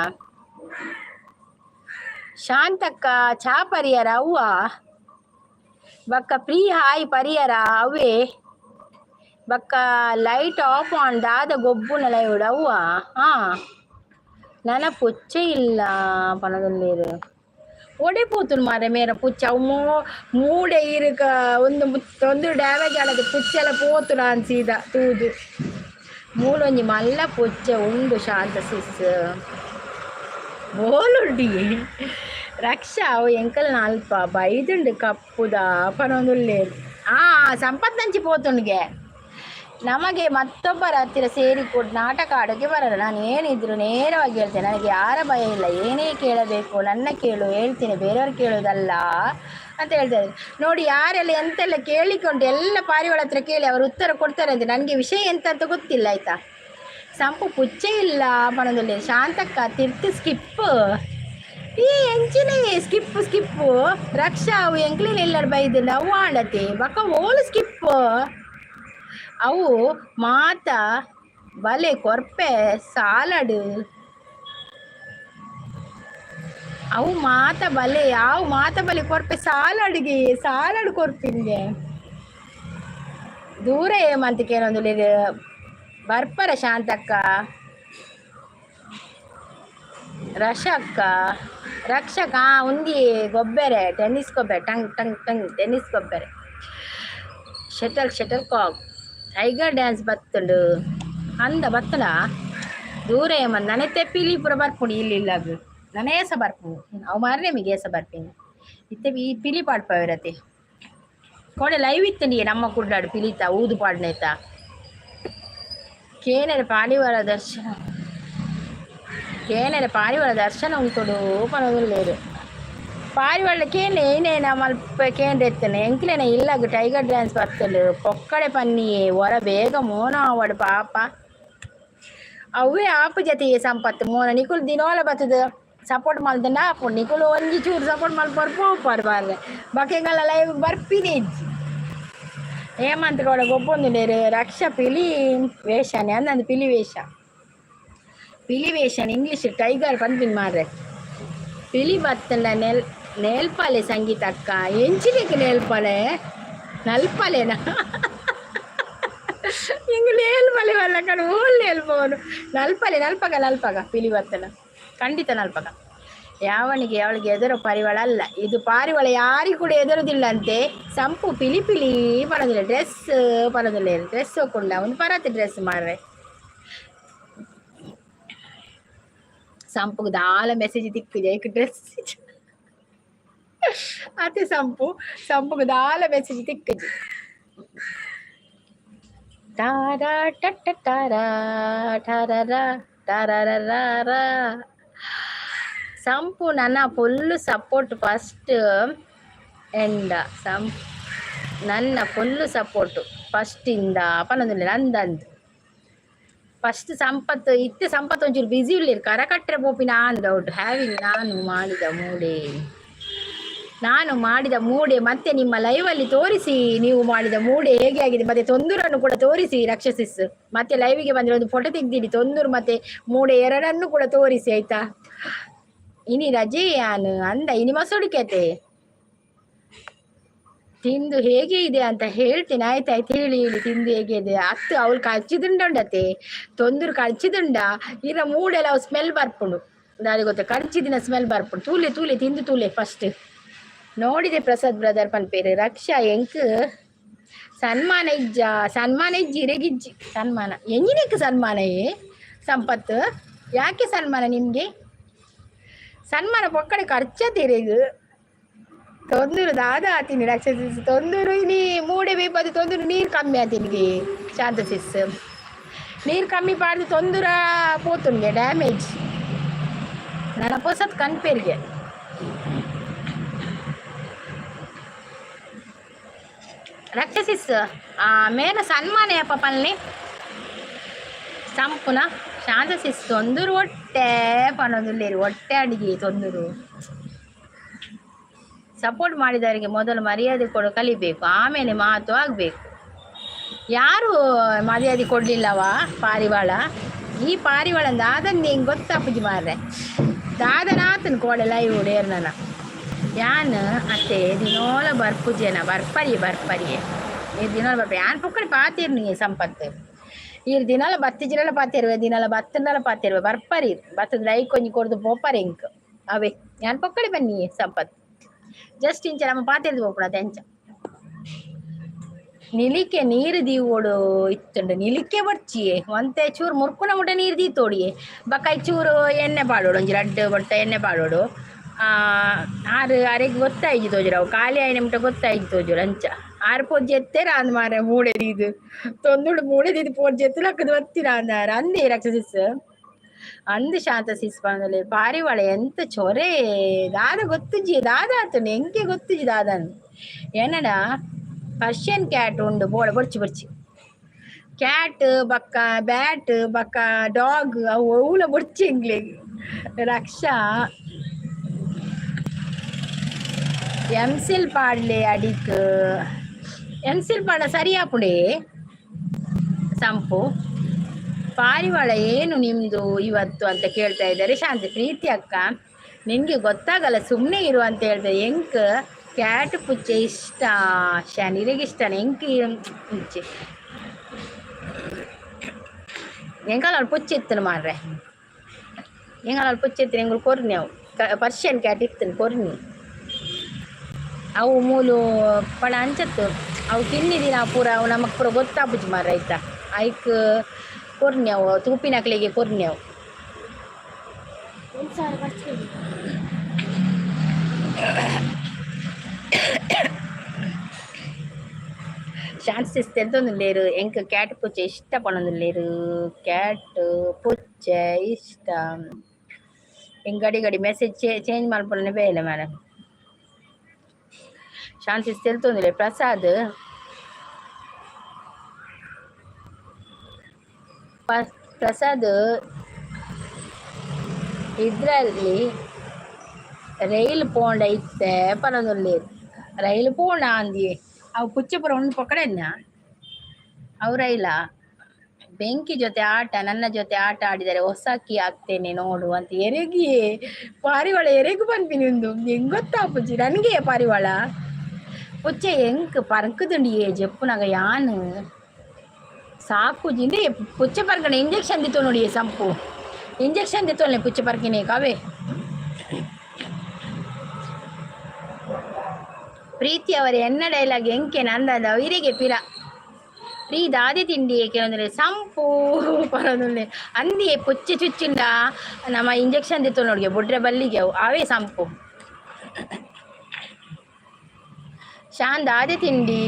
Speaker 1: ಶಾಂತಕ್ಕ ಚಾ ಪರಿಯರ ಅವ್ವ ಬಕ್ಕ ಪ್ರೀ ಹಾಯ್ ಪರಿಯರ ಅವೇ ಬಕ್ಕ ಲೈಟ್ ಆಫ್ ಆನ್ ದಾದ ಗೊಬ್ಬುನ ಲೈವ್ ಅವ್ವ. ಹಾ, ನನ ಪುಚ್ಚೆ ಇಲ್ಲ ಪನದಲ್ಲೇರು ಒಡೆ ಪೋತುನು ಮಾರೆ ಮೇರ ಪುಚ್ಚ. ಅವು ಮೂಡೆ ಇರುಕ ಒಂದು ಒಂದು ಡ್ಯಾಮೇಜ್ ಆಡದು ಪುಚ್ಚೆಲ್ಲ ಪೋತು. ನಾನು ಸೀದಾ ತೂದು ಮೂಲೊಂಜಿ ಮಲ್ಲ ಪುಚ್ಚೆ ಉಂಡು. ಶಾಂತ ಸಿಸ್ ಬೋಲುಂಡಿ ರಕ್ಷಾ ಅವು ಎಂಕಲ್ ಅಲ್ಪ ಬೈದುಂಡು ಕಪ್ಪುದ ಪನೊಂದುಲ್ಲೇರು. ಆ ಸಂಪತ್ತಂಚಿ ಪೋತುಂಡ್ಗೆ. ನಮಗೆ ಮತ್ತೊಬ್ಬರ ಹತ್ತಿರ ಸೇರಿಕೊಂಡು ನಾಟಕ ಆಡೋಕ್ಕೆ ಬರಲ್ಲ. ನಾನು ಏನಿದ್ರು ನೇರವಾಗಿ ಹೇಳ್ತೇನೆ. ನನಗೆ ಯಾರ ಭಯ ಇಲ್ಲ. ಏನೇ ಕೇಳಬೇಕು ನನ್ನ ಕೇಳು, ಹೇಳ್ತೇನೆ, ಬೇರೆಯವ್ರು ಕೇಳೋದಲ್ಲ ಅಂತ ಹೇಳ್ತಾರೆ. ನೋಡಿ, ಯಾರೆಲ್ಲ ಎಂತೆಲ್ಲ ಕೇಳಿಕೊಂಡು ಎಲ್ಲ ಪಾರಿವಾಳ ಹತ್ರ ಕೇಳಿ ಅವರು ಉತ್ತರ ಕೊಡ್ತಾರೆ ಅಂತ. ನನಗೆ ವಿಷಯ ಎಂತ ಅಂತ ಗೊತ್ತಿಲ್ಲ, ಆಯಿತಾ? ಸಂಪು ಪುಚ್ಚೆ ಇಲ್ಲ ಪಣದಲ್ಲಿ. ಶಾಂತಕ್ಕ ತಿರ್ತು ಸ್ಕಿಪ್ ಈ ಎಂಚಿನ ಸ್ಕಿಪ್ ಸ್ಕಿಪ್ಪು. ರಕ್ಷಾ ಅವು ಎಂಕ್ಲಿನ ಎಲ್ಲರ ಬೈದು ಅವು ಆಂಡತಿ ಬಕ್ಕ ಓಲು ಸ್ಕಿಪ್. ಅವು ಮಾತ ಬಲೆ ಕೊರ್ಪೆ ಸಾಲಡು. ಅವು ಮಾತ ಬಲೆ ಯಾವ ಮಾತ ಬಲೆ ಕೊರ್ಪೆ ಸಾಲಡ್ಗೆ ಸಾಲಡ್ ಕೊರ್ಪಿನ್ಗೆ. ದೂರ ಏಮಂತಕೇನೊಂದು ಬರ್ಪರ ಶಾಂತಕ್ಕ ರಶಕ್ಕ ರಕ್ಷಕ ಉಂದಿ ಗೊಬ್ಬೆರೆ ಟೆನ್ನಿಸ್ ಗೊಬ್ಬೆರೆ ಟಂಗ್ ಟಂಗ್ ಟಂಗ್ ಟೆನ್ನಿಸ್ ಗೊಬ್ಬೆರೆ shuttle shuttle cock tiger dance ಬತ್ತುಂಡು ಅಂದ ಬತ್ತಲ ದೂರ ಏಮನ್ ನನೆತ್ತೆ ಪಿಲಿ ಪೂರ ಬರ್ಪುಂಡು. ಇಲ್ಲಿ ಇಲ್ಲಾಗ ನನೇಸ ಬರ್ಪುಂಡು. ಅವು ಮಾರನೆ ಮಿಗೆ ಏಸ ಬರ್ಪಿನಿ ಇತ್ತೆ ಈ ಪಿಲಿ ಪಾಡ್ಪವಿರತೆ ಕೋಡೆ ಲೈವ್ ಇತ್ತಂಡಿ ನಮ್ಮ ಕುಡ್ಲಾಡು ಪಿಲಿತ ಊದು ಪಾಡ್ನೇತ ಕೇನರೆ ಪಾರಿವಾಳ ದರ್ಶನ ಕೇನರೆ ಪಾರಿವಾಳ ದರ್ಶನ ಉಂಟುಡು ಪನೊಂದುಲ್ಲೆರ್. ಪಾರಿವಾಳ ಕೇನೆ ಏನೇನ ಮಲ್ಪ ಕೇಂದ್ರ ಎತ್ತನೆ ಎಂಕ್ಲೆನ ಇಲ್ಲಗ್ ಟೈಗರ್ ಡ್ಯಾನ್ಸ್ ಬತ್ತಲು ಪೊಕ್ಕಡೆ ಪನ್ನಿಯೇ ಒರ ಬೇಗ ಮೋನ ಆವಡ್ ಪಾಪ. ಅವೇ ಆಪು ಜತೆ ಸಂಪತ್ತು ಮೋನ. ನಿಕುಲು ದಿನೋಲ ಬತ್ತದ ಸಪೋರ್ಟ್ ಮಲ್ತಂಡ ಆಪುಂಡು. ನಿಕುಲು ಒಂಜಿ ಚೂರು ಸಪೋರ್ಟ್ ಮಲ್ಪೊರ್ ಪೋಪರ್ ಬಾರ್ರೆ. ಬೊಕ ಎಂಕಲ್ನ ಲೈವ್ ಬರ್ಪಿನೇ ಇಜ್ಜಿ. ಹೇಮಂತ್ ಗೌಡ ಗೊಬ್ಬೊಂದುಲ್ಲೆರ್. ರಕ್ಷಾ ಪಿಲಿ ವೇಷನೆ ಅಂದಂದು ಪಿಲಿ ವೇಷ ಪಿಲಿ ವೇಷನ್ ಇಂಗ್ಲೀಷ್ ಟೈಗರ್ ಪನ್ಪಿನ ಮಾರ್ರೆ. ಪಿಲಿ ಬತ್ತಂಡ ನೆಲ್ ನೇಲ್ಪಾಲೆ ಸಂಗೀತ ಅಕ್ಕ ಎಂಚಿನೆಕ್ ನೇಲ್ಪಾಲೆ ನಲ್ಪಾಲೆನಾ? ಎಂಕ್ ನೇಲ್ಪಾಲೆ ಬಲ್ಲಕಡ ಓಲ್ ನೇಲ್ಪವನು ನಲ್ಪಾಲೆ ನಲ್ಪಗ ನಲ್ಪಗ ಪಿಲಿ ಬತ್ತನ ಖಂಡಿತ ನಲ್ಪಗ. ಯಾವನಿಗೆ ಅವಳಿಗೆ ಎದುರು ಪಾರಿವಾಳ ಅಲ್ಲ ಇದು. ಪಾರಿವಾಳ ಯಾರಿಗೂ ಕೂಡ ಎದುರುದಿಲ್ಲ ಅಂತೆ. ಸಂಪು ಪಿಲಿ ಪಿಲಿ ಪನೊಂದಿಲ್ಲ ಡ್ರೆಸ್ ಪನೊಂದಿಲ್ಲ ಡ್ರೆಸ್ ಹೋಕೊಂಡ ಒಂದು ಪರತ್ ಡ್ರೆಸ್ ಮಾರ್ರೆ. ಸಂಪುಗ್ ದಾಲ ಮೆಸೇಜ್ ತಿಕ್ಕುಜ ಏಕ್ ಡ್ರೆಸ್ ಅತೆ. ಸಂಪು ಸಂಪುಗ್ ದಾಲ ಮೆಸೇಜ್ ತಿಕ್ಕುಜಿ. ಟಾರಾ ಟಟ್ಟ ಟಾರಾ ಟಾರರ ಟಾರರ. ಸಂಪು ನನ್ನ ಫುಲ್ ಸಪೋರ್ಟ್ ಫಸ್ಟ್ ಎಂಡ ಸಂ ನನ್ನ ಫುಲ್ ಸಪೋರ್ಟ್ ಫಸ್ಟ್ ಇಂದ ಪನೊಂದುಲ್ಲೆ ನಂದಂದು ಫಸ್ಟ್ ಸಂಪತ್ತು ಇತ್ತೆ. ಸಂಪತ್ತು ಒಂಚೂರು ಬಿಸಿ ಉಲ್ಲೆರ್ ಕರಕಟ್ರೆ ಪೋಪಿನ ಅಂದ್ ಹ್ಯಾವಿಂಗ್. ನಾನು ಮಾಡಿದ ಮೂಡೆ, ನಾನು ಮಾಡಿದ ಮೂಡೆ ಮತ್ತೆ ನಿಮ್ಮ ಲೈವಲ್ಲಿ ತೋರಿಸಿ. ನೀವು ಮಾಡಿದ ಮೂಡೆ ಹೇಗೆ ಆಗಿದೆ ಮತ್ತೆ ತೊಂದೂರನ್ನು ಕೂಡ ತೋರಿಸಿ. ರಕ್ಷಸಿಸ್ ಮತ್ತೆ ಲೈವಿಗೆ ಬಂದ್ರೆ ಒಂದು ಫೋಟೋ ತೆಗ್ದಿಡಿ. ತೊಂದೂರು ಮತ್ತೆ ಮೂಡೆ ಎರಡನ್ನು ಕೂಡ ತೋರಿಸಿ, ಆಯ್ತಾ? ಇನಿ ರಜೆ ಯಾನು ಅಂದ ಇನಿ ಮಸೊಡಿಕೆತೆ ತಿಂದು ಹೇಗೆ ಇದೆ ಅಂತ ಹೇಳ್ತೇನೆ. ಆಯ್ತಾಯ್ತು, ಹೇಳಿ ಹೇಳಿ, ತಿಂದು ಹೇಗೆ ಇದೆ. ಅತ್ತು ಅವಳು ಕಚ್ಚಿದುಂಡತೆ ತೊಂದರು ಕಚ್ಚಿದುಂಡ ಇರ ಮೂಡೆಲ್ಲ ಅವು ಸ್ಮೆಲ್ ಬರ್ಪುಂಡು. ದಾದ ಗೊತ್ತ, ಕರ್ಚಿದಿನ ಸ್ಮೆಲ್ ಬರ್ಪುಂಡು. ತೂಲೆ ತೂಲೆ ತಿಂದು ತೂಲೆ ಫಸ್ಟ್. ನೋಡಿದೆ ಪ್ರಸಾದ್ ಬ್ರದರ್ ಪನ್ಪೇರು. ರಕ್ಷಾ ಎಂಕ್ ಸನ್ಮಾನ ಇಜ್ಜ? ಸನ್ಮಾನ ಇಜ್ಜಿ ಇರೆಗಿಜ್ಜಿ ಸನ್ಮಾನ. ಎಂಜಿನಕ್ಕೆ ಸನ್ಮಾನ? ಏ ಸಂಪತ್ತು, ಯಾಕೆ ಸನ್ಮಾನ ನಿಮಗೆ? ಸನ್ಮಾನ ಪೊಕ್ಕಡೆ ಖರ್ಚತಿರೆಗ್. ತೊಂದರು ದಾದ ಆತೀನಿ ರಾಕ್ಷಸ ತೊಂದರು. ಇನಿ ಮೂಡೆ ಬೇಪದು ತೊಂದರು ನೀರು ಕಮ್ಮಿ ಆತಿನಿಗೆ. ಶಾಂತ ಸಿಸ್ ನೀರು ಕಮ್ಮಿ ಪಾಡ್ದು ತೊಂದರ ಪೋತುನ್ಗೆ ಡ್ಯಾಮೇಜ್. ನನ್ನ ಪೊಸತ್ ಕನ್ಪೇರಿಗೆ ರಕ್ಷಸಿಸ್ ಮೇನ ಸನ್ಮಾನ ಯಪ್ಪ ಪಲ್ನಿ ಸಂಪುನ ಶಾಂತ ಸಿಸ್ ತೊಂದರು ಒಟ್ಟೆ ಪನೊಂದುಲ್ಲೇರಿ ಒಟ್ಟೆ ಅಡಿಗೆ ತೊಂದರು. ಸಪೋರ್ಟ್ ಮಾಡಿದವರಿಗೆ ಮೊದಲು ಮರ್ಯಾದೆ ಕೊಡು ಕಲಿಬೇಕು, ಆಮೇಲೆ ಮಾತು ಆಗಬೇಕು. ಯಾರು ಮರ್ಯಾದೆ ಕೊಡಲಿಲ್ಲವಾ ಪಾರಿವಾಳ? ಈ ಪಾರಿವಾಳ ದಾದನ್ ಹೆಂಗೆ ಗೊತ್ತಾಪುಜಿ ಮಾರ್ರೆ. ದಾದನಾತನ್ ಕೋಡೆ ಲೈವ್ ಡೇರ್ನನ ಯಾನ್ ಅತ್ತೆ ದಿನೋಲ ಬರ್ಪುಜೇನ ಬರ್ಪರಿಯೆ ಬರ್ಪರಿಯೆ ಈ ದಿನೋಲ ಬರ್ಪ ಯಾನ್ ಪುಕ್ಕಡಿ ಪಾತಿರ್ನಿ ಸಂಪತ್ತು. ಈರ್ ದಿನಲ ಬತ್ತಿಜಿರಲ ಪಾತಿರುವೆ, ದಿನಲ ಬತ್ತಂಡಲ ಪಾತಿರುವೆ. ಬರ್ಪರಿ ಬತ್ತದ ಲೈಕ್ ಒಂಜಿ ಕೊರ್ದು ಪೋಪರ್ ಎಂಕ್ ಅವೇ. ಯಾನ್ ಪೊಕ್ಕಡಿ ಬನ್ನಿ ಸಂಪತ್ ಜಸ್ಟ್ ಇಂಚ ನಮ್ಮ ಪಾತಿರ್ದು ಪೋಪುಣ ಅಂಚ. ನಿಲಿಕೆ ನೀರು ದೀವೋಡು ಇತ್ತುಂಡು ನಿಲಿಕೆ ಬರ್ಚಿಯೆ ಒಂತೆ ಚೂರು ಮುರ್ಕುನ ಮುಟ ನೀರು ದೀತೋಡಿಯೆ. ಬೊಕ್ಕ ಚೂರು ಎಣ್ಣೆ ಪಾಡೋಡು, ಒಂಜಿ ರಡ್ಡ್ ಬೊಟ್ಟ ಎಣ್ಣೆ ಪಾಡೋಡು. ಆರು ಅರೆಗ್ ಗೊತ್ತಾಯ್ಜಿ ತೋಜುರು, ಅವು ಖಾಲಿ ಆಯಿನ ಮುಟ ಗೊತ್ತಾಯ್ಜಿ ತೋಜುರು ಅಂಚ. ಆರು ಪೊಜ್ಜಿ ಎತ್ತೇರ ಅಂದ್ ಮಾರೆ ಮೂಡೆ ದೀದು ತೊಂದುಡು ಮೂಡೆ ದೀದು ಪೊಜ್ಜಿ ಎತ್ತು ಲಕ್ಕದು ಬತ್ತಿರ ಅಂದಾರ ಅಂದೇ ರಕ್ಷಸಿಸ್ ಅಂದ್ ಶಾಂತ ಸಿಸ್ ಪಂಡಲೆ. ಪಾರಿವಾಳ ಎಂತ ಚೊರೆ ದಾದ ಗೊತ್ತುಜಿ ದಾದ ಆತುಂಡು ಎಂಕೆ ಗೊತ್ತುಜಿ ದಾದನ್. ಎನ್ನಡ ಪರ್ಷಿಯನ್ ಕ್ಯಾಟ್ ಉಂಡು ಬೋಡ ಬೊರ್ಚಿ ಬೊರ್ಚಿ ಕ್ಯಾಟ್ ಬಕ್ಕ ಬ್ಯಾಟ್ ಬಕ್ಕ ಡಾಗ್ ಅವು ಒವ್ಲ ಬೊರ್ಚಿ ಎಂಕ್ಲೆಗ್. ರಕ್ಷಾ ಎಂಸಿಲ್ ಪಾಡ್ಲೆ ಅಡಿಕ್ ಎಂಸಿಲ್ ಪಾಡ ಸರಿಯಾಪುಂಡೆ ಸಂಪು. ಪಾರಿವಾಳ ಏನು ನಿಮ್ಮದು ಇವತ್ತು ಅಂತ ಕೇಳ್ತಾ ಇದ್ದಾರೆ ಶಾಂತಿ ಪ್ರೀತಿ ಅಕ್ಕ. ನಿನಗೆ ಗೊತ್ತಾಗಲ್ಲ ಸುಮ್ಮನೆ ಇರು ಅಂತ ಹೇಳ್ತಾರೆ. ಎಂಕ್ ಕ್ಯಾಟ್ ಪುಚ್ಚೆ ಇಷ್ಟ, ಶನಿರಿಗೆ ಇಷ್ಟನೇ ಎಂಕ್ ಪುಚ್ಚೆ. ಎಂಕಲ ಪುಚ್ಚೆ ಇತ್ತನು ಮಾರ್ರೆ, ಎಂಕಲ ಪುಚ್ಚೆ ಇತ್ತು ಎಂಗಳು ಕೊರ್ನಿ ಅವು ಪರ್ಷಿಯನ್ ಕ್ಯಾಟ್ ಇತ್ತನು ಕೊರ್ನಿ. ಅವು ಮೂಲು ಪಣ ಅಂಚತ್ತು ಅವು ತಿನ್ನಿದಿನ ಪೂರ ಅವು ನಮಕ್ ಪೂರ ಗೊತ್ತಾಪುಜಿ ಮಾರ್ರೆ ಆಯ್ತಾ. ಐಕ್ ಕೊರ್ನಿ ಅವು ತೂಪಿನಕ್ಲೆಗೆ ಕೊರ್ನಿ ಅವು.
Speaker 2: 1000 ಖರ್ಚು.
Speaker 1: ಶಾಂತಿ ಎಂತೊಂದುಲ್ಲೇರು ಎಂಕ್ ಕ್ಯಾಟ್ ಪುಚ್ಚೆ ಇಷ್ಟ ಪನೊಂದುಲ್ಲೇರು. ಕ್ಯಾಟ್ ಪುಚ್ಚೆ ಇಷ್ಟ. ಎಂಕ್ ಗಡಿ ಗಡಿ ಮೆಸೇಜ್ ಚೇಂಜ್ ಮಲ್ಪುನ ಬೇಲೆ ಮೇಡಮ್. ಶಾಂತಿ ತೆಲ್ತೊಂದುಲ್ಲೆ ಪ್ರಸಾದ್ ಪ್ರಸಾದ್ ಇದ್ರಲ್ಲಿ ರೈಲ್ ಪೋಂಡ ಇತ್ತೆ ಪನೊಂದುಲ್ಲೇರು. ರೈಲ್ ಪೋಂಡ ಅಂದಿಯೇ ಅವು ಪುಚ್ಚೆ ಪೂರ ಉಂಡು ಪೊಕಡೆನ್ನ ಅವು ರೈಲ. ಬೆಂಕಿ ಜೊತೆ ಆಟ ನನ್ನ ಜೊತೆ ಆಟ ಆಡಿದರೆ ಹೊಸಕಿ ಆಗ್ತೇನೆ ನೋಡು ಅಂತ ಎರೆಗಿಯೇ ಪಾರಿವಾಳ ಎರೆಗು ಪನ್ಪಿನಿ ಉಂದು ಎಂಗ್ ಗೊತ್ತಾಪುಜಿ ನನಗೆ ಪಾರಿವಾಳ. ಪುಚ್ಚೆ ಎಂಕ್ ಪರ್ಕುದುಂಡಿಯೇ ಜೆಪ್ಪುನಗ ಯಾನ್ ಸಾಕುಜಿ ಇಂದೇ ಪುಚ್ಚೆ ಪರ್ಕಣ ಇಂಜೆಕ್ಷನ್ ದಿತ್ತೊ ನೋಡಿಯೇ ಸಂಪು ಇಂಜೆಕ್ಷನ್ ದಿತ್ತೊಲ್ನೆ ಪುಚ್ಚೆ ಪರ್ಕಿನೇ ಕವೆ. ಪ್ರೀತಿ ಅವರೇ ಎನ್ನ ಡೈಲಾಗ್ ಎಂಕೆ ನಂದದ ಇರೆಗೆ ಪಿರ ಪ್ರೀ ದಾದಿ ತಿಂಡಿ ಏಕೆ ಸಂಪು ಪರದುಲ್ಲೆ ಅಂದಿಯೇ ಪುಚ್ಚೆ ಚುಚ್ಚಿಂಡ ನಮ್ಮ ಇಂಜೆಕ್ಷನ್ ದಿತ್ತೊ ನೋಡಿಗೆ ಬುಡ್ರೆ ಬಲ್ಲಿಗೆ ಅವು ಅವೇ ಸಂಪು. ಶಾನ್ ದಾದಿ ತಿಂಡಿ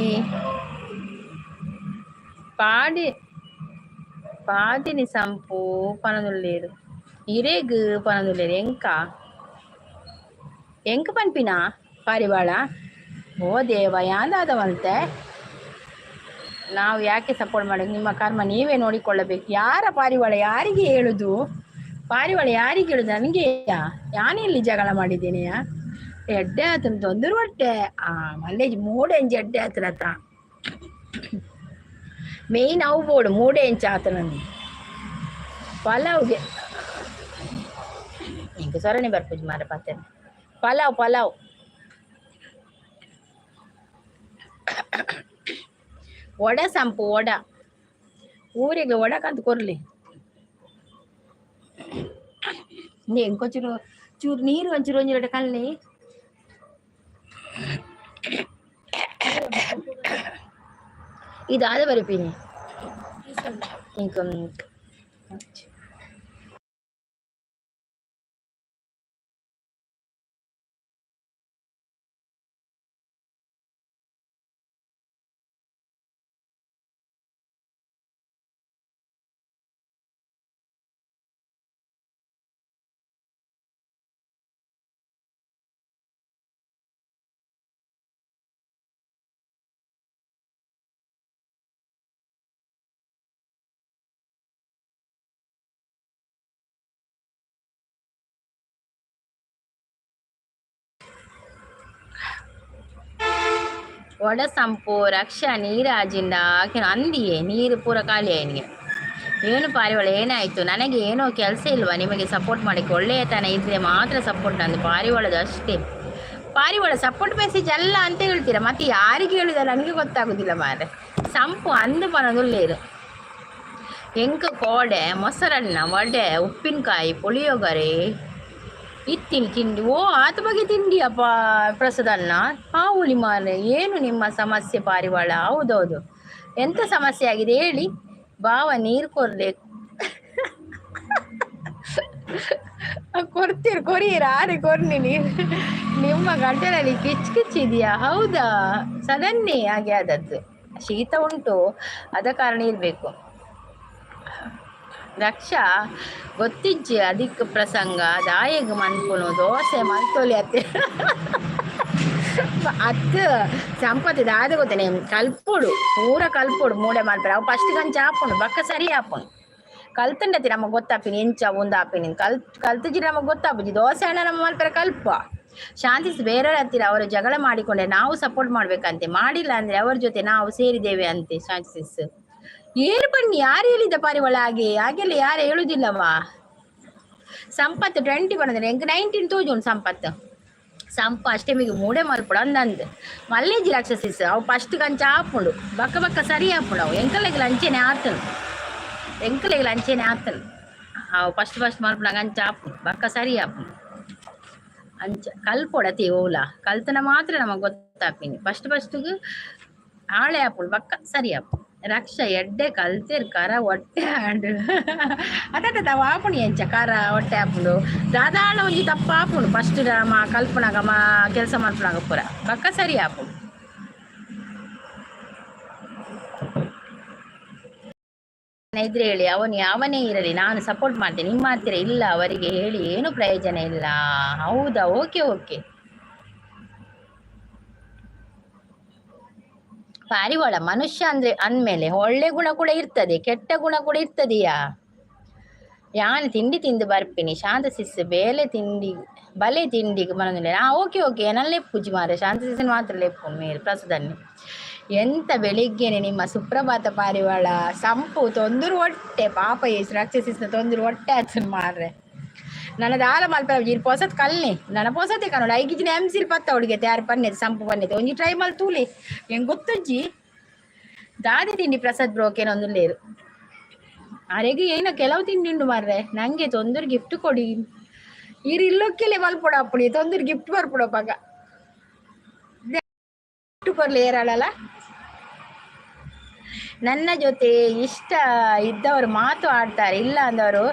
Speaker 1: ಪಾಡಿ ಪಾದಿನಿ ಸಂಪು ಪನೊಂದುಲ್ಲೇರು ಇರೆಗ್ ಪನೊಂದುಲ್ಲೇರು ಎಂಕ ಎಂಕ್ ಪನ್ಪಿನ ಪಾರಿವಾಳ. ಓ ದೇವ ಯಾಂದಾದವಂತೆ ನಾವು ಯಾಕೆ ಸಪೋರ್ಟ್ ಮಾಡೋದು? ನಿಮ್ಮ ಕರ್ಮ ನೀವೇ ನೋಡಿಕೊಳ್ಳಬೇಕು. ಯಾರ ಪಾರಿವಾಳ ಯಾರಿಗೆ ಹೇಳುದು? ಪಾರಿವಾಳ ಯಾರಿಗೆ ಹೇಳುದು? ನನಗೆ ಯಾನೆಲ್ಲಿ ಜಗಳ ಮಾಡಿದ್ದೇನೆಯಾ? ಎಡ್ಡೆ ಆತನ ತೊಂದರೆ ಹೊಟ್ಟೆ ಆ ಮಲ್ಲೇಜ್ ಮೂಡೆಂಜಿ ಎಡ್ಡೆ ಆತನತ್ತ ಮೇಯ್ನ್ ಅವು ಬೋಡು ಮೂಡೆಂಚ ಆತನ ಪಲಾವ್ಗೆ ಇಂಕ ಸೊರಣೆ ಬರ್ಪುಜಿ ಮಾರ ಪಾತೆ ಪಲಾವ್ ಪಲಾವ್ ವಡ ಸಂಪು ವಡ ಊರಿಗೆ ವಡಕಂತ ಕೊರ್ಲಿ. ಇಂಕೊಂಚೂರು ಚೂರು ನೀರು ಒಂಚೂರು ಒಂಜಿ ಕಲ್ಲಿ. ಇದಾದ ಬರಿಪಿನಿ ಇಂಕ. ವಡ ಸಂಪು ರಕ್ಷಾ ನೀರಾಜಿಂದ ಅಂದಿಯೇ ನೀರು ಪೂರ ಖಾಲಿ ಆಯ್ನಿಗೆ. ಏನು ಪಾರಿವಾಳ, ಏನಾಯಿತು? ನನಗೆ ಏನೋ ಕೆಲಸ ಇಲ್ವಾ ನಿಮಗೆ ಸಪೋರ್ಟ್ ಮಾಡೋಕ್ಕೆ? ಒಳ್ಳೆಯತನ ಇದ್ದರೆ ಮಾತ್ರ ಸಪೋರ್ಟ್ ನಂದು. ಪಾರಿವಾಳದ ಅಷ್ಟೇ. ಪಾರಿವಾಳ ಸಪೋರ್ಟ್ ಮೆಸೇಜ್ ಅಲ್ಲ ಅಂತ ಹೇಳ್ತೀರಾ, ಮತ್ತೆ ಯಾರಿಗೆ ಹೇಳುದ ನನಗೆ ಗೊತ್ತಾಗುದಿಲ್ಲ ಮಾರೆ. ಸಂಪು ಅಂದು ಪನದುಲ್ಲೇರು. ಎಂಕ್ ಕೋಡೆ ಮೊಸರನ್ನ, ವಡೆ, ಉಪ್ಪಿನಕಾಯಿ, ಪುಳಿಯೋಗರೆ ಇತ್ತಿನಿ ತಿಂಡಿ. ಓ, ಆತ ಬಗ್ಗೆ ತಿಂಡಿಯಪ್ಪ ಪ್ರಸಾದನ್ನ ಹಾವುಲಿ ಮಾರೆ. ಏನು ನಿಮ್ಮ ಸಮಸ್ಯೆ ಪಾರಿವಾಳ? ಹೌದೌದು, ಎಂತ ಸಮಸ್ಯೆ ಆಗಿದೆ ಹೇಳಿ. ಬಾವ ನೀರು ಕೊರ್ಬೇಕು ಕೊಡ್ತೀರಿ, ಕೊರಿಯರ್ ಆರೆ ಕೊರ್ನಿ ನೀರು. ನಿಮ್ಮ ಗಂಟಲಲ್ಲಿ ಕಿಚ್ ಕಿಚ್ ಇದೆಯಾ? ಹೌದಾ? ಸಡನ್ನೇ ಹಾಗೆ ಆದದ್ದು. ಶೀತ ಉಂಟು, ಅದ ಕಾರಣ ಇರಬೇಕು. ರಕ್ಷಾ ಗೊತ್ತಿಜ್ಜಿ ಅದಿಕ್ ಪ್ರಸಂಗ ದಾಯಗ್ ಮನ್ಪುನು ದೋಸೆ ಮಲ್ತೊಲಿ ಅತ್ತೆ ಅತ್ತು ಸಂಪತ್ತು ದಾದ ಗೊತ್ತನೆ. ಕಲ್ಪೊಡು, ಪೂರ ಕಲ್ಪೊಡು. ಮೂಡೆ ಮಲ್ಪರೆ ಅವು ಫಸ್ಟ್ ಕಂಚ ಆಪುಂಡು, ಬಕ್ಕ ಸರಿ ಆಪುಂಡು. ಕಲ್ತುಂಡತಿ ನಮಗೆ ಗೊತ್ತಾಪಿನಿ ಎಂಚ ಉಂದಾಪಿನಿ. ಕಲ್ತುಜಿ ನಮಗೆ ಗೊತ್ತಾಪುಜಿ. ದೋಸೆ ಅಣ್ಣ ನಮ್ಮ ಮಲ್ಪರೆ ಕಲ್ಪ. ಶಾಂತಿ ಬೇರೆಯವ್ರ ಹತ್ತಿರ ಅವರು ಜಗಳ ಮಾಡಿಕೊಂಡೆ ನಾವು ಸಪೋರ್ಟ್ ಮಾಡ್ಬೇಕಂತೆ, ಮಾಡಿಲ್ಲ ಅಂದ್ರೆ ಅವರ ಜೊತೆ ನಾವು ಸೇರಿದ್ದೇವೆ ಅಂತೆ. ಶಾಂತಿ ಏನು ಬನ್ನಿ, ಯಾರು ಹೇಳಿದ್ದ ಪಾರಿವಾಳ ಹಾಗೆ? ಹಾಗೆಲ್ಲ ಯಾರು ಹೇಳುದಿಲ್ಲವಾ. ಸಂಪತ್ತು 20 ಬಂದ್ರೆ ಎಂಕ್ 19 ತೋಜುಂಡು ಸಂಪತ್ತು. ಸಂಪ ಅಷ್ಟಮಿಗೆ ಮೂಡೆ ಮಲ್ಪಡು ಅಂದಂದು ಮಲ್ಲೇಜಿ ರಾಕ್ಷಸಿಸ್. ಅವು ಫಸ್ಟ್ ಕಂಚ ಆಪುಂಡು, ಬಕ್ಕ ಬಕ್ಕ ಸರಿ ಆಪುಂಡು. ಅವು ಎಂಕಲೆಗ್ಲ ಅಂಚೆನೆ ಆತನು, ಎಂಕಲೆಗ್ಲ ಅಂಚೆನೆ ಆತನು. ಅವು ಫಸ್ಟ್ ಫಸ್ಟ್ ಮಲ್ಪುನಾಗ ಅಂಚ ಆಪುಂಡು, ಬಕ್ಕ ಸರಿ ಆಪುಂಡು. ಅಂಚ ಕಲ್ಪೊಡತಿ ಓಲ ಕಲ್ತನ ಮಾತ್ರ ನಮಗೆ ಗೊತ್ತಾಪಿನಿ. ಫಸ್ಟ್ ಫಸ್ಟ್ಗೆ ಆಳೆ ಆಪುಂಡು, ಬಕ್ಕ ಸರಿ ಆಪುಂಡು. ರಕ್ಷ ಎಡ್ಡೆ ಕಲ್ತೇರ್ ಕರ ಹೊಟ್ಟೆ ಆಂಡ್ ಅದ ಆಪುಂಡು. ಎಂಚ ಕರ ಹೊಟ್ಟೆ ಆಪುಂಡು? ದಾದಾಳ ಒಂಜಿ ತಪ್ಪ ಆಪುಂಡು ಫಸ್ಟ್ ಮಾ ಕಲ್ಪುನಾಗ, ಮಾ ಕೆಲಸ ಮಲ್ಪುನಾಗ ಪೂರ, ಬಕ್ಕ ಸರಿ ಆಪುಂಡು. ಇದ್ರೆ ಹೇಳಿ, ಅವನು ಯಾವನೇ ಇರಲಿ ನಾನು ಸಪೋರ್ಟ್ ಮಾಡ್ತೇನೆ. ನಿಮ್ಮ ಹತ್ತಿರ ಇಲ್ಲ ಅವರಿಗೆ ಹೇಳಿ ಏನು ಪ್ರಯೋಜನ ಇಲ್ಲ. ಹೌದಾ? Okay okay. ಪಾರಿವಾಳ ಮನುಷ್ಯ ಅಂದ್ರೆ ಅಂದ್ಮೇಲೆ ಒಳ್ಳೆ ಗುಣ ಕೂಡ ಇರ್ತದೆ, ಕೆಟ್ಟ ಗುಣ ಕೂಡ ಇರ್ತದೆಯಾ. ಯಾನ್ ತಿಂಡಿ ತಿಂದು ಬರ್ಪಿನಿ. ಶಾಂತ ಸಿಸ್ ಬೇಲೆ ತಿಂಡಿ ಬಲೆ ತಿಂಡಿಗೆ ಮನೊಂದಿಲ್ಲ. ಹಾ, ಓಕೆ ಓಕೆ. ನನ್ನ ಲೆಪ್ಪುಜಿ ಮಾರೆ, ಶಾಂತ ಸಿಸ್ನ ಮಾತ್ರ ಲೆಪ್ಪು ಮೇಲ್ ಪ್ರಸಾದನ್ನಿ. ಎಂತ ಬೆಳಿಗ್ಗೆನೆ ನಿಮ್ಮ ಸುಪ್ರಭಾತ ಪಾರಿವಾಳ. ಸಂಪು ತೊಂದರು ಹೊಟ್ಟೆ ಪಾಪ ಏಸು ರಾಕ್ಷಸಿಸ್ನ ತೊಂದರು ಹೊಟ್ಟೆ ಆತನ್ ಮಾರ್ರೆ. ನನ್ನ ದಾಲ ಮಲ್ಪ ಇರ್ ಪೊಸತ್ ಕಲ್ನಿ ನನ್ನ ಪೊಸತೆ ಕನ್ನಡ ಐಗಿಜಿನ ಎಮ್ಸಿಲ್ ಪತ್ತ ಹುಡುಗೆ ತಯಾರು ಪನ್ನೆದು ಸಂಪು ಪನ್ನೆದು ಒಂಜಿ ಟ್ರೈ ಮಲ್ ತೂಲಿ ಹೆಂಗ್ ಗೊತ್ತುಜ್ಜಿ. ದಾದಿ ತಿಂಡಿ ಪ್ರಸಾದ್ ಬ್ರೋಕೇನೊಂದು ಲೇರು ಅರೆಗೆ ಏನೋ ಕೆಲವು ತಿಂಡಿ ಉಂಡು ಮಾರ್ರೆ. ನಂಗೆ ತೊಂದರೆ ಗಿಫ್ಟ್ ಕೊಡಿ. ಇರ್ ಇಲ್ಲೊಕ್ಕೆಲೆ ಮಲ್ಪೊಡ ಅಪ್ಪುಡಿ ತೊಂದರೆ ಗಿಫ್ಟ್ ಬರ್ಪುಡ ಪಗ ಗಿಫ್ಟ್ ಕೊರ್ಲಿ ಏರಾಳಲ್ಲ. ನನ್ನ ಜೊತೆ ಇಷ್ಟ ಇದ್ದವರು ಮಾತು ಆಡ್ತಾರೆ, ಇಲ್ಲ ಅಂದವರು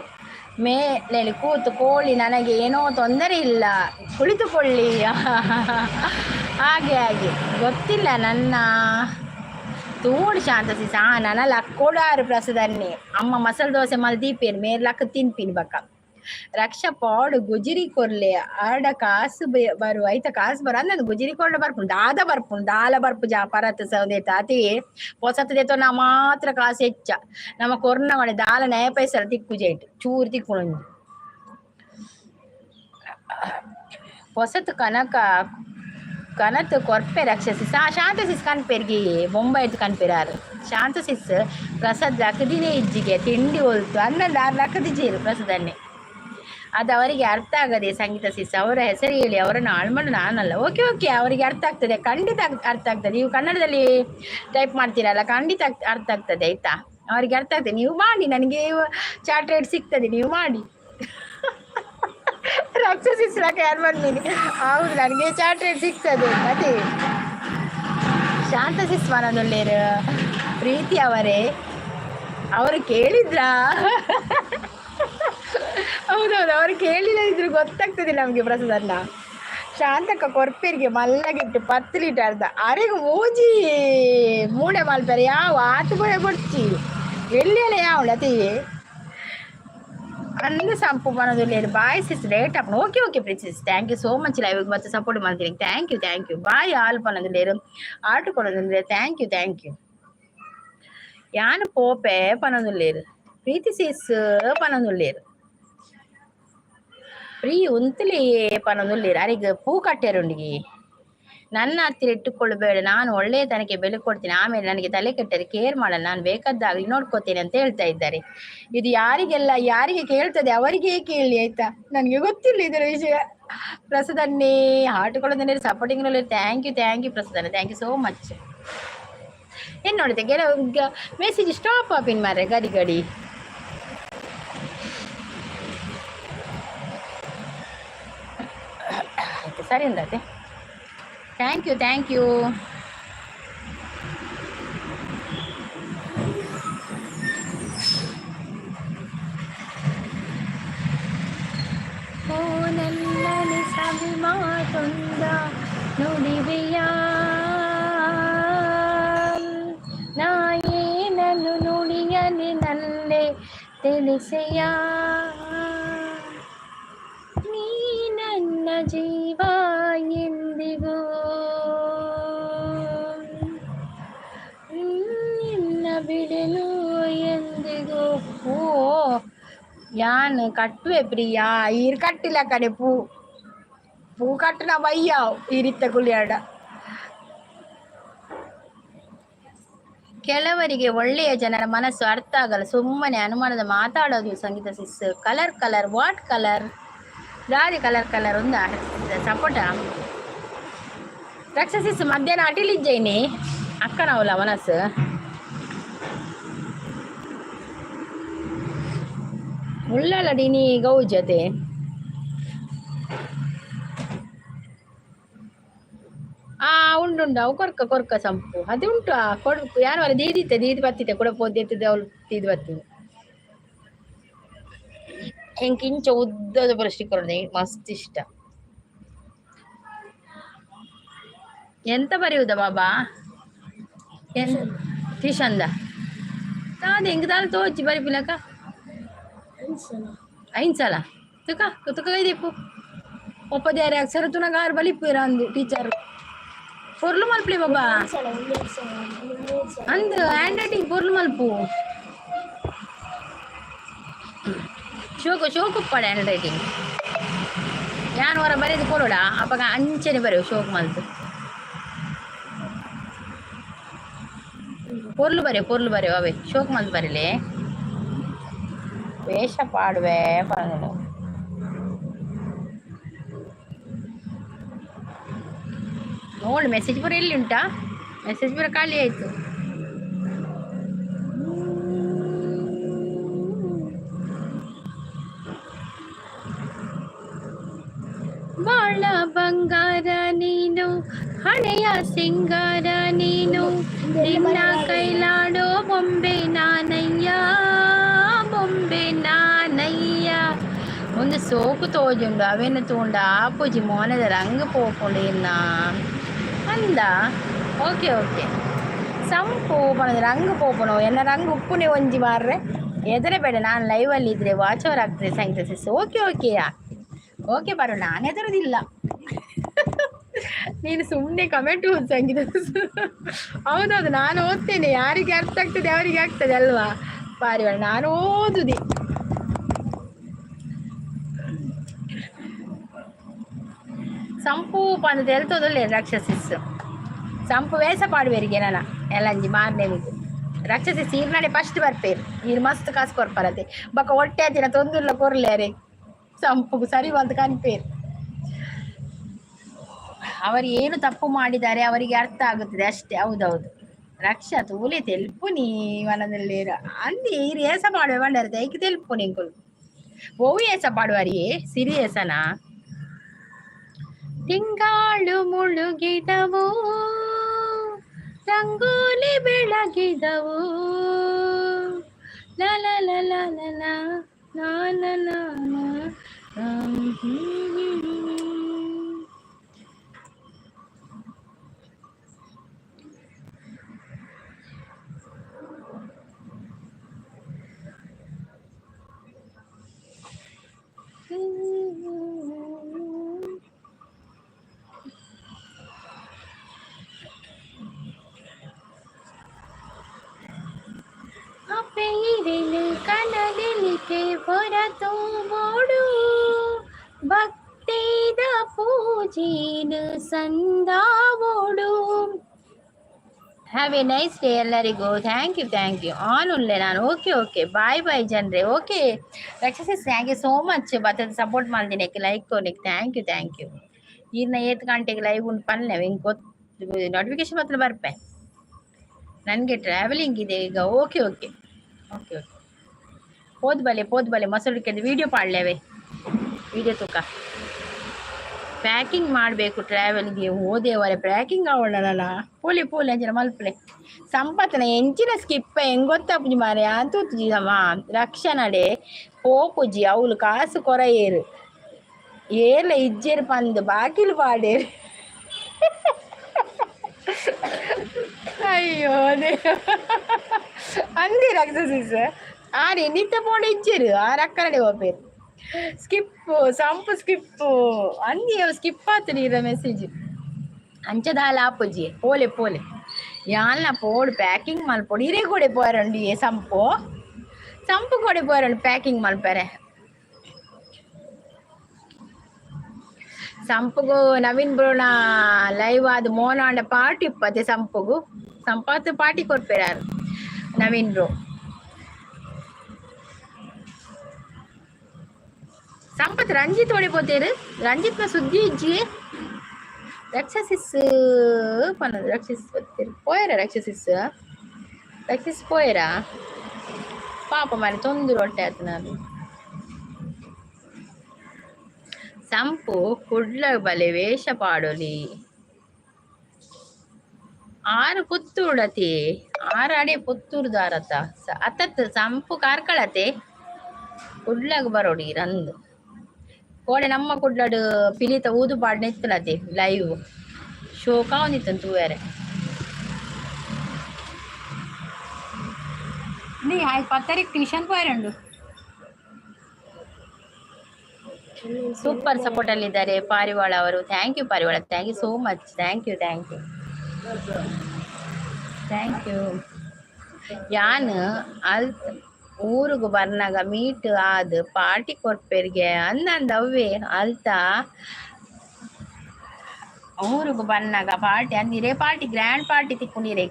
Speaker 1: ಮೇಲೆ ಕೂತು ಕೋಳಿ. ನನಗೆ ಏನೋ ತೊಂದರೆ ಇಲ್ಲ, ಕುಳಿತುಕೊಳ್ಳಿ. ಹಾಗೆ ಹಾಗೆ ಗೊತ್ತಿಲ್ಲ ನನ್ನ ತೂಡು ಶಾಂತ ಸಿಸ. ನನ್ನ ಲಕ್ಕೋಡಾರು ಪ್ರಸದನ್ನಿ ಅಮ್ಮ ಮಸಾಲೆ ದೋಸೆ ಮಲ್ ದೀಪೇನು ಮೇರ್ ಲಕ್ಕ ತಿನ್ಪಿನಿ ಬಕ್ಕ. ರಕ್ಷ ಪಾಡು ಗುಜಿರಿ ಕೊರ್ಲೆ ಆಡ ಕಾಸು ಬರು ಐತ ಕಾಸು ಬರು ಅಂದಂದು ಗುಜಿರಿ ಕೊರ್ಲೆ ಬರ್ಪುಂಡು ದಾದ ಬರ್ಪುಂಡು ದಾಲ ಬರ್ಪು ಜಾ ಪರತ್ ಸೌದೆ ತಾತಿ ಪೊಸತ್ ನಾ ಮಾತ್ರ ಕಾಸು ಹೆಚ್ಚ ನಮ್ಮ ಕೊರ್ನ ಮನೆ ದಾಲ ನ್ಯಾಯ ಪೈಸಲ ತಿಕ್ಕು ಜೈಟ್ ಚೂರು ತಿಕ್ಕು ಪೊಸತ್ ಕನಕ ಕನತ್ ಕೊರ್ಪೆ ರಕ್ಷಸಿ ಸಾ ಶಾಂತ ಸಿಸ್ ಕನ್ಪೆರ್ಗಿ ಬೊಂಬೈಟ್ ಕನ್ಪೆರಾರು. ಶಾಂತ ಸಿಸ್ ಪ್ರಸಾದ್ ಲಕ್ಕದಿನೇ ಇಜ್ಜಿಗೆ ತಿಂಡಿ ಹೊಲ್ತು ಅನ್ನಂದು ಆರು ಲಕ್ಕದಿಜ್ಜಿರು ಪ್ರಸಾದನ್ನೇ. ಅದು ಅವರಿಗೆ ಅರ್ಥ ಆಗದೆ. ಸಂಗೀತ ಸಿಸ್ ಅವರ ಹೆಸರು ಹೇಳಿ ಅವರನ್ನು ಹಾಳು ಮಾಡು ನಾನಲ್ಲ. ಓಕೆ ಓಕೆ, ಅವರಿಗೆ ಅರ್ಥ ಆಗ್ತದೆ, ಖಂಡಿತ ಅರ್ಥ ಆಗ್ತದೆ. ನೀವು ಕನ್ನಡದಲ್ಲಿ ಟೈಪ್ ಮಾಡ್ತೀರಲ್ಲ, ಖಂಡಿತ ಅರ್ಥ ಆಗ್ತದೆ ಆಯ್ತಾ. ಅವರಿಗೆ ಅರ್ಥ ಆಗ್ತದೆ. ನೀವು ಮಾಡಿ, ನನಗೆ ಚಾಟ್ ರೇಟ್ ಸಿಗ್ತದೆ, ನೀವು ಮಾಡಿ. ರಾಕ್ಷಸಿ ಯಾರು ಬಂದಿನಿ? ಹೌದು, ನನಗೆ ಚಾಟ್ ರೇಟ್ ಸಿಗ್ತದೆ. ಅದೇ ಶಾಂತ ಸಿಸ್ ಮನದೊಳ್ಳೆಯರು ಪ್ರೀತಿ ಅವರೇ, ಅವರು ಕೇಳಿದ್ರಾ? ಹೌದೌದು, ಅವರು ಕೇಳಿಲ್ಲ ಇದ್ರು ಗೊತ್ತಾಗ್ತದೆ ನಮಗೆ. ಪ್ರಸಾದನ್ನ ಶಾಂತಕ್ಕ ಕೊರ್ಪೇರಿಗೆ ಮಲ್ಲಗಿಟ್ಟು 10 ಲೀಟರ್ದ ಅರೆಗೆ ಮೂಜಿ ಮೂಡೆ ಮಲ್ಪೆರೆ ಯಾವ ಆತು ಕೂಡ ಕೊಡ್ಚಿ ಎಲ್ಲಿ ಯಾವಳ ಅತಿ ಅಂದ ಸಂಪು ಬನೋದಿಲ್ಲ. ಬಾಯ್ ಸಿಸ್, ಲೇಟ್ ಆಪುಂಡು. Okay okay Preethi, thank you so much. Live ಮತ್ತೆ ಸಪೋರ್ಟ್ ಮಾಡ್ತೀನಿ. Thank you, thank you. Bye all ಪನೊಂದುಲ್ಲೇರು ಆಟ ಕೊಡೋದುಲ್ಲೇರು. Thank you, thank you. ಯಾನ್ ಪೋಪೆ ಪನೊಂದುಲ್ಲೇರು. ಪ್ರೀತಿ ಸಿಸ್ ಪನೊಂದುಲ್ಲೇರು. ಪ್ರೀ ಉಂತುಲಿ ಪನೊಂದುಲ್ಲೇರು. ಅರೆಗ್ ಪೂ ಕಟ್ಟೆರುಂಡಿಗೆ ನನ್ನ ಹತ್ತಿರ ಇಟ್ಟುಕೊಳ್ಳಬೇಡ, ನಾನು ಒಳ್ಳೆಯತನಕ್ಕೆ ಬೆಲೆ ಕೊಡ್ತೀನಿ, ಆಮೇಲೆ ನನಗೆ ತಲೆ ಕೆಟ್ಟರೆ ಕೇರ್ ಮಾಡಲ್ಲ, ನಾನು ಬೇಕಾದ್ದಾಗಲಿ ನೋಡ್ಕೋತೇನೆ ಅಂತ ಹೇಳ್ತಾ ಇದ್ದಾರೆ. ಇದು ಯಾರಿಗೆಲ್ಲ ಯಾರಿಗೆ ಕೇಳ್ತದೆ ಅವರಿಗೆ ಕೇಳಿ ಆಯ್ತಾ, ನನಗೆ ಗೊತ್ತಿಲ್ಲ ಇದರ ವಿಷಯ. ಪ್ರಸಾದನ್ನೇ ಹಾಟುಕೊಳ್ಳೋದನ್ನೇ supporting thank you thank you ಪ್ರಸಾದನ್ನೇ, thank you so much. ಏನು ನೋಡಿದೆ ಕೆಲವು ಮೆಸೇಜ್ ಸ್ಟಾಪ್ ಆಪಿನ್ ಮಾರ್ರೆ ಗಡಿ ಗಡಿ. ಆಯ್ತು ಸರಿ ಉಂಡಾತೆ, thank you thank you. ಓ ನನ್ನನೆ ಸವಿ ಮಾತೊಂದ ನುಡಿವೆಯ, ನಾಯೇನನ್ನು ನುಡಿಯಲಿ ನಲ್ಲೆ ತಿಳಿಸೆಯ, ನೀ ನನ್ನ ಜೀವ ಎಂದಿಗೂ ನಿನ್ನ ಬಿಡಲು ಎಂದಿಗೂ. ಓ ಯಾನ್ ಕಟ್ಟುವೆ ಪ್ರಿಯಾ, ಈರ್ ಕಟ್ಟಿಲ್ಲ ಕಡೆ ಪೂ ಪೂ ಕಟ್ಟುನ ಬಯ್ಯ ಈರಿತ್ತ ಕುಲಿಯಾಡ. ಕೆಲವರಿಗೆ ಒಳ್ಳೆಯ ಜನರ ಮನಸ್ಸು ಅರ್ಥ ಆಗಲ್ಲ, ಸುಮ್ಮನೆ ಅನುಮಾನದ ಮಾತಾಡೋದು. Sangeetha sis colour colour what colour ದಾದಿ ಕಲರ್ ಕಲರ್ ಒಂದ ಸಪೋಟ. ರಕ್ಷಸಿಸ್ ಮಧ್ಯಾಹ್ನ ಅಟಿಲಿಜ್ಜೈನಿ ಅಕ್ಕನವಲ್ಲ ಮನಸ್ಸು. ಉಳ್ಳಲಡಿನಿ ಗೌಜತೆ. ಆ ಉಂಡುಂಡು ಅವು ಕೊರ್ಕ ಕೊರ್ಕ ಸಂಪು ಅದು ಉಂಟು. ಆ ಕೊಡು ಯಾರು ದೀದಿತ್ತೆ ದೀದಿ ಬತ್ತಿತ್ತೆ ಕೂಡ ಪೋದೆತ್ತದೆ ಅವಳು ದೀದಿ ಬತ್ತಿದೆ. ಎಂಕ್ ಇಂಚ ಉದ್ದದ ಬ್ರಷ್ ಕೊರೊಂದು ಮಸ್ತ್ ಇಷ್ಟ. ಎಂತ ಬರೆಯುವುದ ಬಾಬಾ ಟ್ಯೂಷನ್ದ ದಾದ ಎಂಕ್ ದಾಲ ತೋಚಿ ಬರಿಪಿಲಕ ಐನ್ ಸಲ ತುಕ ತುಕ ಐದಿಪ್ಪು ಒಪ್ಪದ್ಯಾರೆ ಅಕ್ಷರ ತುನಗ ಆರು ಬಲಿಪ್ಪುರ ಅಂದು ಟೀಚರ್ ಪೊರ್ಲು ಮಲ್ಪಲಿ ಬಾಬಾ ಅಂದು ಹ್ಯಾಂಡ್ ರೈಟಿಂಗ್ ಪೊರ್ಲು ಮಲ್ಪು ಶೋಕು ಶೋಕು ಉಪ್ಪಡೆ ಹ್ಯಾಂಡ್ ರೈಟಿಂಗ್ ಯಾನ್ ಹೊರ ಬರೆದು ಕೊಡೋಡ ಅಪಗ ಅಂಚನೆ ಬರೆವು ಶೋಕ್ ಮಲ್ತು ಪೊರ್ಲು ಬರೆವು ಪೊರ್ಲು ಬರೆವು ಅವೇ ಶೋಕ್ ಮಲ್ತು ಬರಲಿ ವೇಷ ಪಾಡುವೆ ಪಂಗನು. ನೋಡು ಮೆಸೇಜ್ ಪೂರ ಎಲ್ಲಿ ಉಂಟಾ, ಮೆಸೇಜ್ ಪೂರ ಖಾಲಿ ಆಯ್ತು. ಬಾಳ ಬಂಗಾರ ನೀನು, ಹಣೆಯ ಸಿಂಗಾರ ನೀನು, ನಿನ್ನ ಕೈಲಾಡೋ ಬೊಂಬೆ ನಾನಯ್ಯ ಬೊಂಬೆ ನಾನಯ್ಯ. ಒಂದು ಸೋಕು ತೋಜುಂಡು ಅವೇನು ತೂಂಡ ಆಪುಜಿ ಮೋನೆದ ರಂಗ್ ಪೋಪುಂಡು ಇನ್ನ ಅಂದ. ಓಕೆ ಓಕೆ ಸಂಪು ಪಣದು ರಂಗ್ ಪೋಪುನು ಎನ್ನ ರಂಗ್ ಉಪ್ಪುನೆ ಒಂಜಿ ಮಾರ್ರೆ ಎದುರೆ ಬೇಡ, ನಾನು ಲೈವಲ್ಲಿ ಇದ್ರೆ ವಾಚ್ ಅವರ್ ಆಗ್ತದೆ ಸಂಗೀತ ಸಿಸ್. ಓಕೆ ಓಕೆಯಾ ಓಕೆ ಬರೋ, ನಾನು ಹೆದರೋದಿಲ್ಲ. ನೀನು ಸುಮ್ಮನೆ ಕಮೆಂಟ್ ಓದು ಸಂಗೀತ. ಹೌದೌದು ನಾನು ಓದ್ತೇನೆ, ಯಾರಿಗೆ ಅರ್ಥ ಆಗ್ತದೆ ಅವರಿಗೆ ಆಗ್ತದೆ ಅಲ್ವಾ ಪಾರಿವಾಳ, ನಾನು ಓದುದಿ. ಸಂಪು ಪಂದ್ ತೆಲ್ತೋದಲ್ಲ ರಾಕ್ಷಸಿಸ್ ಸಂಪು ವೇಷ ಪಾಡುವೆರಿಗೆ ನನ್ನ ಎಲ್ಲಂಜಿ ಮಾರನೇಮಿಗೆ ರಾಕ್ಷಸಿ ಸೀರ್ನಡೆ ಫಸ್ಟ್ ಬರ್ಪೇರು ನೀರು ಮಸ್ತ್ ಕಾಸು ಕೊರ್ಪರತೆ ಬೊಕ ಹೊಟ್ಟೆ ಆತಿನ ತೊಂದುಲ್ಲ ಕೊರ್ಲೇರೆ ಸಂಪುಗು ಸರಿ ಬಂದು ಕನ್ಪೇರು. ಅವರು ಏನು ತಪ್ಪು ಮಾಡಿದ್ದಾರೆ ಅವರಿಗೆ ಅರ್ಥ ಆಗುತ್ತದೆ ಅಷ್ಟೇ. ಹೌದೌದು ರಕ್ಷಾ ತೂಲೆ ತೆಲ್ಪು ನೀ ಮನದಲ್ಲಿ ಅಂದಿ ಈರು ಏಸ ಪಾಡುವೆ ಬಂಡಾರ ಐಕ್ ತೆಲ್ಪು ನಿಂಕುಲು ಒವು ಏಸ ಪಾಡುವರಿಯೇ ಸಿರಿ ಏಸನಾ. ತಿಂಗಾಳು ಮುಳುಗಿದವು ರಂಗೋಲಿ ಬೆಳಗಿದವು ಲ ಲ ಲ ಲ ಲ ಲ ಲ ಲ ಕನದೆಲಿಕೆ ಹೊರತು ಬೋಡು ಭಕ್ತಿದ ಪೂಜೆದ ಪೂಜೆನ್ ಸಂದಾವೊಡು. Have a nice day ಎಲ್ಲರಿಗೂ. Thank you, thank you. On ಉಲ್ಲೆ ನಾನು. ಓಕೆ ಓಕೆ, ಬಾಯ್ ಬಾಯ್ ಜನರೇ. Okay Raksha sis, thank you so much. ಬತ್ತದ ಸಪೋರ್ಟ್ ಮಾಡ್ದಿನಕ್ಕೆ, ಲೈಕ್ ಕೊರ್ನಿಕ್. Thank you, thank you. ಈರ್ನ ಏತ್ ಗಂಟೆಗೆ ಲೈವ್ ಉಂಟು ಪನ್ಲೆ. ಹಿಂಗೆ ಗೊತ್ತು, ನೋಟಿಫಿಕೇಶನ್ ಮಾತ್ರ ಬರ್ಪೆ. ನನಗೆ ಟ್ರಾವೆಲಿಂಗ್ ಇದೆ ಈಗ. ಓಕೆ ಓಕೆ ಓಕೆ ಓಕೆ, ಪೋದ್ ಬಲೆ, ಪೋದ್ ಬಲೆ. ಮೊಸರು ವಿಡಿಯೋ ಪಾಡ್ಲೇವೆ, ವಿಡಿಯೋ ತೂಕ. ಪ್ಯಾಕಿಂಗ್ ಮಾಡಬೇಕು ಟ್ರಾವೆಲ್ಗೆ. ಹೋದೇವರೆ, ಪ್ಯಾಕಿಂಗ್ ಅವಳಲ್ಲ. ಪೋಲಿ ಪೋಲಿ, ಅಂಚಿನ ಮಲ್ಪಲೆ. ಸಂಪತ್ನ ಎಂಚಿನ ಸ್ಕಿಪ್ ಹೆಂಗ್ ಗೊತ್ತಾಪುಜಿ ಮಾರೆ ಅಂತೂತುಜಿ ಸಮ. ರಕ್ಷಣಡೆ ಪೋಪುಜಿ, ಅವ್ಲು ಕಾಸು ಕೊರಯೇರು, ಏರ್ಲ ಇಜ್ಜೇರು ಪಂದ್ ಬಾಕಿಲು ಪಾಡೇರು. ಅಯ್ಯೋ ಅಂದಿ ರಕ್ಷಸಿಸ್ ಆರಿ ನಿತ್ಯ ಪೋಡ ಇಜ್ಜೇರು ಆ ರಕ್ಕನಡೆ ಹೋಪೇರು. ಸ್ಕಿಪ್ಪು ಸಂಪು ಸ್ಕಿಪ್ಪು ಅಂದಿ ಸ್ಕಿಪ್ ಆತನಿ ಇರ ಮೆಸೇಜ್. ಅಂಚದಾಲ ಆಪುಜಿ. ಪೋಲೆ ಪೋಲೆ, ಯಾನ್ಲ ಪೋಡು, ಪ್ಯಾಕಿಂಗ್ ಮಲ್ಪೊಡು. ಇರೆ ಕೂಡೆ ಪೋರಂಡು ಏ ಸಂಪು ಸಂಪು ಕೊಡೆ ಪೋರಂಡು ಪ್ಯಾಕಿಂಗ್ ಮಲ್ಪರೆ. ಸಂಪುಗು ನವೀನ್ ಬ್ರೋನ ಲೈವ್ ಆದ್ ಮೋನಾಂಡ ಪಾರ್ಟಿ ಇಪ್ಪತ್ತೆ. ಸಂಪುಗು ಸಂಪಾತ್ ಪಾರ್ಟಿ ಕೊರ್ಪೆರಾರು ನವೀನ್ ಬ್ರೋ. ಸಂಪತ್ ರಂಜಿತ್ ಓಡಿ ಪೋತೇರು. ರಂಜಿತ್ನ ಸುದ್ದಿ ಇಜ್ಜಿ. ರಕ್ಷಸಿಸ್ ಪನ್ನದು ರಕ್ಷಸಿಸ್ ಪೋತೇರು ಪೋಯರ. ರಕ್ಷಸಿಸ್ ರಕ್ಷಸಿಸ್ ಪೋಯರಾ? ಪಾಪ ಮಾರೆ, ತೊಂದರೆ ಹೊಟ್ಟೆ ಆತನಾರು. ಸಂಪು ಕುಡ್ಲ ಬಲೆ ವೇಷ ಪಾಡೊಲಿ. ಆರು ಪುತ್ತೂಡತಿ ಆರು ಅಡೆ ಪುತ್ತೂರು ದಾರತ ಅತ್ತತ್. ಸಂಪು ಕಾರ್ಕಳತೆ, ಕುಡ್ಲಗ್ ಬರೋಡಿ ರಂದು ಕೋಡೆ. ನಮ್ಮ ಕುಡ್ಲಡ್ ಪಿಲಿತ ಊದು ಪಾಡ್ನೆ ಇತ್ತಲತೆ ಲೈವ್ ಶೋಕ ಒಂದಿತ್ತು ತೂವೆರೆ. ನೀ 10 ತಾರೀಕು ಟ್ಯೂಷನ್ ಪೋಯರಂಡು. ಸೂಪರ್ ಸಪೋರ್ಟ್ ಅಲ್ಲಿ ಇದ್ದಾರೆ ಪಾರಿವಾಳ ಅವರು. Thank you ಪಾರಿವಾಳ, thank you so much. Thank you, thank you, thank you. ಯಾನ್ ಅಲ್ತ್ ಊರುಗು ಬರ್ನಾಗ ಮೀಟ್ ಆದ್ ಪಾರ್ಟಿ ಕೊರ್ಪೆರ್ಗೆ ಅಂದಂದ ಅವ್ವೆ. ಅಲ್ತ ಊರುಗು ಬನ್ನಾಗ ಪಾರ್ಟಿ ಅಂದಿರೇ, ಪಾರ್ಟಿ ಗ್ರ್ಯಾಂಡ್ ಪಾರ್ಟಿ ತಿಕ್ಕೊಂಡಿರೇ.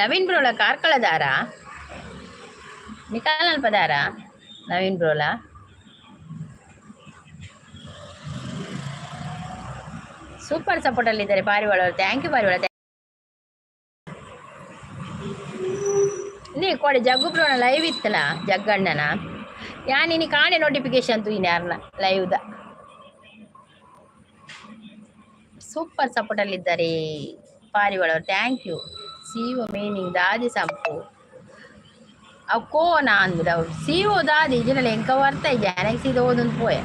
Speaker 1: ನವೀನ್ ಬ್ರೋಳ ಕಾರ್ಕಳದಾರ, ನಿಕಾಲ್ ಪದಾರ ನವೀನ್ ಬ್ರೋಲ. ಸೂಪರ್ ಸಪೋರ್ಟ್ ಅಲ್ಲಿ ಇದ್ದಾರೆ ಪಾರಿವಾಳ ಅವರು. Thank you ಪಾರಿವಾಳ. ನೀ ಕೊಡೆ ಜಗ್ಗು ಬ್ರೋನ ಲೈವ್ ಇತ್ತಲ್ಲ ಜಗ್ಗಣ್ಣನ. ಯಾನ್ ಇನಿ ಕಾಣೆ ನೋಟಿಫಿಕೇಶನ್ ತೂಯಿನಿ ಯಾರ್ನ ಲೈವ್ದ. ಸೂಪರ್ ಸಪೋರ್ಟ್ ಅಲ್ಲಿ ಇದ್ದಾರೆ ಪಾರಿವಾಳ ಅವರು. Thank you. CO meaning ದಾದಿ ಸಂಪು? ಅವು ಕೋನ ಅಂದ್ ಅವು ಸಿಒ ದಾದಿ ಇಜಿನಲ್ಲ ಎಂಕ ವರ್ತ ಇಜ್ಜಿ ನನಗೆ ಸೀದಾ ಓದೊಂದು ಪೋಯೆ.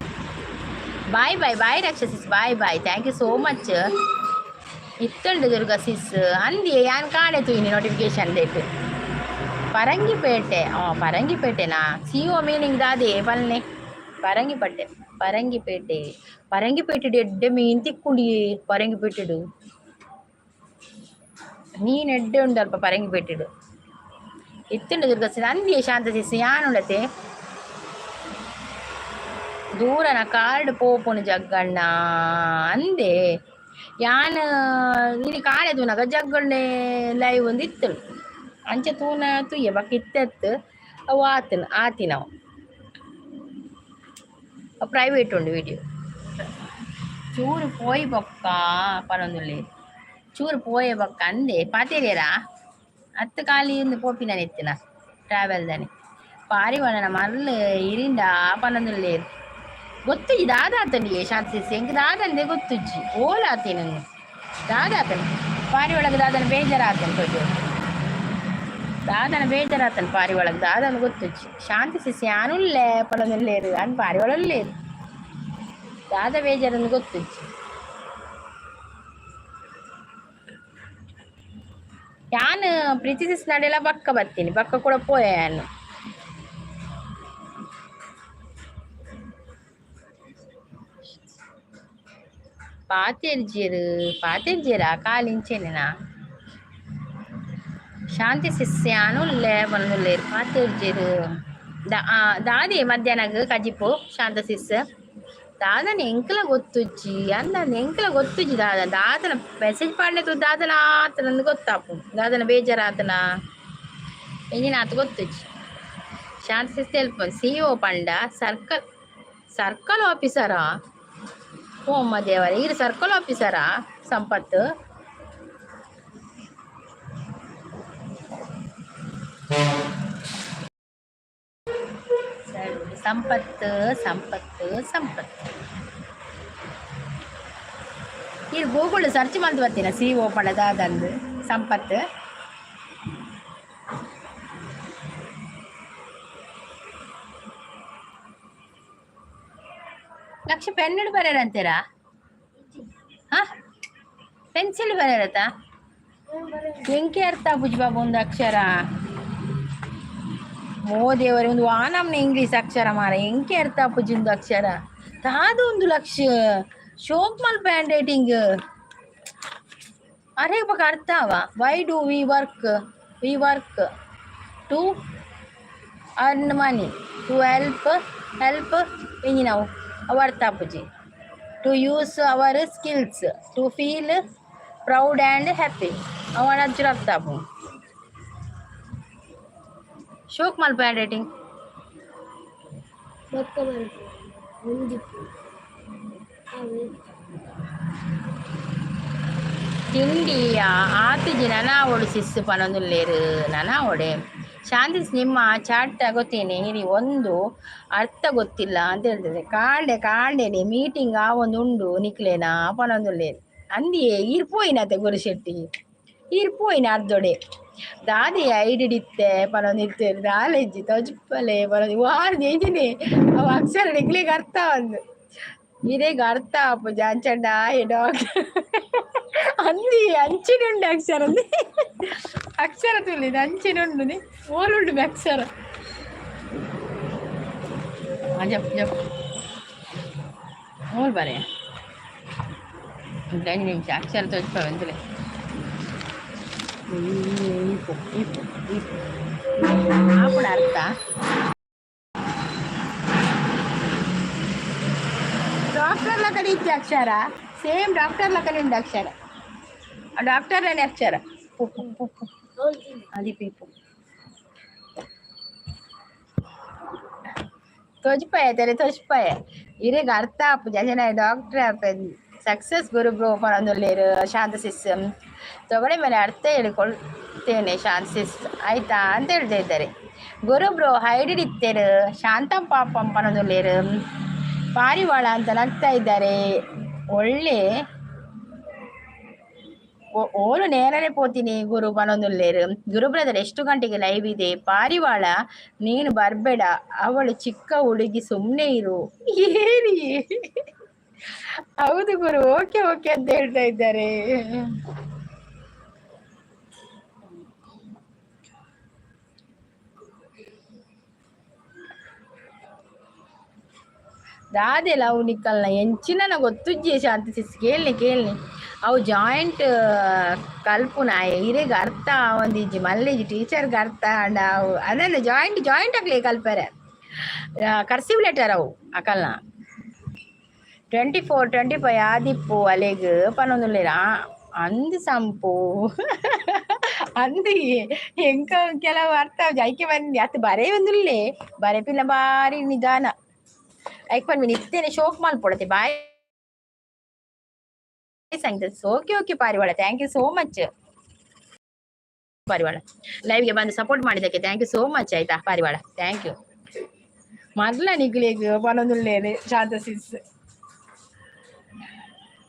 Speaker 1: Bye bye bye Raksha sis, bye bye, thank you so much. ಇತ್ತುಂಡು ದುರ್ಗಾ ಸಿಸ್ ಅಂದಿ. ಯಾನ್ ಕಾಣೆ ತೂಯಿನಿ ನೋಟಿಫಿಕೇಶನ್ ಡೇಟ್. ಪರಂಗಿಪೇಟೆ, ಪರಂಗಿಪೇಟೆನಾ? ಸಿಒ ಮೀನಿಂಗ್ ದಾದಿ ಪಲ್ನೆ? ಪರಂಗಿಪಟ್ಟೆ, ಪರಂಗಿಪೇಟೆ. ಪರಂಗಿಪೇಟೆ ಎಡ್ಡೆ ಮೀನ್ ತಿಕ್ಕುಂಡಿ ಪರಂಗಿಪೇಟೆಡು. ಮೀನ್ ಎಡ್ಡೆ ಉಂಡು ಅಲ್ಪ ಪರಂಗಿಪೇಟೆಡು. ಇತ್ತುಂಡು ದುರ್ಗಾ ಸಿಸ್ ಅಂದಿ. ಶಾಂತ ಸಿಸ್ ಯಾನುಂಡತೆ ದೂರನ ಕಾರ್ಡ್ ಪೋಪುನು ಜಗ್ಗಣ್ಣ ಅಂದೆ. ಯಾನ್ ಇನಿ ಕಾಡೆ ತೂನಗ ಜಗ್ಗಣ್ಣೆ ಲೈವ್ ಒಂದು ಇತ್ತು. ಅಂಚ ತೂನ ತೂಯೆ ಬೊಕ್ಕ ಇತ್ತೆತ್ತು ಅವು ಆತನ ಆತಿನವು. ಪ್ರೈವೇಟ್ ಉಂಡು ವಿಡಿಯೋ. ಚೂರು ಪೋಯಿ ಬೊಕ್ಕ ಪನೊಂದುಲ್ಲೆ. ಚೂರು ಪೋಯೆ ಬೊಕ್ಕ ಅಂದೆ ಪಾತೆರ್ಯರಾ ಅತ್ತು ಖಾಲಿ ಇಂದು ಪೋಪಿನ ಎತ್ತಿನ ಟ್ರಾವೆಲ್ ದಾನೆ. ಪಾರಿವಾಳನ ಮರ್ಲ್ ಇರಿಂಡ ಪನೊಂದುಲ್ಲೇರು. ಗೊತ್ತುಜಿ ದಾದಾತನಿಗೆ ಶಾಂತಿ ಎಂಕ್ ದಾದಂದೆ ಗೊತ್ತುಜ್ಜಿ. ಓಲಾತಿ ನಂಗೆ ದಾದಾತನ ಪಾರಿವಾಳಗ ದಾದನ ಬೇಜಾರಾತನ ತೋಜು. ದಾದನ ಬೇಜಾರಾತನ ಪಾರಿವಾಳಗ ದಾದನ ಗೊತ್ತುಜ್ಜಿ. ಶಾಂತಿ ಸಿಸಿ ಯಾನುಲ್ಲೆ ಪನೊಂದುಲ್ಲೇರು ಅನ್ ಪಾರಿವಾಳ ಉಲ್ಲೇರು. ದಾದ ಬೇಜಾರನ್ನು ಗೊತ್ತುಜ್ಜಿ. ಯಾನ್ ಪ್ರೀತಿ ಸಿಸ್ ನಡೆಲ್ಲ ಬಕ್ಕ ಬರ್ತೀನಿ, ಬಕ್ಕ ಕೂಡ ಪೋಯೆ ಯಾನು. ಪಾತೆರ್ಜೆರ್ ಪಾತೆರ್ಜೆರಾ ಕಾಲಿಂಚೆನೆನಾ? ಶಾಂತಿ ಸಿಸ್ ಯಾನುಲ್ಲೆ ಪನೊಂದುಲ್ಲೇರು. ಪಾತೆರ್ಜೆರ್. ದಾದಿ ಮಧ್ಯಾಹ್ನಗ್ ಕಜಿಪು ಶಾಂತ ಸಿಸ್ ದಾದನ ಎಂಕಲ ಗೊತ್ತುಜ್ಜಿ ಅಂದ ಎಂಕಲ ಗೊತ್ತುಜ್ಜಿ ದಾದ ದಾದನ ಮೆಸೇಜ್ ಪಾಡ್ನೆ ತೂ ದಾದನ ಆತನಂದು ಗೊತ್ತಾಪು ದಾದನ ಬೇಜಾರಾತನ ಎಂಜಿನ ಆತ ಗೊತ್ತುಜ್ಜಿ. ಶಾಂತ ಸಿಸ್ ತೆಲ್ಪ ಸಿ ಒ ಪಂಡ ಸರ್ಕಲ್ ಸರ್ಕಲ್ ಆಫೀಸರಾ? ಓಮ್ಮ ದೇವರೇ, ಈರ್ ಸರ್ಕಲ್ ಆಫೀಸರಾ ಸಂಪತ್ತು? ಸಂಪತ್ತು ಸಂಪತ್ತು ಸಂಪತ್ತು. ಈರ್ ಗೂಗಲ್ ಸರ್ಚ್ ಮಲ್ತ್ ಬತ್ತಿನ ಸಿ ಓ ಪಂಡ ದಾದಂದು ಸಂಪತ್ತು? ಲಕ್ಷ ಪೆನ್ನುಡು ಬರೆಯರ ಅಂತೀರಾ? ಹಾ, ಪೆನ್ಸಿಲ್ ಬರೆಯರತ್ತ? ಎಂಕೆ ಅರ್ಥ ಆಪುಜಿ ಬಾಬು ಒಂದು ಅಕ್ಷರ. ಓ ದೇವರೇ, ಒಂದು ವಾನಮ್ನ ಇಂಗ್ಲೀಷ್ ಅಕ್ಷರ ಮಾರ, ಎಂಕೆ ಅರ್ಥ ಆಪುಜಿ ಒಂದು ಅಕ್ಷರ. ದಾದ ಒಂದು ಲಕ್ಷ ಶೋಕ್ ಮಲ್ಪ ಹ್ಯಾಂಡ್ ರೈಟಿಂಗ್ ಅರೆ ಬೊಕ ಅರ್ಥ ಅವ. Why do we work? We work to earn money, to help help ಎಂಜಿನವು ಅವು ಅರ್ಥ ಆಪುಜಿ. To use our skills, to feel proud and happy. ಅವು ಅಚ್ಚರ ಅರ್ಥ ಆಪುಂಡು. ಶೋಕ್ ಮಲ್ಪ ಹ್ಯಾಂಡ್ ರೈಟಿಂಗ್.
Speaker 2: ಬೊಕ್ಕ ಮಲ್ಪು ಒಂಜಿಪ್ಪು ಅವು.
Speaker 1: ತಿಂಡಿ ಆತಿಜಿ ನನ ಅವಳು ಸಿಸ್ಸು ಪನೊಂದುಲ್ಲೇರು ನನ ಅವಡೆ. ಶಾಂತಿ ನಿಮ್ಮ ಚಾಟ್ ತಗೋತೀನಿ ಇರಿ, ಒಂದು ಅರ್ಥ ಗೊತ್ತಿಲ್ಲ ಅಂತ ಹೇಳ್ತದೆ. ಕಾಂಡೆ ಕಾಂಡೆನೆ ಮೀಟಿಂಗ್ ಆ ಒಂದು ಉಂಡು ನಿಕ್ಲೇನಾ ಪನೊಂದುಲ್ಲೇರು ಅಂದಿಯೇ. ಈರ್ ಪೋಯಿನತೆ ಗುರುಶೆಟ್ಟಿ, ಈರ್ ಪೋಯಿನ ಅರ್ಧೊಡೆ. ದಾದಿ ಐಡಿಡಿತ್ತೆ ಪನೊಂದಿತ್ತೇರು ನಾಲೆಜ್ಜಿ ತೋಜಿಪ್ಪಲೆ ಪನೊಂದು ವಾರ ಎಂಜಿನಿ ಅವು ಅಕ್ಷರ ನಿಕ್ಲೆಗ್ ಅರ್ಥ ಒಂದು ಇರೆಗ್ ಅರ್ಥ ಆಪುಜಿ ಅಂಚಂಡ ಆಯೆ ಡಾಕ್ಟರ್ ಅಂದಿ. ಅಂಚಿನುಂಡು ಅಕ್ಷರ, ಅಕ್ಷರ ತುಲ್ಲಿದ ಅಂಚಿನುಂಡು ಓಲುಂಡು ಅಕ್ಷರ. ಜಪ್ ಜಪ್ ಓಲ್ ಬರೆ ಒಂದು 5 ನಿಮಿಷ ಅಕ್ಷರ ತೋಜ್ಪ ಬಂದ್ರೆ. ಈಪು ಈಪು ಈಪು ಆಪುಣ ಅರ್ಥ. ಡಾಕ್ಟರ್ ಲಕಡಿ ಇಜ್ಜಿ ಅಕ್ಷರ, ಸೇಮ್ ಡಾಕ್ಟರ್ ಲಕಡಿ ಉಂಡು ಅಕ್ಷರ, ಡಾಕ್ಟರ್ ಅಕ್ಷರ. ಪು ಪು ಪು. ಅದು ಪೀಪು ತೋಜ್ಪಾಯ ತೆರೆ ತೋಜ್ಪಾಯ ಇರೆಗ್ ಅರ್ಥ ಆಪುಜಿ ಅಂಚನೆ ಡಾಕ್ಟರ್ ಆಪೆ. ಸಕ್ಸಸ್ ಗುರು ಬ್ರೋ ಪನೊಂದುಲ್ಲೆರ್ ಶಾಂತ ಸಿಸ್. ತೊಗಡೆ ಮೇಲೆ ಅರ್ಥ ಹೇಳಿಕೊಳ್ತೇನೆ ಶಾಂತ ಸಿಸ್, ಆಯ್ತಾ ಅಂತ ಹೇಳ್ತಾ ಇದ್ದಾರೆ. ಗುರು ಬ್ರೋ ಹೈಡಿಡಿತ್ತೇರು ಶಾಂತಂ ಪಾಪಂ ಪನೊಂದುಲ್ಲೆರ್. ಪಾರಿವಾಳ ಅಂತ ನಗ್ತಾ ಇದ್ದಾರೆ. ಒಳ್ಳೆ ಓಲು ನೇರನೆ ಪೋತೀನಿ ಗುರು ಪನೊಂದುಲ್ಲೇರು. ಗುರು ಬ್ರದರ್ ಎಷ್ಟು ಗಂಟೆಗೆ ಲೈವ್ ಇದೆ? ಪಾರಿವಾಳ ನೀನು ಬರಬೇಡ, ಅವಳು ಚಿಕ್ಕ ಹುಡುಗಿ, ಸುಮ್ಮನೆ ಇರು. ಏನಿ ಹೌದು ಗುರು, ಓಕೆ ಓಕೆ ಅಂತ ಹೇಳ್ತಾ ಇದ್ದಾರೆ. ದಾದೆಲ ಅವು ನಿಕ್ಕಲ್ನ ಎಂಚಿನ ಗೊತ್ತುಜ್ಜಿ ಶಾಂತಿ ಸಿಸ್, ಕೇಳಲಿ ಕೇಳಲಿ. ಅವು ಜಾಯಿಂಟ್ ಕಲ್ಪುನಾಯೆ ಇರೆಗ್ ಅರ್ಥ ಆವೊಂದಿಜ್ಜಿ ಮಲ್ಲೆಜಿ ಟೀಚರ್ಗೆ ಅರ್ಥ ಆಂಡ ಅವು ಅದನ್ನ ಜಾಯಿಂಟ್ ಜಾಯಿಂಟ್ ಆಗ್ಲಿ ಕಲ್ಪೆರೆ. ಕರ್ಸಿವ್ ಲೆಟರ್ ಅವು ಅಕಲ್ನ. 24 25 ಆದಿಪ್ಪು ಅಲೆಗ್ ಪನೊಂದುಲ್ಲೆರ್. ಅಂದ್ ಸಂಪು ಅಂದ್ ಎಂಕ ಕೆಲವು ಅರ್ಥ ಆಪುಜಿ ಐಕೆ ಬಂದಿ ಅತ್ ಬರೆಯೊಂದುಲ್ಲೆ ಬರೆಪಿನ ಬಾರಿ ನಿಧಾನ. ಐಕ್ ಪನ್ಪಿನಿ ಇತ್ತೇನೆ ಶೋಕ್ ಮಲ್ಪೊಡತೆ ಬಾಯ್ ಸಂಗೀತ. ಓಕೆ ಓಕೆ ಪಾರಿವಾಳ, thank you so much ಪಾರಿವಾಳ. ಲೈವ್ಗೆ ಬಂದು ಸಪೋರ್ಟ್ ಮಾಡಿದ್ದಕ್ಕೆ thank you so much ಆಯ್ತಾ ಪಾರಿವಾಳ, thank you. ಮರ್ಲ ನಿಗ್ಲೆಗ್ ಪನೊಂದುಲ್ಲೇನೆ ಶಾಂತ ಸಿಸ್.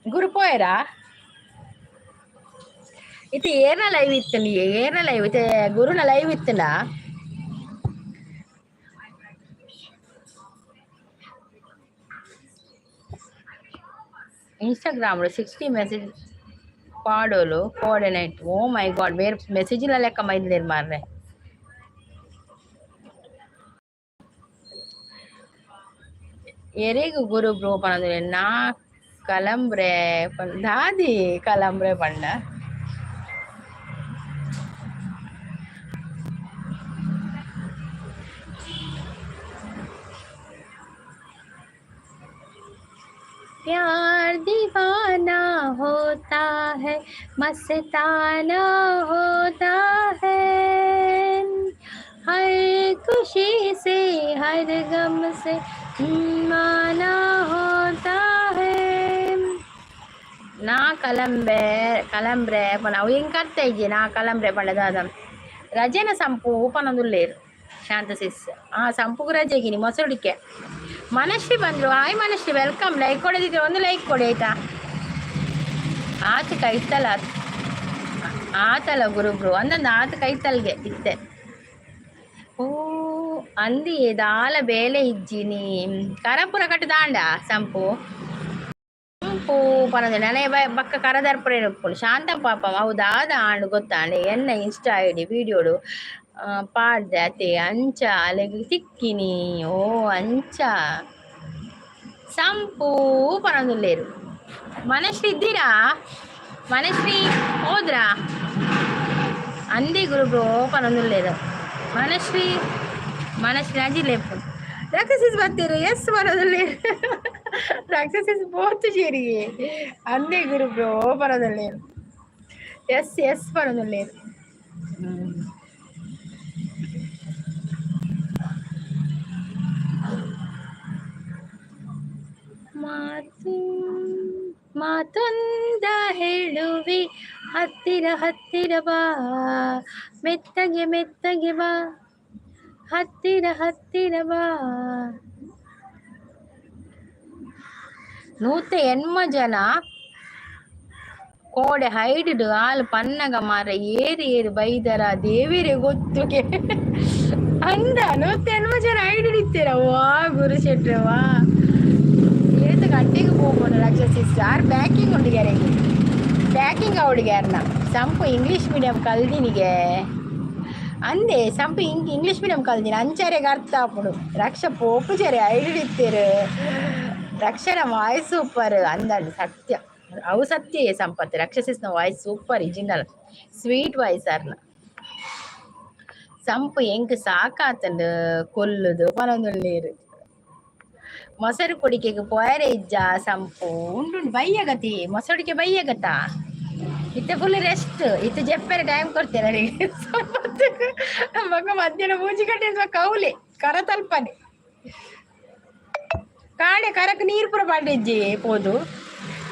Speaker 1: ಗುರು ಪೋಯರಾ? ಇತ್ತೆ ಏರ್ನ ಲೈವ್ ಇತ್ತಂడి, ಏರ್ನ ಲೈವ್ ಇತ್ತೆ? ಗುರುನ ಲೈವ್ ಇತ್ತಲ್ಲ. ಇನ್ಸ್ಟಾಗ್ರಾಮ್ 60 ಮೆಸೇಜ್ ಪಾಡೋಲು ಕೋಆರ್ಡಿನೇಟ್. ಓ ಮೈ ಗಾಡ್, ಬೇರೆ ಮೆಸೇಜ್ ಇಲ್ಲ ಲೆಕ್ಕ ಮೈದ್ಲೇರ್ ಮಾರ್ರೆ. ಎರೆಗ್ ಗುರು ಬ್ರೋ ಪನೊಂದುಲ್ಲೆ. ನಾ ಕಲಂಬ್ರೆ ದಾದಿ ಕಲಂಬ್ರೆ ಪಂಡ? प्यार दीवाना होता है, मस्ताना होता है। हर खुशी से, हर गम से माना होता है। ನಾ ಕಲಂಬೆ ಕಲಂಬ್ರೆ ಪನ ಅವು ಹೆಂಗೆ ಕರ್ತ ಇಜ್ಜಿ. ನಾ ಕಲಂಬ್ರೆ ಪಂಡ ದಾದ ರಜೆನ ಸಂಪು ಪನೊಂದುಲ್ಲೇರು ಶಾಂತ ಸಿಸ್. ಆ ಸಂಪುಗು ರಜೆಗಿನಿ ಮೊಸರುಡಿಕೆ. ಮನಶ್ರೀ ಬಂದರು. Hi Manashree, welcome. Like ಕೊಡದಿದ್ರೆ ಒಂದು ಲೈಕ್ ಕೊಡಿ, ಆಯ್ತಾ? ಆತ ಕೈತಲ ಆತಲ ಗುರುಬ್ರು ಒಂದೊಂದು ಆತ ಕೈತಲ್ಗೆ ಇತ್ತೆ. ಓ ಅಂದಿ ದಾಲ ಬೇಲೆ ಇಜ್ಜಿನಿ. ಕರಪುರ ಕಟ್ಟದಾಂಡ ಸಂಪು ಸಂಪು ಪನೊಂದು ನನೆ ಬಕ್ಕ ಕರದರ್ಪುರ ಇಪ್ಪುಂಡು. ಶಾಂತ ಪಾಪ ಅವು ದಾದ ಆಂಡ್ ಗೊತ್ತಾಂಡೆ. ಎನ್ನ ಇನ್ಸ್ಟಾ ಐಡಿ ವೀಡಿಯೋಡು ಪಾಡ್ದೆ ಅತೆ, ಅಂಚ ಅಲೆಗ್ ತಿಕ್ಕಿನಿ. ಓ ಅಂಚ. ಸಂಪು ಪನೊಂದುಲ್ಲೇರು. ಮನಶ್ರೀ ಇದ್ದೀರಾ? ಮನಶ್ರೀ ಹೋದ್ರಾ? ಅಂದಿ ಗುರುಬ್ರೋ ಪನೊಂದುಲ್ಲೇರು. ಮನಶ್ರೀ, ಮನಶ್ರೀ ಅಜಿಲೇಪು. ರಾಕ್ಷಸಿಸ್ ಬರ್ತೀರಿ? ಎಸ್ ಬರೋದಿಲ್ಲ. ರಾಕ್ಷಸಿಸ್ ಬೋತು ಸೇರಿಗೆ. ಅಂದೇ ಗುರುಬ್ರೋ ಪನೊಂದುಲ್ಲೇರು. S S ಪನೊಂದುಲ್ಲೇರು. ಮಾತು ಮಾತೊಂದ ಹೇಳುವಿ, ಹತ್ತಿರ ಹತ್ತಿರ ಬಾ, ಮೆತ್ತಗೆ ಮೆತ್ತಗೆ ಬಾ, ಹತ್ತಿರ ಹತ್ತಿರ ಬಾ. 180 ಜನ ಕೋಡೆ ಹೈಡ್ ಆಲ್ ಪನ್ನಗ ಮಾರ ಏರಿ ಏರಿ ಬೈದರ ದೇವಿರೆ ಗೊತ್ತುಗೆ ಅಂದ. 180 ಜನ ಹೈಡ್ ಇತ್ತೀರ. ವಾ ಗುರು ಶೆಟ್ರೆ ವಾ. ಏತ್ ಗಂಟೆಗೆ ಹೋಗೋಣ ರಾಕ್ಷಸಿ ಸ್ಟಾರ್. ಪ್ಯಾಕಿಂಗ್ ಉಂಡು ಗ್ಯಾರಂಗಿ, ಪ್ಯಾಕಿಂಗ್ ಅವಳಿಗೆ. ಸಂಪು ಇಂಗ್ಲೀಷ್ ಮೀಡಿಯಂ ಕಲ್ದಿನಿಗೆ ಅಂದೆ. ಸಂಪು ಇಂಗ್ಲೀಷ್ ಮೀಡಿಯಂ ಕಲ್ದಿನಿ ಅಂಚಾರೆಗೆ ಅರ್ಥ ಆಪುಂಡು. ರಕ್ಷ ಪೋಪುಜರೆ ಐಡಿತ್ತೇರು. ರಕ್ಷಣ ವಾಯ್ಸ್ ಸೂಪರ್ ಅಂದಾಂಡ್. ಸತ್ಯ, ಅವು ಸತ್ಯ ಸಂಪತ್ತು. ರಕ್ಷಸಿಸ್ನ ವಾಯ್ಸ್ ಸೂಪರ್ ಇಜಿಂಡಲ ಸ್ವೀಟ್ ವಾಯ್ಸ್ ಅರ್ನ. ಸಂಪು ಎಂಕ್ ಸಾಕಾತಂಡು ಕೊಲ್ಲುದು ಪನೊಂದುಳ್ಳೇರು. ಮೊಸರು ಕುಡಿಕೆಗೆ ಪೋಯರೆ ಇಜ್ಜ ಸಂಪು? ಉಂಡುಂಡು ಬಯ್ಯಗತಿ. ಮೊಸರುಡಿಕೆ ಬಯ್ಯಗತ್ತ. ಇತ್ತೆ ಫುಲ್ ರೆಸ್ಟ್. ಇತ್ತೆ ಜೆಪ್ಪರೆ ಟೈಮ್ ಕೊಡ್ತೇನೆ ನನಗೆ ಸಂಪತ್ತು. ಮಗ ಮಧ್ಯಾಹ್ನ ಮೂಜಿ ಗಂಟೆ ಕೌಲೆ ಕರ ತಲ್ಪನೆ ಕಾಡೆ ಕರಕ್ ನೀರು ಪೂರ ಪಾಡಿಜ್ಜಿ ಪೋದು.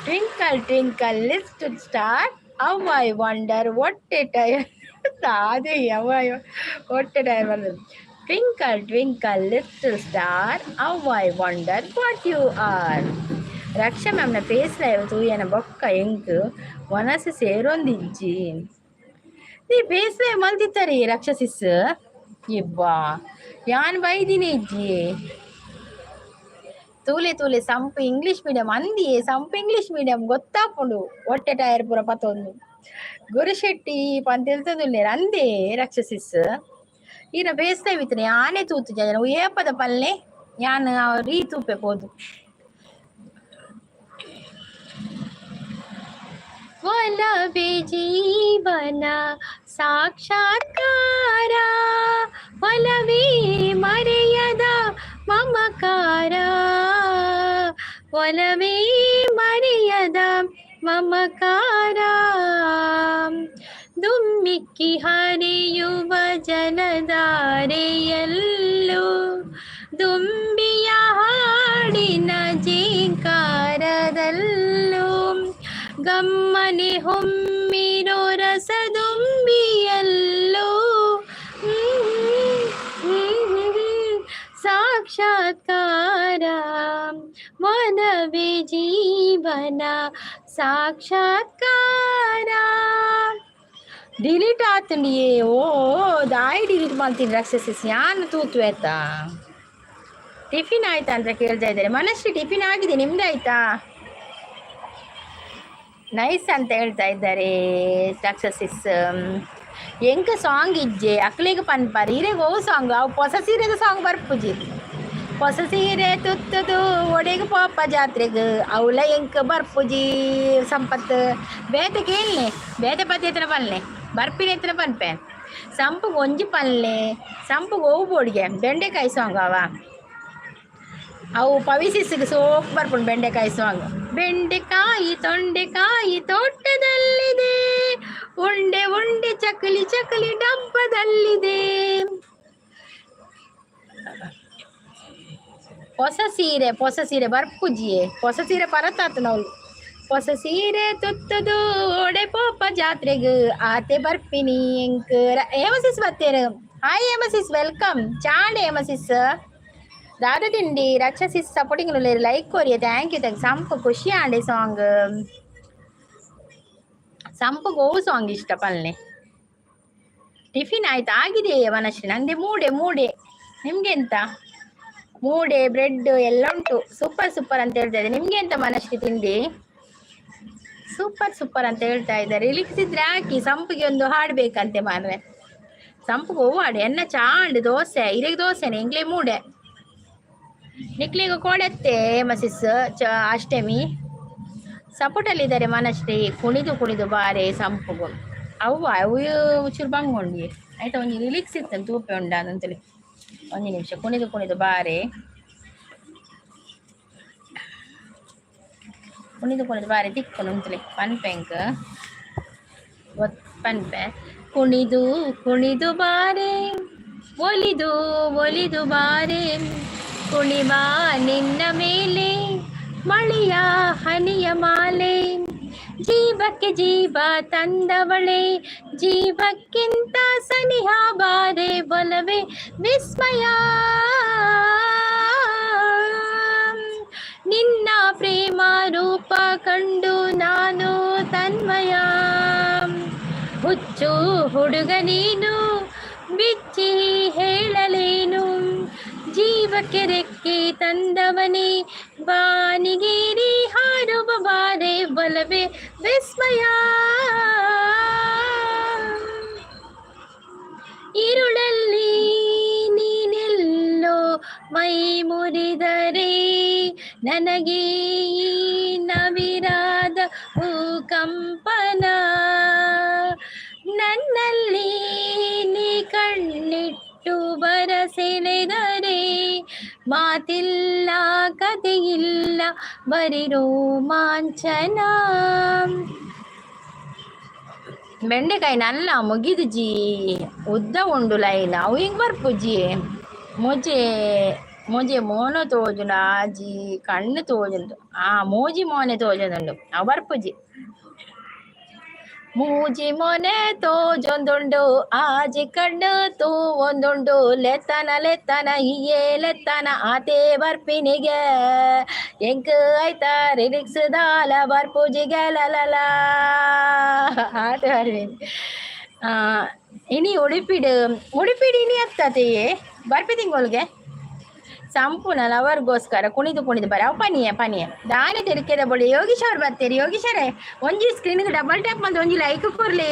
Speaker 1: Twinkle twinkle little star, how I wonder what a tyre. ಅದೇ how I what a tyre ಬಂದದ್ದು. Twinkle twinkle little star, how I wonder what you are. Raksha ಮ್ಯಾಮ್ನ ಫೇಸ್ ಲೈವ್ ತೂಯನ ಬೊಕ್ಕ ಎಂಕ್ ಮನಸ್ಸು ಸೇರೊಂದಿಜ್ಜಿ. ನೀ ಫೇಸ್ ಲೈವ್ ಮಲ್ದಿತ್ತರಿ ರಕ್ಷಸಿಸ್ ಇಬ್ಬಾ. ಯಾನ್ ಬೈದಿನಿ ಇಜ್ಜಿ. ತೂಲೆ ತೂಲೆ ಸಂಪು ಇಂಗ್ಲೀಷ್ ಮೀಡಿಯಂ ಅಂದಿಯೇ. ಸಂಪು ಇಂಗ್ಲೀಷ್ ಮೀಡಿಯಂ ಗೊತ್ತಾಪುಂಡು. ಹೊಟ್ಟೆ ಟೈರ್ ಪೂರ ಪತ್ತೊಂದು ಗುರುಶೆಟ್ಟಿ ಪಂತೆಲ್ತೊಂದುಲ್ಲೇರ್ ಅಂದೇ ರಕ್ಷಸಿಸ್. ಈನ ಫೇಸ್ ಲೈವ್ ಇತ್ತನೆ ಯಾನೇ ತೂತು ಜನ ಏಪದ ಪಲ್ಲೆ ಯಾನ್ ರೀ ತೂಪೆ ಪೋದು. ಒಲವೇ ಜೀವನ ಸಾಕ್ಷಾತ್ಕಾರ, ಒಲವೇ ಮರೆಯದ ಮಮಕಾರ, ಒಲವೇ ಮರೆಯದ ಮಮಕಾರ. ದುಮ್ಮಿಕ್ಕಿ ಹರಿಯುವ ಜಲಧಾರೆಯಲ್ಲೂ, ದುಂಬಿಯ ಹಾಡಿನ ಜೇಂಕಾರದಲ್ಲೂ, ಗಮ್ಮನೆ ಹೊಮ್ಮಿರೋ ರಸದುಂಬಿಯಲ್ಲೂ ಸಾಕ್ಷಾತ್ಕಾರ. ವನವೇ ಜೀವನ ಸಾಕ್ಷಾತ್ಕಾರ. ಡಿಲೀಟ್ ಆತಂಡಿಯೇ. ಓ ದಾಯಿ ಡಿಲೀಟ್ ಮಾಡ್ತೀನಿ ರಾಕ್ಷಸಿಸ್. ಯಾನ್ ತೂತು ಆಯ್ತಾ? ಟಿಫಿನ್ ಆಯ್ತಾ ಅಂತ ಕೇಳ್ತಾ ಇದ್ದಾರೆ ಮನಶ್ರೀ. ಟಿಫಿನ್ ಆಗಿದೆ, ನಿಮ್ದು ಆಯ್ತಾ? ನೈಸ್ ಅಂತ ಹೇಳ್ತಾ ಇದ್ದಾರೆ ರಾಕ್ಷಸಿಸ್. ಎಂಕ ಸಾಂಗ್ ಇಜ್ಜೆ ಅಕ್ಲೆಗ್ ಪನ್ಪರ್ ಇರೆಗ್ ಓ ಸಾಂಗ್? ಅವು ಹೊಸ ಸೀರೆದ ಸಾಂಗ್ ಬರ್ಪುಜಿ. ಹೊಸ ಸೀರೆ ತುತ್ತದು ಒಡೆಗ್ ಪೋಪ ಜಾತ್ರೆಗ್ ಅವಲ ಎಂಕ್ ಬರ್ಪುಜಿ ಸಂಪತ್. ಬೇತೆ ಕೇಳ್ನೆ, ಬೇತೆ ಪತಿ ಎತ್ತನ ಪಲ್ಲೆ ಬರ್ಪಿನ ಎತ್ತನ ಪನ್ಪೆ. ಸಂಪುಗ್ ಒಂಜಿ ಪಲ್ಲೆ. ಸಂಪುಗ್ ಓವು ಬೋಡಿಗೆ ಬೆಂಡೆಕಾಯಿ ಸಾಂಗ್ ಅವ. ಅವು ಪವಿಸಿಸ್ಗೆ ಸೋಕ್ ಬರ್ಪುಂಡು ಬೆಂಡೆಕಾಯಿ ಸಾಂಗ್. ಬೆಂಡೆಕಾಯಿ ತೊಂಡೆಕಾಯಿ ತೋಟದಲ್ಲಿದೆ, ಉಂಡೆ ಉಂಡೆ ಚಕಲಿ ಚಕಲಿ ಡಬ್ಬದಲ್ಲಿದೆ. ಹೊಸ ಸೀರೆ ಹೊಸ ಸೀರೆ ಬರ್ಪುಜಿಯೇ, ಹೊಸ ಸೀರೆ ಪರತಾತು ನಾವು. ಹೊಸ ಸೀರೆ ತುತ್ತದು ಓಡೆ ಪೋಪ ಜಾತ್ರೆಗ್ ಆತೆ ಬರ್ಪಿನಿ ಎಂಕ್. ಹೇಮಸಿಸ್ ಬತ್ತೇರು. Hi ಹೇಮಸಿಸ್, welcome. ಚಾಂಡ್ ಹೇಮಸಿಸ್ ದಾದ ತಿಂಡಿ. ರಕ್ಷಸಿಸ್ ಸಪೋರ್ಟಿಂಗ್ ಲೈಕ್ ಕೊರಿಯ, thank you thank. ಸಂಪು ಖುಷಿ ಆಂಡೆ ಸಾಂಗ್, ಸಂಪು ಗೋ ಸಾಂಗ್ ಇಷ್ಟ ಪಲ್ನೆ. ಟಿಫಿನ್ ಆಯ್ತು ಆಗಿದೆ ವನಶ್ರೀ ನಂಗೆ. ಮೂಡೆ ಮೂಡೆ ನಿಮ್ಗೆ ಎಂತ? ಮೂಡೆ ಬ್ರೆಡ್ ಎಲ್ಲ ಉಂಟು. ಸೂಪರ್ ಸೂಪರ್ ಅಂತ ಹೇಳ್ತಾ ಇದ್ದಾರೆ. ನಿಮ್ಗೆ ಎಂತ ಮನಶ್ರೀ ತಿಂಡಿ? ಸೂಪರ್ ಸೂಪರ್ ಅಂತ ಹೇಳ್ತಾ ಇದ್ದಾರೆ. ಇಳಿಸಿದ್ರೆ ಹಾಕಿ ಸಂಪಿಗೆ ಒಂದು ಹಾಡ್ಬೇಕಂತೆ ಮಾರ್ರೆ. ಸಂಪಿಗೆ ಹೂವು ಹಾಡು ಎನ್ನ ಚಾಂಡ್ ದೋಸೆ ಇರಗ್ ದೋಸೆನೆ ಎಂಗ್ಲೆ ಮೂಡೆ ನಿಕ್ಲಿಗ ಕೋಡೆತ್ತೆ ಮಸಿಸ್ ಚ ಅಷ್ಟಮಿ ಸಪೋರ್ಟಲ್ಲಿದ್ದಾರೆ ಮನಶ್ರೀ. ಕುಣಿದು ಕುಣಿದು ಬಾರೆ ಸಂಪುಗು ಅವ್ವ ಅವು ಚೂರು ಬಂಗೊಂಡಿ ಆಯ್ತಾ. ಒಂಜಿ ರಿಲೀಕ್ಸ್ ಇತ್ತು ತೂಪೆ ಉಂಡ ಅಂತೇಳಿ. ಒಂದು ನಿಮಿಷ. ಕುಣಿದು ಕುಣಿದು ಬಾರೆ, ಕುಣಿದು ಕುಣಿದು ಬಾರೆ ತಿಕ್ಕೊಂಡು ಅಂತಲೇ ಪನ್ಪೆಂಕ್ ಪನ್ಪೆ. ಕುಣಿದು ಕುಣಿದು ಬಾರೆ, ಒಲಿದು ಒಲಿದು ಬಾರೆ, ಕುಣಿವಾ ನಿನ್ನ ಮೇಲೆ ಮಳೆಯ ಹನಿಯ ಮಾಲೆ, ಜೀವಕ್ಕೆ ಜೀವ ತಂದವಳೆ, ಜೀವಕ್ಕಿಂತ ಸನಿಹ ಬಾರೆ, ಬಲವೇ ವಿಸ್ಮಯ ನಿನ್ನ ಪ್ರೇಮ ರೂಪ ಕಂಡು ನಾನು ತನ್ಮಯ. ಹುಚ್ಚು ಹುಡುಗ ನೀನು ಬಿಚ್ಚಿ ಹೇಳಲೇನು, ಜೀವಕ್ಕೆ ರೆಕ್ಕೆ ತಂದವನೇ, ಬಾನಿಗೇರಿ ಹಾರುವ ಬಾರೆ, ಬಲವೇ ವಿಸ್ಮಯ. ಇರುಳಲ್ಲಿ ನೀನೆಲ್ಲೋ ಮೈ ಮುರಿದರೆ ನನಗೆ ಈ ನವಿರಾದ ಭೂಕಂಪನ, ನನ್ನಲ್ಲಿ ನೀ ಕಣ್ಣಿಟ್ಟು ಬರಸೆಳೆದರೆ ಮಾತಿಲ್ಲ ಕಥೆಯಿಲ್ಲ ಬರೀ ರೋಮಾಂಚನ. ಬೆಂಡೆಕಾಯಿ ನಲ್ಲ ಮುಗಿದುಜಿ ಉದ್ದ ಉಂಡು ಲೈನ್ ಅವು ಹಿಂಗೆ ಬರ್ಪುಜಿ. ಮೊಜೆ ಮೊಜೆ ಮೋನ ತೋಜುಂಡು ಆಜಿ ಕಣ್ಣು ತೋಜುಂಡು, ಆ ಮೋಜಿ ಮೋನೆ ತೋಜೊಂದುಂಡು ಅವು ಬರ್ಪುಜಿ. ಮೂಜಿ ಮೊನೆ ತೋಜೊಂದುಂಡು ಆಜಿ ಕಣ್ಣು ತೂವೊಂದುಂಡು, ಲೆತ್ತನ ಲೆತ್ತನ ಇಯೇ ಲೆತ್ತನ ಆತೆ ಬರ್ಪಿನಿಗೆ ಎಂಕ್ ಆಯ್ತ ರಿಲಿಕ್ಸ್ ದಾಲ ಬರ್ಪುಜಿಗೆ ಲಲಲ ಆತೆ ಬರ್ಪಿನಿ. ಇನಿ ಉಡುಪಿಡು ಉಡುಪಿಡು ಇನಿ ಅತ್ತತೆಯೇ ಬರ್ಪಿ ತಿಂಗಳಿಗೆ ಸಂಪೂರ್ಣ ಲವರ್ಗೋಸ್ಕರ ಕುಣಿದು ಕುಣಿದು ಬರ. ಅವು ಪನಿಯ ಪನಿಯ ದಾನೆ ತೆರಿಕೆದ ಬೊಳಿ. ಯೋಗೀಶ್ ಅವ್ರು ಬರ್ತೀರಿ. ಯೋಗೀಶರೇ ಒಂಜಿ ಸ್ಕ್ರೀನ್ಗೆ ಡಬಲ್ ಟ್ಯಾಪ್ ಬಂದು ಒಂಜಿ ಲೈಕ್ ಕೊರ್ಲಿ.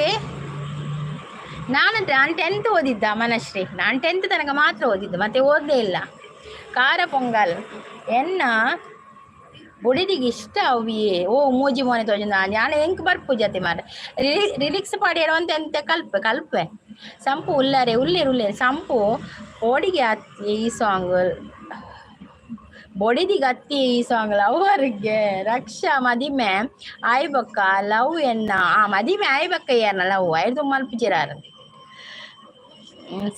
Speaker 1: ನಾನು ನಾನು 10th ಓದಿದ್ದ ಮನಶ್ರೀ, ನಾನು 10th ತನಕ ಮಾತ್ರ ಓದಿದ್ದು, ಮತ್ತೆ ಓದಲೇ ಇಲ್ಲ. ಖಾರ ಪೊಂಗಲ್ ಎನ್ನ ಬುಡಿದಿಗೆ ಇಷ್ಟ ಅವಿಯೇ. ಓ ಮೂಜಿ ಮೋನೆ ತೋಜ ನಾನು ಎಂಕ್ ಬರ್ಪು ಜತೆ ಮಾರ ರಿಲಿಕ್ಸ್ ಪಾಡಿಯರ ಅಂತ ಎಂತ ಕಲ್ಪೆ ಕಲ್ಪೆ. ಸಂಪು ಉಲ್ಲಾರೆ ಉಲ್ಲೇರು ಉಲ್ಲೇರು ಸಂಪು ಓಡಿಗೆ ಅತ್ತಿ ಈ ಸಾಂಗ್ ಬೊಡಿದಿಗೆ ಅತ್ತಿ ಈ ಸಾಂಗ್ ಲವ್ವರ್ಗೆ ರಕ್ಷಾ ಮದಿಮೆ ಆಯ್ಬಕ್ಕ ಲವ್ ಎನ್ನ ಆ ಮದಿಮೆ ಆಯ್ಬಕ್ಕ ಏನ ಲವ್ ಐದು ಮಲ್ಪುಜಿರಾರ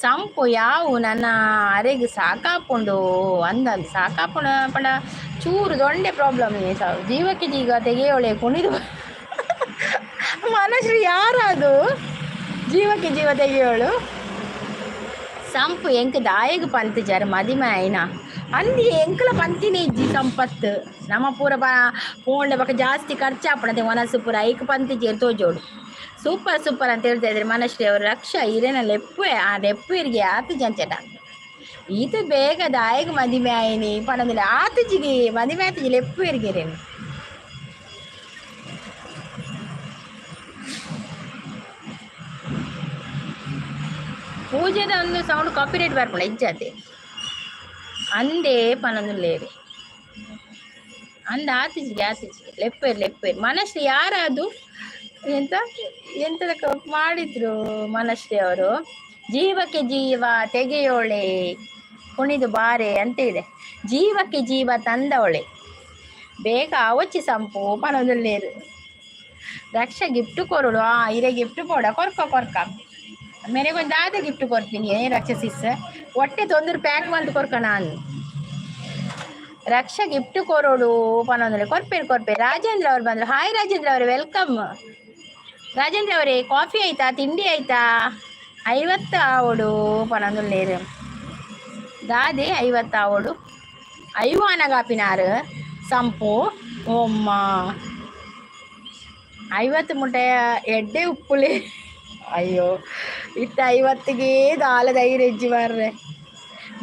Speaker 1: ಸಂಪು ಯಾವು ನನ್ನ ಅರೆಗ್ ಸಾಕಾಪುಂಡು ಅಂದಂದು ಸಾಕಾಪುಂಡು ಪಂಡ ಚೂರು ದೊಂಡೆ ಪ್ರಾಬ್ಲಮ್ ಜೀವಕ್ಕೆ ಜೀಗ ತೆಗೆಯೋಳೆ ಕುಣಿದು. ಮನಶ್ರೀ ಯಾರದು ಜೀವಕ್ಕೆ ಜೀವ ತೆಗೆಯೋಳು? ಸಂಪು ಎಂಕ್ ದಾಯಗ್ ಪಂತಿಜಾರ ಮದಿಮೆ ಆಯ್ನ ಅಂದಿ ಎಂಕಲ ಪಂತಿನೇ ಇಜ್ಜಿ ಸಂಪತ್ತು ನಮ್ಮ ಪೂರ ಪೋಂಡ ಬಕ ಜಾಸ್ತಿ ಖರ್ಚಾಪಣತೆ ಮನಸ್ಸು ಪೂರ ಐಕ್ ಪಂತಿಜೇರು ತೋಜೋಡು. ಸೂಪರ್ ಸೂಪರ್ ಅಂತ ಹೇಳ್ತಾ ಇದ್ದಾರೆ ಮನಶ್ರೀ ಅವರು. ರಕ್ಷಾ ಇರೇನ ಲೆಪ್ಪು ಆ ಲೆಪ್ಪು ಆತು ಜಂಚಟ ಈತ ಬೇಗ ದಾಯಗ್ ಮದಿಮೆ ಆಯ್ನಿ ಪಣಂದಿಲ್ಲ ಆತುಜಿಗೆ ಮದಿಮೆ ಆತುಜಿ ಲೆಪ್ಪು ಇರ್ಗೆರೇನು. ಪೂಜೆದ ಒಂದು ಸೌಂಡ್ ಕಾಪಿರೈಟ್ ಬರ್ಪುಂಡು ಇಜ್ಜಾತೆ ಅಂದೇ ಪನೊಂದುಲ್ಲೇರು ಅಂದ ಆತಿಜಿಗೆ ಆತಿಜಿಗೆ ಲೆಪ್ಪೇರು ಲೆಪ್ಪೇರು. ಮನಶ್ರೀ ಯಾರದು ಎಂತ ಎಂತದ ಮಾಡಿದ್ರು ಮನಶ್ರೀ ಅವರು? ಜೀವಕ್ಕೆ ಜೀವ ತೆಗೆಯೋಳೆ ಕುಣಿದು ಬಾರೆ ಅಂತ ಇದೆ. ಜೀವಕ್ಕೆ ಜೀವ ತಂದವಳೆ ಬೇಗ ಆವೊಚ್ಚಿ ಸಂಪು ಪನೊಂದುಲ್ಲೇರು. ರಕ್ಷ ಗಿಫ್ಟ್ ಕೊರೊಡು. ಆ ಇರೆ ಗಿಫ್ಟ್ ಪೋಡ ಕೊರ್ಕ ಕೊರ್ಕ ಮೇರೆಗೊಂದು ದಾದ ಗಿಫ್ಟ್ ಕೊರ್ಪಿನಿ ರಕ್ಷಸಿಸ್ ಹೊಟ್ಟೆ ತೊಂದರೆ ಪ್ಯಾಕ್ ಮಲ್ತ್ ಕೊರ್ಕ ನಾನು. ರಕ್ಷ ಗಿಫ್ಟ್ ಕೊರೊಡು ಪನೊಂದುಲ್ಲೆ. ಕೊರ್ಪೇರು ಕೊರ್ಪೇರು. ರಾಜೇಂದ್ರ ಅವ್ರು ಬಂದ್ರು. ಹಾಯ್ ರಾಜೇಂದ್ರ ಅವರೇ, welcome. Rajendra ಅವರೇ, ಕಾಫಿ ಆಯ್ತಾ? ತಿಂಡಿ ಆಯ್ತಾ? 50 ಆವೊಡು ಪನೊಂದುಲ್ಲೇರು. ದಾದೆ 50 ಆವೊಡು? ಐವಾನಗಾಪಿನಾರು ಸಂಪು ಓಮ್ಮ 50 ಮುಟ್ಟೆ ಎಡ್ಡೆ ಉಪ್ಪುಲೆ. ಅಯ್ಯೋ, ಇತ್ತ 50ಗೆ ದಾಲದ ಐರೆಜ್ಜಿ ಮಾರ್ರೆ.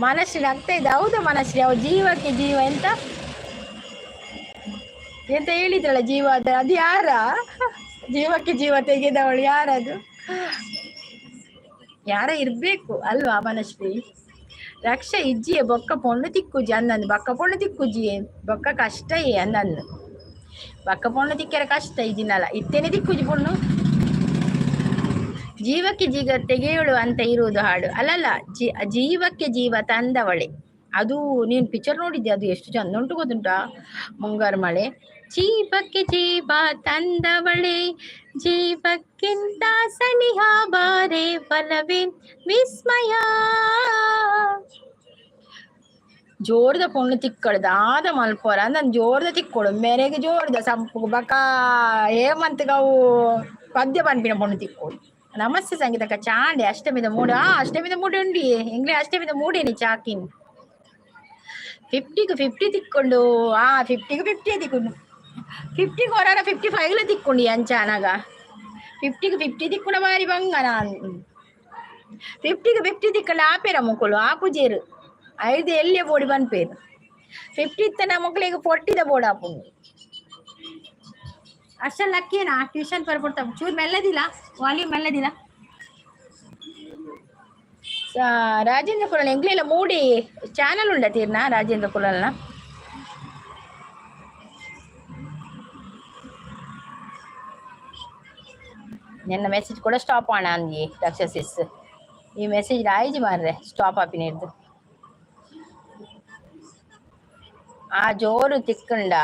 Speaker 1: ಮನಸ್ಸಿನ ನಗ್ತಾ ಇದೆ. ಹೌದು ಮನಸ್ಸಿ, ಅವು ಜೀವಕ್ಕೆ ಜೀವ ಎಂತ ಎಂತ ಹೇಳಿದ್ರಲ್ಲ, ಜೀವ ಅದು ಅದು ಯಾರ ಜೀವಕ್ಕೆ ಜೀವ ತೆಗೆದವಳು ಯಾರದು? ಯಾರ ಇರ್ಬೇಕು ಅಲ್ವಾ ಮನಶ್ರೀ? ರಕ್ಷ ಇಜ್ಜಿಯೇ ಬೊಕ್ಕ ಪೊಣ್ಣು ತಿಕ್ಕುಜಿ ಅಂದಂದು. ಬೊಕ್ಕ ಪೊಣ್ಣು ತಿಕ್ಕುಜಿಯೇ, ಬೊಕ್ಕ ಕಷ್ಟ ಏ ಅಂದಂದು. ಬೊಕ್ಕ ಪೊಣ್ಣು ತಿಕ್ಕರೆ ಕಷ್ಟ ಇಜಿನಲ್ಲ, ಇತ್ತೇನೆ ತಿಕ್ಕುಜಿ ಪೊಣ್ಣು. ಜೀವಕ್ಕೆ ಜೀವ ತೆಗೆಯೋಳು ಅಂತ ಇರುವುದು ಹಾಡು ಅಲ್ಲಲ್ಲ, ಜೀವಕ್ಕೆ ಜೀವ ತಂದವಳೆ ಅದು. ನೀನು ಪಿಕ್ಚರ್ ನೋಡಿದ್ದೆ? ಅದು ಎಷ್ಟು ಚಂದ ಉಂಟು ಗೊತ್ತುಂಟಾ? ಮುಂಗಾರು ಮಳೆ. ಜೀವಕ್ಕೆ ಜೀವ ತಂದವಳೆ, ಜೀವಕ್ಕಿಂತ ಸನಿಹ ಬಾರೆ ಬಲವೇ ವಿಸ್ಮಯ. ಜೋರ್ದ ಪೊಣ್ಣು ತಿಕ್ಕಳು ದಾದ ಮಲ್ಪೋರ ನನ್ ಜೋರ್ದ ತಿಕ್ಕೊಳು ಮೇರೆಗೆ ಜೋರ್ದ ಸಂಪು ಬಕ ಹೇಮಂತ್ಗವು ಪದ್ಯ ಪನ್ಪಿನ ಪೊಣ್ಣು ತಿಕ್ಕೊಳು. ನಮಸ್ತೆ ಸಂಗೀತಕ್ಕ. ಚಾಂಡೆ ಅಷ್ಟಮಿದ ಮೂಡು. ಆ ಅಷ್ಟಮಿದ ಮೂಡು ಉಂಡಿ ಎಂಗ್ಲೆ ಅಷ್ಟಮಿದ ಮೂಡೇನಿ ಚಾಕಿನ್. 50ಗ್ 50 ತಿಕ್ಕೊಂಡು. ಆ 50ಗ್ 50 ತಿಕ್ಕೊಂಡು. 50ಗ್ ಹೊರಾರ 55ಲ ತಿಕ್ಕೊಂಡು ಅಂಚಾನಗ. 50ಗ್ 50 ತಿಕ್ಕುನ ಬಾರಿ ಬಂಗ ನಾನು. 50ಗ್ 50 ತಿಕ್ಕಂಡ ಆಪೇರ ಮುಕ್ಕಳು ಆಪುಜೇರು. ಐದು ಎಲ್ಲಿಯ ಬೋಡಿ ಪನ್ಪೇರು. 50 ಇತ್ತನ ಮಕ್ಕಳಿಗೆ 40ದ ಬೋರ್ಡ್ ಆಪುಂಡು. ಅಷ್ಟೆಲ್ಲ ಲಕ್ಕಿನಾ ಟ್ಯೂಷನ್ ಪರ್ಪುಡ್ತಾ. ಚೂರು ಮೆಲ್ಲದಿಲ್ಲ, ವಾಲ್ಯೂಮ್ ಮೆಲ್ಲದಿಲ್ಲ. ರಾಜೇಂದ್ರ ಕುಲಲ್ ಎಂಗ್ಲೆಲ್ಲ ಮೂಡಿ ಚಾನಲ್ ಉಂಡ ತೀರ್ನ ರಾಜೇಂದ್ರ ಕುಲಲ್ನ. ನಿನ್ನ ಮೆಸೇಜ್ ಕೂಡ ಸ್ಟಾಪ್ ಆಣ ಅಂದಿ ರಕ್ಷಸಿಸ್. ಈ ಮೆಸೇಜ್ ರಾಯಿಜಿ ಮಾರ್ರೆ ಸ್ಟಾಪ್ ಆಪಿನ. ಆ ಜೋರು ತಿಕ್ಕಂಡ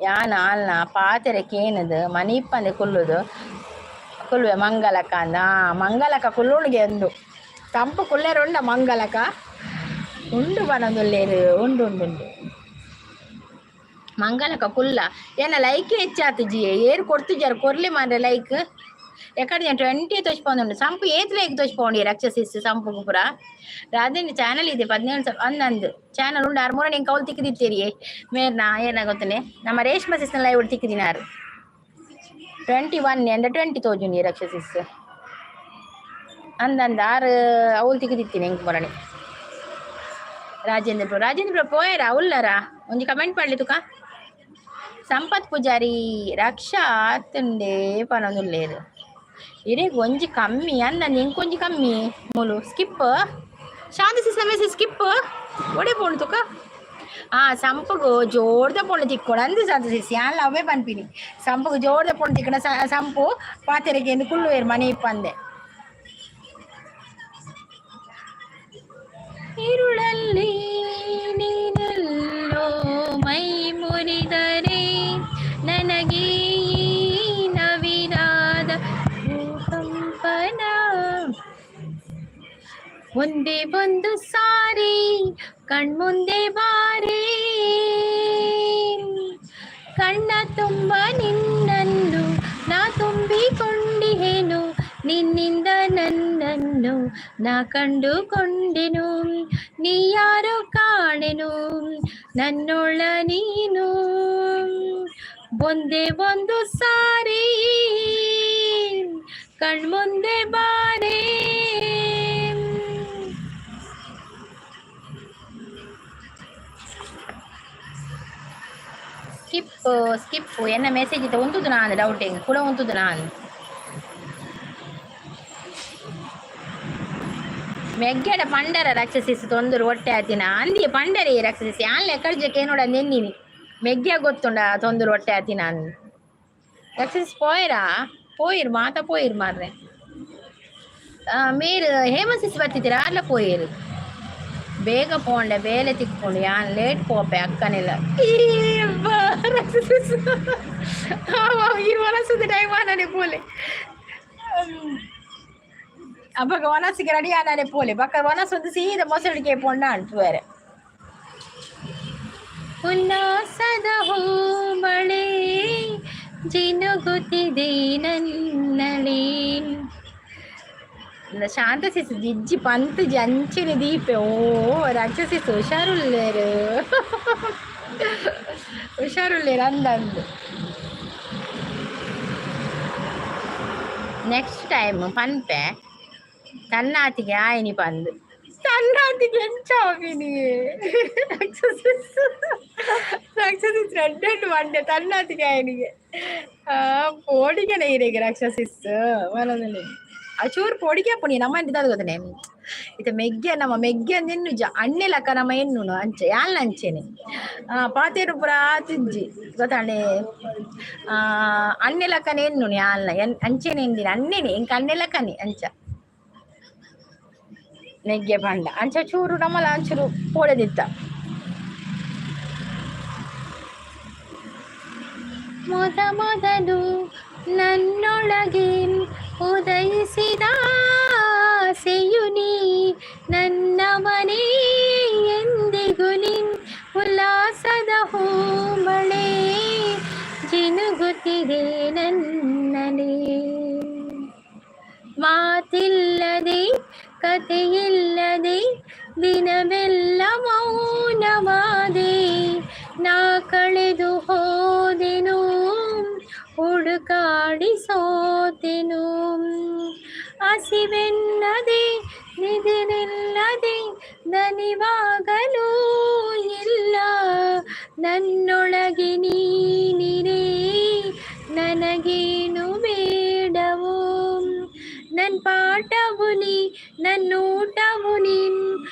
Speaker 1: ಯಾನ್ ಆಲ್ನ ಪಾತೆರೆ ಕೇನದು ಮನೀಪಂದೆ ಕುಲ್ಲುದು ಕುಲ್ಲುವೆ. ಮಂಗಲಕ ಅಂದ. ಮಂಗಲಕ ಕುಲ್ಲುಣಿಗೆ ಅಂದು ತಂಪು ಕುಲ್ಲೆರುಂಡ ಮಂಗಲಕ ಉಂಡು ಬನೊಂದುಲ್ಲೇರು. ಉಂಡು ಉಂಡು ಉಂಡು ಮಂಗಲಕ ಕುಲ್ಲ. ಏನ ಲೈಕ್ ಹೆಚ್ಚಾತುಜಿ, ಏರು ಕೊಡ್ತುಜಾರು ಕೊರ್ಲಿ ಮಾರ್ರೆ ಲೈಕ್. ಎಕಡೆ 20 ತೋಚ್ಪೊಂದುಂಡು. ಸಂಪು ಏತ್ ಲೈಕ್ ತೋಚ್ಪೊಂಡು ರಕ್ಷಸಿಸ್ ಸಂಪು ಪುರ. ರಾಧೇನ ಚಾನಲ್ ಇದೆ 17 ಅಂದಂದು ಚಾನಲ್ ಉಂಡು. ಆರು ಮೂರ ನಿಂಗೆ ಕೌಲ್ ತಿಕ್ಕಿದಿತ್ತೀರಿ ಮೇರ್ನ ಏನ ಗೊತ್ತನೆ. ನಮ್ಮ ರೇಷ್ಮಾ ಸಿಸ್ನ ಲೈವ್ ತಿಕ್ಕಿದಿನಾರು. 21 ಅಂಡ 20 ತೋಜುನಿ ರಕ್ಷಸಿಸ್ ಅಂದಂದು. ಆರು ಅವಳು ತಿಕ್ಕಿದಿತ್ತೀನಿ ಎಂಕ್ ಮೊರಣಿ. ರಾಜೇಂದ್ರ ಪ್ರಭು, ರಾಜೇಂದ್ರ ಪ್ರಭು ಪೋಯರಾ ಉಲ್ಲರಾ? ಒಂಜಿ ಕಮೆಂಟ್ ಪಡ್ಲಿ ತುಕ. ಸಂಪತ್ ಪೂಜಾರಿ ರಕ್ಷಾ ಆತುಂಡೆ ಪನೊಂದುಲ್ಲೇರು. ಇರೆಗ್ ಒಂಜಿ ಕಮ್ಮಿ ಅಂದಂದು, ಎಂಕ್ ಒಂಜಿ ಕಮ್ಮಿ ಮೂಲು. ಸ್ಕಿಪ್ ಶಾಂತಿ ಸಿಸ್ನ ಮೆಸೇಜ್ ಸ್ಕಿಪ್ ಒಡೆ ಪೋಂಡು ತುಕ. ಆ ಸಂಪುಗು ಜೋರ್ದ ಪೊಣ್ಣು ತಿಕ್ಕೊಡು ಅಂದು ಸಂತ ಸಿಸ್. ಯಾನ್ಲ ಅವೇ ಪನ್ಪಿನಿ. ಸಂಪುಗು ಜೋರ್ದ ಪೊಣ್ಣು ತಿಕ್ಕಡ ಸಂಪು ಪಾತೆರೆಗೆ ಎಂದು ಕುಳ್ಳುವೇರು ಮನೆ ಇಪ್ಪಂದೆ. ಇರುಳಲ್ಲಿ ನೀನೆಲ್ಲೋ ಮೈ ಮುರಿದರೆ ನನಗೆ ಈ ನವಿರಾದ ಭೂಕಂಪನ. ಒಂದೇ ಒಂದು ಸಾರಿ ಕಣ್ಮುಂದೆ ಬಾರೆ, ಕಣ್ಣ ತುಂಬ ನಿನ್ನನ್ನು ನಾ ತುಂಬಿಕೊಂಡಿಹೇನು, ನಿನ್ನಿಂದ ನನ್ನನ್ನು ನಾ ಕಂಡುಕೊಂಡೆನು, ನೀ ಯಾರೋ ಕಾಣೆನು ನನ್ನೊಳ ನೀನು. ಒಂದೇ ಒಂದು ಸಾರಿ ಕಣ್ಮುಂದೆ ಬಾರೆ. ಸ್ಕಿಪ್ ಸ್ಕಿಪ್ ಎನ್ನ ಮೆಸೇಜ್ ಇತ್ತ ಉಂತುದು ನಾನು ಡೌಟ್ ಹೆಂಗ್ ಕೂಡ ಉಂತುದು ನಾನು. ಮೆಗ್ಗೆಡ ಪಂಡರ ರಕ್ಷಸಿಸ್ ತೊಂದರು ಹೊಟ್ಟೆ ಆತಿನ ಅಂದಿ ಪಂಡರೆ ರಕ್ಷಸಿಸ್ ಯಾನ್ ಲೆಕ್ಕಡ್ಜಕ್ಕೆ ನೋಡ ನೆನ್ನಿನಿ. ಮೆಗ್ಗ್ಯ ಗೊತ್ತುಂಡ ತೊಂದರು ಹೊಟ್ಟೆ ಆತಿನ ಅಂದ್. ರಕ್ಷಸಿಸ್ ಪೋಯರಾ? ಪೋಯಿರ್ ಮಾತ ಪೋಯಿರ್ ಮಾರ್ರೆ. ಮೇರ್ ಹೇಮಸಿಸ್ ಬರ್ತಿದ್ದೀರಾ ಅಲ್ಲ? ಪೋಯಿರ್ ಬೇಗ ಪೋಂಡೆ ಬೇಲೆ ತಿಕ್ಕೊಂಡು. ಯಾನ್ ಲೇಟ್ ಪೋಪೆ ಅಕ್ಕನೆಲ್ಲ. ಈ ವನಸದ ಟೈಮ್ ಆನನೆ ಪೋಲೆ. ಅಬ್ಬಗ ವನಸಿಗೆ ರೆಡಿ ಆನಾನೆ ಪೋಲೆ. ಬಕ್ಕ ವನಸ್ ಒಂದು ಸೀದಾ ಮೊಸಳಿಗೆ ಪೊಣ್ಣ ಅಂಟು. ಉಲ್ಲಾಸದ ಹೂಮಳೆ ಜಿನುಗುತ್ತಿದೆ ನನ್ನಳೆ. ಶಾಂತ ಸಿಸ್ ಜಿಜ್ಜಿ ಪಂತ್ ಅಂಚಿನ ದೀಪೆ. ಓ ರಾಕ್ಷಸಿಸ್, ಹುಷಾರುಲ್ಲೇರು ಹುಷಾರುಲ್ಲೇರು ಅಂದಂದು. ನೆಕ್ಸ್ಟ್ ಟೈಮ್ ಪನ್ಪೆ ತನ್ನಾತಿಗೆ ಆಯ್ನಿ ಪಂದು. ತನ್ನಾತಿಗೆ ಎಂಚಾವಿನಿ ರಾಕ್ಷಸಿಸ್? ರಾಕ್ಷಸಿಸ್ ರೆಡ್ ಮಂಡೆ ತನ್ನಾತಿಗೆ ಆಯ್ನಿಗೆ ಪೋಡಿಗೆನೆ ಇರೆಗೆ ರಾಕ್ಷಸಿಸ್ ಮನದಲ್ಲಿ ಆ ಚೂರು ಪೋಡಿಗೆ ಪುಣಿ ನಮ್ಮ ಎಂತ ಗೊತ್ತನೆ. ಇತ್ತೆ ಮೆಗ್ಗೆ, ನಮ್ಮ ಮೆಗ್ಗೆ ಅಂದ್ ಜ ಅಣ್ಣೆ ಲಕ್ಕ ನಮ್ಮ ಎನ್ನುನು ಅಂಚೆ ಯಾಲ್ನ ಅಂಚೆನೆ ಪಾತೇರು ಪುರ ತಿಜ್ಜಿ ಗೊತ್ತಾಂಡೆ. ಅಣ್ಣೆ ಲಕ್ಕನೆ ಎನ್ನುನು ಯಾಲ್ನ ಅಂಚೆನೆ ಎಂದಿನ ಅಣ್ಣೆನೆ ಇಂಕ ಅಣ್ಣೆ ಲಕ್ಕನೆ ಅಂಚ ನೆಗ್ಗೆ ಪಂಡ ಅಂಚ ಚೂರು ನಮ್ಮಲ ಅಂಚೂರು ಪೋಡೆದಿತ್ತ. ಮೊದ ಮೊದಲು ನನ್ನೊಳಗೆ ಉದಯಿಸಿದ ಆಸೆಯು ನೀ, ನನ್ನವನೇ ಎಂದಿಗೂ ನಿನ್. ಉಲ್ಲಾಸದ ಹೂಮಳೆ ಜಿನುಗುತ್ತಿದೆ ನನ್ನಲೆ. ಮಾತಿಲ್ಲದೆ ಕಥೆಯಿಲ್ಲದೆ ದಿನವೆಲ್ಲ ಮೌನವಾದೆ, ನಾ ಕಳೆದು ಹೋದೆನು, ಹುಡುಕಾಡಿ ಸೋತೆನು. ಹಸಿವೆನ್ನದೆ ನಿದಿರಿಲ್ಲದೆ ದನಿವಾಗಲೂ ಇಲ್ಲ, ನನ್ನೊಳಗೆ ನೀನಿರೆ ನನಗೇನು ಬೇಡವು. ನನ್ನ ಪಾಠವು ನೀ, ನನ್ನೂಟವು ನೀನ್,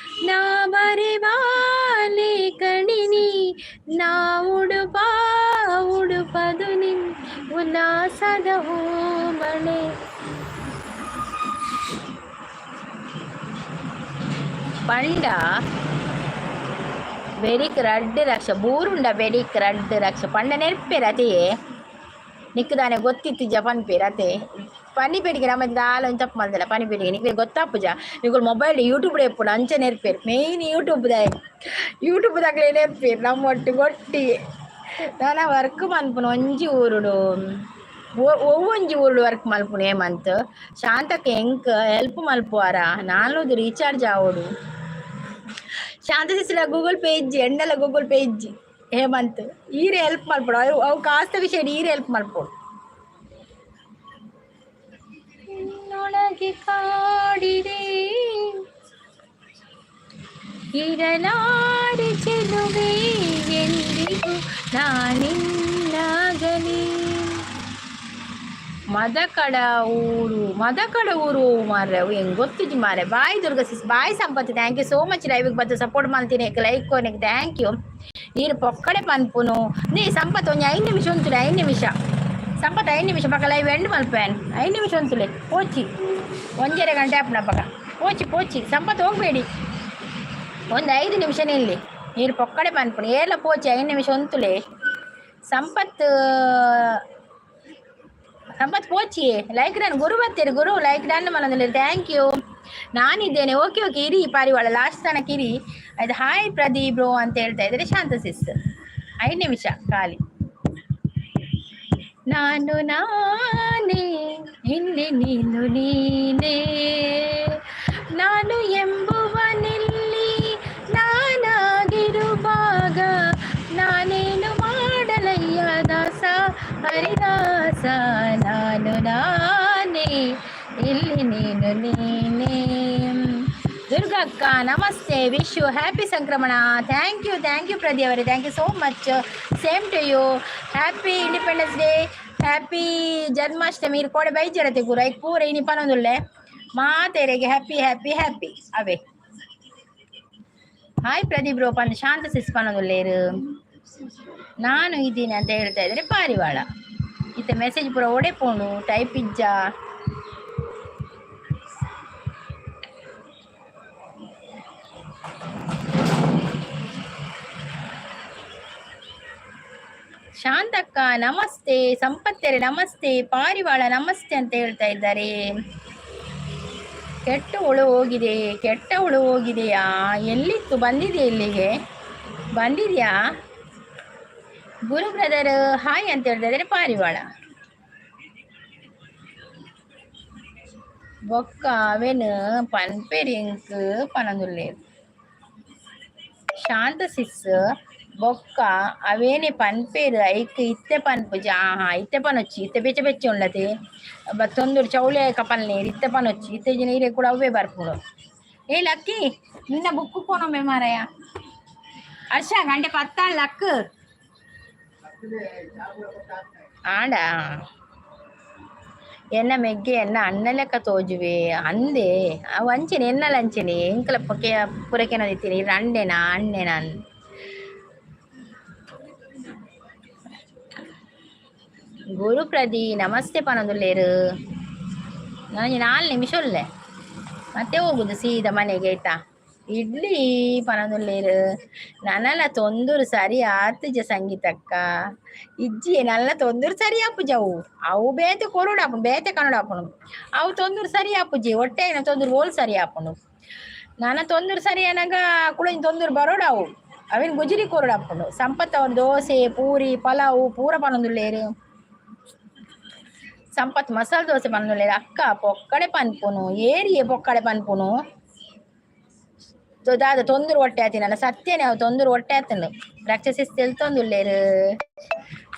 Speaker 1: ನಾ ಬರೆವಾಲೆ ಕಣಿನಿ, ನಾ ಉಡುಪ ಉಡುಪದು ನಿನ್. ಉಲ್ಲಾಸದ ಹೂಮಳೆ. ಪಂಡ ಬೆರಿಕ್ ರಡ್ಡ್ ಲಕ್ಷ ಬೂರುಂಡ. ಬೆರಿಕ್ ರಡ್ಡ್ ಲಕ್ಷ ಪಂಡ ನೆರ್ಪೆರ್ ಅತೆಯೇ. ನಿಕ್ಕ್ ದಾನೆ ಗೊತ್ತಿತ್ತಿಜ ಪನ್ಪೆರ್ ಅತೆ. ಪನಿ ಪೆಡಿಗೆ ನಮ್ಮ ದಾಲ ಒಂಜಿ ತಪ್ಪು ಮಲ್ದೆಲ. ಪನಿ ಪೆಡಿಗೆ ನಿಕ್ಲೆ ಗೊತ್ತಾಪುಜ. ನಿಕುಲು ಮೊಬೈಲ್ ಯೂಟ್ಯೂಬ್ ಇಪ್ಪುಂಡು, ಅಂಚ ನೆರ್ಪೆರ್. ಮೇಯ್ನ್ ಯೂಟ್ಯೂಬ್ ದಾಯೆ, ಯೂಟ್ಯೂಬ್ ದಕ್ಲೆ ನೆರ್ಪೆರ್ ನಮ್ಮ ಒಟ್ಟು ಒಟ್ಟಿಗೆ. ದಾನ ವರ್ಕ್ ಮನ್ಪುನು ಒಂಜಿ ಊರುಡು, ಒವ್ವೊಂಜಿ ಊರುಡು ವರ್ಕ್ ಮಲ್ಪುನು ಹೇಮಂತ್. ಶಾಂತಕ್ಕೆ ಎಂಕ್ ಹೆಲ್ಪ್ ಮಲ್ಪುವಾರ? ನಾನೂದು ರೀಚಾರ್ಜ್ ಆವೊಡು. ಶಾಂತ ಸಿಸ್ಲ ಗೂಗಲ್ ಪೇ ಇಜ್ಜಿ, ಎಂಡಲ ಗೂಗಲ್ ಪೇ ಇಜ್ಜಿ. ಹೇಮಂತ್, ಈರೆ ಹೆಲ್ಪ್ ಮಲ್ಪೊಡು. ಅವು ಅವು ಕಾಸ್ತ ವಿಷಯ, ಈರೆ ಹೆಲ್ಪ್ ಮಲ್ಪೊಡು. ನನ್ನೊಳಗೆ ಕಾಡಿದೆ, ಇರಲಾರೆ ಚೆಲುವೆ ಎಂದಿಗೂ ನಾನಿನ್ನಾಗಲಿ. ಮದಕಡ ಊರು, ಮದಕಡ ಊರು ಮಾರ್ರೆ, ಅವು ಹೆಂಗೆ ಗೊತ್ತಿಜ್ಜಿ ಮಾರ್ರೆ. Bye Durga sis, bye Sampath, thank you so much. ಲೈವಿಗೆ ಬತ್ತು ಸಪೋರ್ಟ್ ಮಾಡ್ತೀನಿ, ಲೈಕ್ ಕೊನೆಗೆ thank you. ನೀರು ಪೊಕ್ಕಡೆ ಪನ್ಪುನು ನೀ. ಸಂಪತ್, ಒಂಜಿ 5 ನಿಮಿಷ ಉಂತುಲೆ, 5 ನಿಮಿಷ ಸಂಪತ್, 5 ನಿಮಿಷ. ಪಕ್ಕ ಲೈವ್ ಎಂಡ್ ಮಲ್ಪೇನ್. 5 ನಿಮಿಷ ಉಂತುಲೆ. ಪೋಚಿ, 1.5 ಗಂಟೆ ಆಪುನ ಪಕ್ಕ. ಪೋಚಿ ಪೋಚಿ ಸಂಪತ್, ಹೋಗಬೇಡಿ. ಒಂದು 5 ನಿಮಿಷ ನಿಲ್ಲಿ. ನೀರು ಪೊಕ್ಕಡೆ ಪನ್ಪುನು ಏಲ ಪೋಚಿ, 5 ನಿಮಿಷ ಉಂತುಲೆ ಸಂಪತ್. ಸಂಪತ್ ಪೋಚಿ. ಲೈಕ್ ಡನ್ ಗುರು ಬರ್ತೀರಿ ಗುರು, ಲೈಕ್ ಡನ್ ಮನದಲ್ಲಿ, thank you. ನಾನಿದ್ದೇನೆ, ಓಕೆ ಓಕೆ. ಇರಿ ಪಾರಿವಾಳ, ಲಾಸ್ಟ್ ತನಕ ಇರಿ ಆಯ್ತು. ಹಾಯ್ ಪ್ರದೀಪ್ ಬ್ರೋ ಅಂತ ಹೇಳ್ತಾ ಇದ್ದಾರೆ ಶಾಂತ ಸಿಸ್. 5 ನಿಮಿಷ ಖಾಲಿ. ನಾನು ನಾನೇ, ಇಲ್ಲಿ ನೀನು ನೀನೇ. ನಾನು ಎಂಬುವನಿಲ್ಲಿ ನಾನಾಗಿರುವಾಗ ನಾನೇನು ಮಾಡಲಯ್ಯ ದಾಸ ಹರಿದಾಸ. ನಾನು ನಾನೇ, ಇಲ್ಲಿ ನೀನು ನೀನೇ. ದುರ್ಗಕ್ಕ ನಮಸ್ತೆ, wish you happy Sankramana. Thank you, thank you Pradeep ಅವರೇ, thank you so much. Same to you. Happy Independence Day, happy Janmashtami. ಕೋಡೆ ಬೈಜರತೆ ಪೂರ ಐಕ್ ಪೂರ ಇನಿ ಪನೊಂದುಲ್ಲೆ ಮಾತೆರೆಗೆ ಹ್ಯಾಪಿ ಹ್ಯಾಪಿ ಹ್ಯಾಪಿ ಅವೇ. ಹಾಯ್ ಪ್ರದೀಪ್ ಬ್ರೋ ಪನ್ ಶಾಂತ ಸಿಸ್ ಪನೊಂದುಲ್ಲೇರು. ನಾನು ಇದ್ದೀನಿ ಅಂತ ಹೇಳ್ತಾ ಇದ್ದಾರೆ ಪಾರಿವಾಳ. ಇತ್ತೆ ಮೆಸೇಜ್ ಪೂರ ಓಡೆ ಪೋಂಡು? ಟೈಪ್ ಇಜ್ಜ. ಶಾಂತಕ್ಕ ನಮಸ್ತೆ, ಸಂಪತ್ತೆರೆ ನಮಸ್ತೆ, ಪಾರಿವಾಳ ನಮಸ್ತೆ ಅಂತ ಹೇಳ್ತಾ ಇದ್ದಾರೆ. ಕೆಟ್ಟ ಹುಳು ಹೋಗಿದೆ, ಕೆಟ್ಟ ಹುಳು ಹೋಗಿದೆಯಾ? ಎಲ್ಲಿತ್ತು? ಬಂದಿದೆಯಾ? ಇಲ್ಲಿಗೆ ಬಂದಿದೆಯಾ? ಗುರು ಬ್ರದರ್ ಹಾಯ್ ಅಂತ ಹೇಳ್ತಾ ಇದ್ದಾರೆ. ಪಾರಿವಾಳ ಬೊಕ್ಕ ಅವೇನು ಪನ್ಪೆರಿಂಕ್ ಪನೊಂದುಲ್ಲೇರು. ಶಾಂತ ಸಿಸ್ ಬೊಕ್ಕ ಅವೇನೆ ಪನ್ಪೇರು ಐಕ್ ಇತ್ತೆ ಪನ್ಪುಜಿ. ಆಹಾ ಇತ್ತೆ ಪನೊಚ್ಚಿ, ಇತ್ತೆ ಬೆಚ್ಚ ಬೆಚ್ಚ ಉಂಡತೆ ತೊಂದೂರು ಚೌಳೆ ಕಪಲ್ ನೀರು ಇತ್ತೆ ಪನೊಚ್ಚಿ, ಇತ್ತೆ ನೀರೇ ಕೂಡ ಅವೇ ಬರ್ಪುಂಡು. ಏ ಲಕ್ಕಿ ನಿನ್ನ ಬುಕ್ಕು ಕೋನೊಮ್ಮೆ ಮಾರಾಯ. ಹರ್ಷ ಗಂಟೆ ಪತ್ತಾಳ್ ಲಕ್ ಆಂಡ ಎನ್ನ ಮೆಗ್ಗೆ ಎನ್ನ ಅಣ್ಣ ಲೆಕ್ಕ ತೋಜುವೆ ಅಂದೆ. ಅವು ಅಂಚೆನೆ ಎನ್ನಲ ಅಂಚೆನೆ ಎಂಕಲ ಪೊಕೆ ಪುರಕೆನದಿತ್ತೀನಿ ಅಣ್ಣೆನಾ ಅಣ್ಣೆನಾ. ಗುರುಪ್ರದಿ ನಮಸ್ತೆ ಪನೊಂದುಲ್ಲೇರು. ನಾನು 4 ನಿಮಿಷ ಉಲ್ಲೆ ಮತ್ತೆ ಹೋಗುದು ಸೀದಾ ಮನೆಗೆ ಆಯ್ತಾ. ಇಡ್ಲಿ ಪನೊಂದುಲ್ಲೇರು. ನನಲ ತೊಂದೂರು ಸರಿ ಆತುಜ ಸಂಗೀತಕ್ಕ ಇಜ್ಜಿ ನಲ್ಲ ತೊಂದೂರು ಸರಿ ಆಪುಜ. ಅವು ಅವು ಬೇತೆ ಕೊರಡಾಪುಂಡು, ಬೇತೆ ಕನ್ನಡ ಆಪುಂಡು. ಅವು ತೊಂದೂರು ಸರಿ ಆಪುಜಿ, ಒಟ್ಟೆ ತೊಂದೂರು ಓಲ್ ಸರಿ ಆಪುಂಡು. ನನ ತೊಂದೂರು ಸರಿ ಅನಾಗ ಕುಳಂಜಿ ತೊಂದೂರು ಬರೋಡು ಅವು ಅವಿನ ಗುಜಿರಿ ಕೊರಡಾಪುಂಡು. ಸಂಪತ್ ಅವರು ದೋಸೆ ಪೂರಿ ಪಲಾವು ಪೂರ ಪನೊಂದುಲ್ಲೇರು. ಸಂಪತ್ ಮಸಾಲೆ ದೋಸೆ ಪನೊಂದುಲ್ಲೇರು. ಅಕ್ಕ ಪೊಕ್ಕಡೆ ಪನ್ಪುನು ಏರಿಯೆ ಪೊಕ್ಕಡೆ ಪನ್ಪುನು ದಾದ ತೊಂದೂರು ಹೊಟ್ಟೆ ಆತಿನಲ್ಲ ಸತ್ಯನೇ. ಅವು ತೊಂದೂರು ಹೊಟ್ಟೆ ಆತನು ರಾಕ್ಷಸಿಸ್ ತೆಲ್ತೊಂದುಲ್ಲೇರು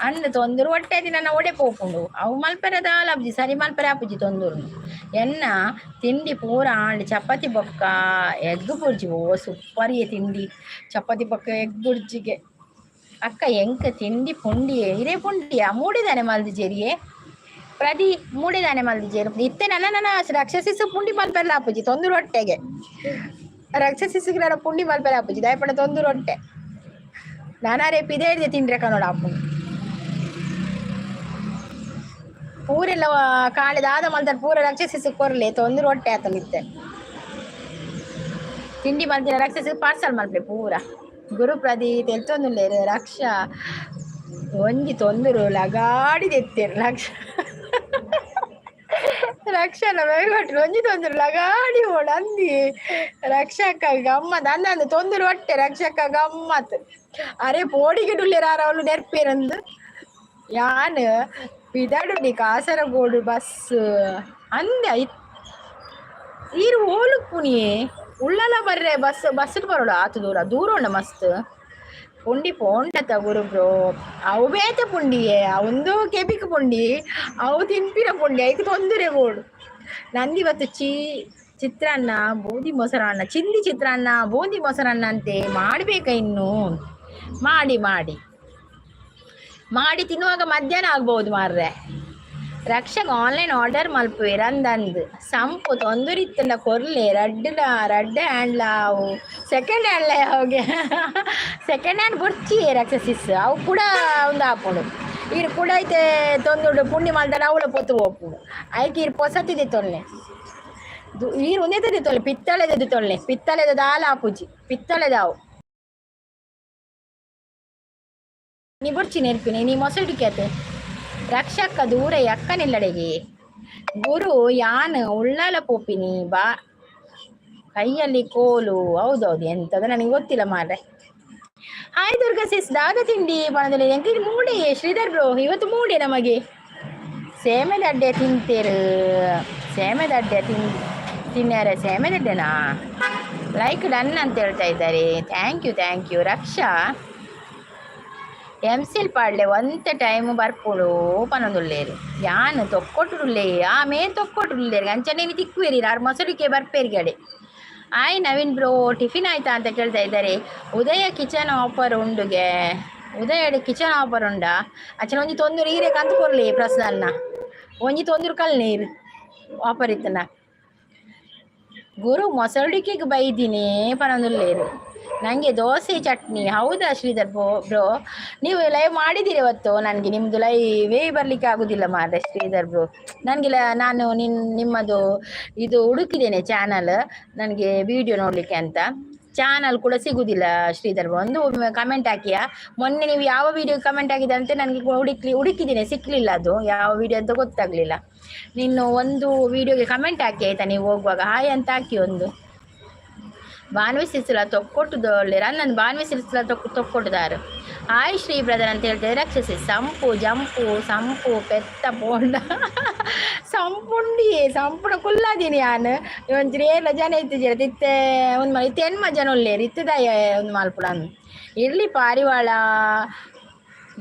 Speaker 1: ಅಂದ್ ತೊಂದೂರು ಹೊಟ್ಟೆ ಆತಿ ನನ್ನ ಒಡೆ ಪೋಪುಂಡು. ಅವು ಮಲ್ಪೆರೆ ದಾಲ ಆಪುಜಿ, ಸರಿ ಮಲ್ಪೆರೆ ಆಪುಜಿ ತೊಂದೂರು. ಎನ್ನ ತಿಂಡಿ ಪೂರ ಆಂಡ್ ಚಪಾತಿ ಬೊಕ್ಕ ಎಗ್ ಬುರ್ಜಿ. ಓ ಸೂಪರ್ ತಿಂಡಿ ಚಪಾತಿ ಬೊಕ್ಕ ಎಗ್ ಬುರ್ಜಿಗೆ. ಅಕ್ಕ ಎಂಕ ತಿಂಡಿ ಪುಂಡಿಯೇ ಇರೇ ಪುಂಡಿಯಾ ಮೂಡಿದಾನೆ ಮಲ್ದಿಜೇರಿಯೇ ಪ್ರದಿ ಮೂಡಿದಾನೆ ಮಲ್ದಿಜೇರು ಇತ್ತೆ ನನ್ನ ನನ್ನ ರಾಕ್ಷಸಿಸು ಪುಂಡಿ ಮಲ್ಪೆಲ್ಲ ಆಪುಜಿ ತೊಂದೂರು ಹೊಟ್ಟೆಗೆ. ರಾಕ್ಷಸಿಸುಗೆ ನನ್ನ ಪುಂಡಿ ಮಲ್ಪೆಲ್ಲ ಆಪುಜಿ ದಯಪಡ ತೊಂದೂರು ಹೊಟ್ಟೆ. ನಾನಾ ರೇಪ್ ಇದೇ ಹಿಡಿದೆ ತಿಂಡ್ರೆ ಕನ್ನಡ ಆಪುಂಡು. ಪೂರೆಲ್ಲ ಕಾಳೆ ದಾದ ಮಲ್ತಾರೆ ಪೂರ ರಾಕ್ಷಸಿಸು ಕೊರ್ಲೆ ತೊಂದೂರು ಹೊಟ್ಟೆ ಆತನಿತ್ತೆ. ತಿಂಡಿ ಮಲ್ತಿನ ರಾಕ್ಷಸ ಪಾರ್ಸಲ್ ಮಲ್ಪೆ ಪೂರ. ಗುರುಪ್ರದಿ ತೆಲ್ತೊಂದುಲ್ಲೇರು. ರಕ್ಷಾ ಒಂಜಿ ತೊಂದರು ಲಗಾಡಿ ತೆತ್ತೇರು. ಲಕ್ಷ ರಕ್ಷಣ ಮೇಲ್ಕೊಟ್ರು ಒಂಜಿ ತೊಂದರು ಲಗಾಡಿ ಓಡ ಅಂದಿ. ರಕ್ಷಕ ಗಮ್ಮತ್ ಅಂದ ಅಂದು ತೊಂದರು ಹೊಟ್ಟೆ ರಕ್ಷಕ ಗಮ್ಮತ್. ಅರೆ ಪೋಡಿಗೆ ಅವಳು ನೆರ್ಪೇರಂದು ಯಾನ್ ಪಿದಾಡುನಿ ಕಾಸರಗೋಡು ಬಸ್ ಅಂದೆ. ಈರು ಓಲುಪ್ಪುನಿಯೇ ಉಳ್ಳಲ ಬರ್ರೆ ಬಸ್ ಬಸ್ ಬರೋಡು ಆತು ದೂರ ದೂರ ಉಂಡ ಮಸ್ತ್ ಪುಂಡಿ ಪೋಂಡತ ಗುರು ಬ್ರೋ. ಅವು ಬೇತೆ ಪುಂಡಿಯೇ ಅವಂದು ಕೆಬಿಕ್ ಪುಂಡಿ ಅವು ತಿನ್ಪಿನ ಪುಂಡಿ ಐಕ್ ತೊಂದರೆ ಬೋಡು. ನಂದಿವತ್ತು ಚಿತ್ರಾನ್ನ ಬೂದಿ ಮೊಸರನ್ನ ಚಿಂದಿ ಚಿತ್ರಾನ್ನ ಬೂಂದಿ ಮೊಸರನ್ನ ಅಂತೆ ಮಾಡಬೇಕ ಇನ್ನು. ಮಾಡಿ ಮಾಡಿ ಮಾಡಿ ತಿನ್ನುವಾಗ ಮಧ್ಯಾಹ್ನ ಆಗ್ಬೋದು ಮಾರ್ರೆ. ರಕ್ಷಕ್ ಆನ್ಲೈನ್ ಆರ್ಡರ್ ಮಲ್ಪುವೆರ್ ಅಂದಂದು ಸಂಪು ತೊಂದುರಿತ್ತಂಡ ಕೊರ್ಲೆ ರಡ್ಡುಲ ರಡ್ಡ್ ಹ್ಯಾಂಡ್ಲ ಅವು ಸೆಕೆಂಡ್ ಹ್ಯಾಂಡ್ಲ ಅವುಗೆ ಸೆಕೆಂಡ್ ಹ್ಯಾಂಡ್ ಬುರ್ಚಿ ರಕ್ಷಸಿಸ್ ಅವು ಕೂಡ ಒಂದು ಆಪುಂಡು. ಈರ್ ಕೂಡ ಐತೆ ತೊಂದುಡು ಪುಂಡಿ ಮಲ್ದಾಡ ಅವಳ ಪೊತ್ತು ಹೋಪುಂಡು. ಐಕ್ ಈರ್ ಪೊಸತಿದೆ ತೊಲ್ಲೆ ಈರ್ ಒಂದೇ ತೊಲ್ಲೆ ಪಿತ್ತಳೆದ ತೊಲ್ಲೆ ಪಿತ್ತಳೆದ ದಾಲ ಆಪುಜಿ ಪಿತ್ತಳೆದಾವು. ನೀ ಬುರ್ಚಿ ನೆರ್ಪಿನಿ ನೀ ಮೊಸರು ರಕ್ಷಕ್ಕ ದೂರ ಅಕ್ಕನಿಲ್ಲಡೆಗೆ ಗುರು ಯಾನ್ ಉಳ್ಳಾಲ ಪೋಪಿನಿ ಬಾ ಕೈಯಲ್ಲಿ ಕೋಲು. ಹೌದೌದು ಎಂತದ ನನಗೆ ಗೊತ್ತಿಲ್ಲ ಮಾರ್ರೆ. ಹಾಯ್ ದುರ್ಗಾ ಸಿಸ್ ದಾದ ತಿಂಡಿ ಬಣದಲ್ಲಿ ಎಂಕ ಮೂಡೆ ಶ್ರೀಧರ್ ಬ್ರೋ ಇವತ್ತು ಮೂಡೆ ನಮಗೆ ಸೇಮೆದಡ್ಡೆ ತಿಂತೇರು. ಸೇಮೆದಡ್ಡೆ ತಿನ್ಯಾರ ಸೇಮೆದಡ್ಡೆನಾ? ಲೈಕ್ ಡನ್ ಅಂತ ಹೇಳ್ತಾ ಇದ್ದಾರೆ. Thank you thank you. Raksha M seal ಪಾಡ್ಲೆ ಒಂತೆ ಟೈಮ್ ಬರ್ಪುಡು ಪನೊಂದುಲ್ಲೇರು. ಯಾನ್ ತೊಕ್ಕೊಟ್ಟುಡುಲ್ಲೆ ಆ ಮೇರ್ ತೊಕ್ಕೊಟ್ಟುಡುಲ್ಲೇರು ಅಂಚನೆ ತಿಕ್ಕುವೇರಿ ಆರು ಮೊಸಳಿಕೆ ಬರ್ಪೇರಿ ಗಡೆ. ಆಯ್ ನವೀನ್ ಬ್ರೋ ಟಿಫಿನ್ ಆಯ್ತಾ ಅಂತ ಕೇಳ್ತಾ ಇದ್ದಾರೆ. ಉದಯ ಕಿಚನ್ ಆಫರ್ ಉಂಡುಗೆ ಉದಯ ಕಿಚನ್ ಆಫರ್ ಉಂಡಾ? ಅಚ್ಚನ ಒಂಜಿ ತೊಂದೂರು ಈರೆ ಕಂತು ಕೊರ್ಲಿ ಪ್ರಸಾದ್ನ ಒಂಜಿ ತೊಂದೂರು ಕಲ್ ನೀರು ಆಫರ್ ಇತ್ತನ. ಗುರು ಮೊಸಳಿಕೆಗೆ ಬೈದಿನಿ ಪನೊಂದುಲ್ಲೇರು. ನನಗೆ ದೋಸೆ ಚಟ್ನಿ. ಹೌದಾ ಶ್ರೀಧರ್ ಬ್ರೋ ನೀವು ಲೈವ್ ಮಾಡಿದ್ದೀರಿ ಇವತ್ತು? ನನಗೆ ನಿಮ್ಮದು ಲೈವೇ ಬರಲಿಕ್ಕೆ ಆಗುದಿಲ್ಲ ಮಾರ್ರೆ ಶ್ರೀಧರ್ ಬ್ರೋ. ನನಗೆ ನಾನು ನಿಮ್ಮದು ಇದು ಹುಡುಕಿದ್ದೇನೆ ಚಾನಲ್ ನನಗೆ ವಿಡಿಯೋ ನೋಡಲಿಕ್ಕೆ ಅಂತ. ಚಾನಲ್ ಕೂಡ ಸಿಗುದಿಲ್ಲ ಶ್ರೀಧರ್. ಒಂದು ಕಮೆಂಟ್ ಹಾಕಿಯಾ? ಮೊನ್ನೆ ನೀವು ಯಾವ ವಿಡಿಯೋ ಕಮೆಂಟ್ ಹಾಕಿದೆ ಅಂತ ನನಗೆ ಹುಡುಕಿದ್ದೀನಿ, ಸಿಕ್ಲಿಲ್ಲ. ಅದು ಯಾವ ವಿಡಿಯೋ ಅಂತ ಗೊತ್ತಾಗ್ಲಿಲ್ಲ. ನೀನು ಒಂದು ವಿಡಿಯೋಗೆ ಕಮೆಂಟ್ ಹಾಕಿ, ಆಯ್ತಾ? ನೀವು ಹೋಗುವಾಗ ಹಾಯ್ ಅಂತ ಹಾಕಿ ಒಂದು. ಭಾನ್ವಿ ಸಿಸ್ಲ ತೊಕ್ಕೊಟ್ಟುದೊಳ್ಳೆ ನನ್ನ ಭಾನ್ವಿ ಸಿಸ್ಲ ತೊಕ್ಕೊಟ್ಟುದಾರು. ಹಾಯ್ ಶ್ರೀ ಬ್ರದರ್ ಅಂತ ಹೇಳ್ತಾರೆ ರಕ್ಷಸಿ. ಸಂಪು ಜಂಪು ಸಂಪು ಪೆತ್ತ ಪೋಂಡ ಸಂಪುಂಡಿ ಸಂಪುಣ ಕುಲ್ಲಾದೀನಿ ಯಾನ್. ಒಂಚೂರು ಏರ್ಲ ಜನ ಇತ್ತಿಜರ ತಿತ್ತೆ ಒಂದು ಮಲ್ ಇತ್ತೆ ಎನ್ಮ ಜನ ಉಲ್ಲೇರು ಇತ್ತದಾಯ ಒಂದು ಮಲ್ಪುಡ ಇರ್ಲಿ. ಪಾರಿವಾಳ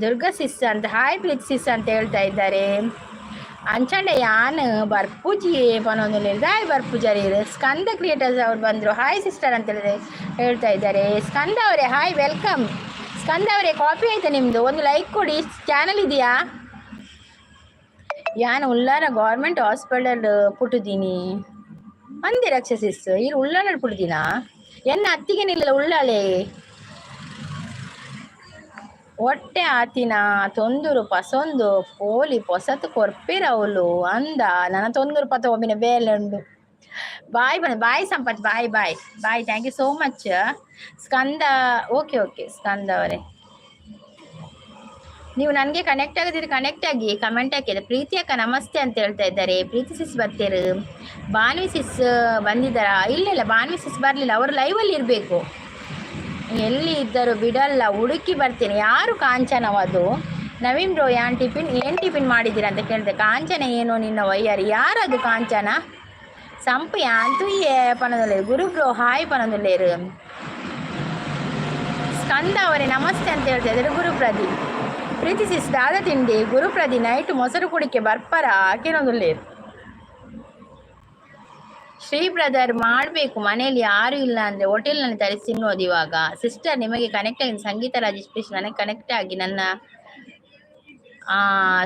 Speaker 1: ದುರ್ಗಾ ಸಿಸ್ ಅಂತ, ಹಾಯ್ ಪ್ರೀತ್ ಸಿಸ್ ಅಂತ ಹೇಳ್ತಾ ಇದ್ದಾರೆ. ಅಂಚಂಡ ಯಾನ್ ಬರ್ಪೂಜಿ ಪನೊಂದು ದಾಯ್ ಬರ್ಪೂಜಾರಿ. ಸ್ಕಂದ ಕ್ರಿಯೇಟರ್ಸ್ ಅವ್ರು ಬಂದರು. ಹಾಯ್ ಸಿಸ್ಟರ್ ಅಂತ ಹೇಳಿದ್ರೆ ಹೇಳ್ತಾ ಇದ್ದಾರೆ. ಸ್ಕಂದ ಅವರೇ, ಹಾಯ್, welcome. ಸ್ಕಂದ ಅವರೇ, ಕಾಫಿ ಆಯ್ತಾ ನಿಮ್ಮದು? ಒಂದು ಲೈಕ್ ಕೊಡಿ. ಚಾನಲ್ ಇದೆಯಾ? ಯಾನ್ ಉಳ್ಳಾರ ಗೌರ್ಮೆಂಟ್ ಹಾಸ್ಪಿಟಲ್ ಪುಟ್ಟುದೀನಿ ಅಂದೆ. ರಕ್ಷಸಿಸ್ ಇಲ್ಲಿ ಉಳ್ಳಾಲ ಪುಟ್ಟುದೀನಾ? ಎನ್ನ ಅತ್ತಿಗೆ ನಿಲ್ಲ ಉಳ್ಳಾಲೆ. ಹೊಟ್ಟೆ ಆತಿನ ತೊಂದುರು ಪಸೊಂದು ಪೋಲಿ ಪೊಸತು ಕೊರ್ಪಿರವುಲು ಅಂದ. ನನ್ನ ತೊಂದುರು ಪತ ಒಮ್ಮಿನ ಬೇಲೆ ಉಂಡು. ಬಾಯ್ ಬಣ್ಣ, boy Sampath, bye bye bye. Thank you so much Skanda. Okay okay Skanda ಅವರೇ, ನೀವು ನನಗೆ ಕನೆಕ್ಟ್ ಆಗದಿದ್ರೆ ಕನೆಕ್ಟ್ ಆಗಿ ಕಮೆಂಟ್ ಹಾಕಿದ್ರೆ. ಪ್ರೀತಿ ಅಕ್ಕ ನಮಸ್ತೆ ಅಂತ ಹೇಳ್ತಾ ಇದ್ದಾರೆ. ಪ್ರೀತಿ ಸಿಸ್ ಬರ್ತೀರು. ಭಾನ್ವಿ ಸಿಸ್ ಬಂದಿದ್ದಾರಾ? ಇಲ್ಲ ಇಲ್ಲ, ಭಾನ್ವಿ ಸಿಸ್ ಬರಲಿಲ್ಲ. ಅವರು ಲೈವಲ್ಲಿ ಇರಬೇಕು. ಎಲ್ಲಿ ಇದ್ದರು ಬಿಡಲ್ಲ, ಹುಡುಕಿ ಬರ್ತೇನೆ. ಯಾರು ಕಾಂಚನವದು? ನವೀನ್ ಬ್ರೋ, ಯಾನ್ ಟಿಫಿನ್, ಏನು ಟಿಫಿನ್ ಮಾಡಿದ್ದೀರಾ ಅಂತ ಕೇಳಿದೆ. ಕಾಂಚನ ಏನು ನಿನ್ನ ವಯ್ಯಾರಿ? ಯಾರದು ಕಾಂಚನ? ಸಂಪು ಯಾಂತು ಏ ಪನದಲ್ಲೇರು. ಗುರು ಬ್ರೋ ಹಾಯ್ ಪನದಲ್ಲೇರು. ಸ್ಕಂದ ಅವರೇ ನಮಸ್ತೆ ಅಂತ ಹೇಳ್ತಾ ಇದ್ದಾರೆ ಗುರು ಪ್ರದೀಪ್. ಪ್ರೀತಿ ಸಿಸ್ ದಾದ ತಿಂಡಿ? ಗುರು ಪ್ರದಿ ನೈಟ್ ಮೊಸರು ಕುಡಿಕೆ ಬರ್ಪರ ಕೇನೊಂದುಲ್ಲೇರು. ಶ್ರೀ ಬ್ರದರ್ ಮಾಡಬೇಕು. ಮನೆಯಲ್ಲಿ ಯಾರು ಇಲ್ಲ ಅಂದರೆ ಹೋಟೆಲ್ನಲ್ಲಿ ತರಿಸಿ ತಿನ್ನೋದು ಇವಾಗ. ಸಿಸ್ಟರ್, ನಿಮಗೆ ಕನೆಕ್ಟ್ ಆಗಿ ಸಂಗೀತ ರಾಜೇಶ್, ಪ್ಲೀಸ್ ನನಗೆ ಕನೆಕ್ಟ್ ಆಗಿ. ನನ್ನ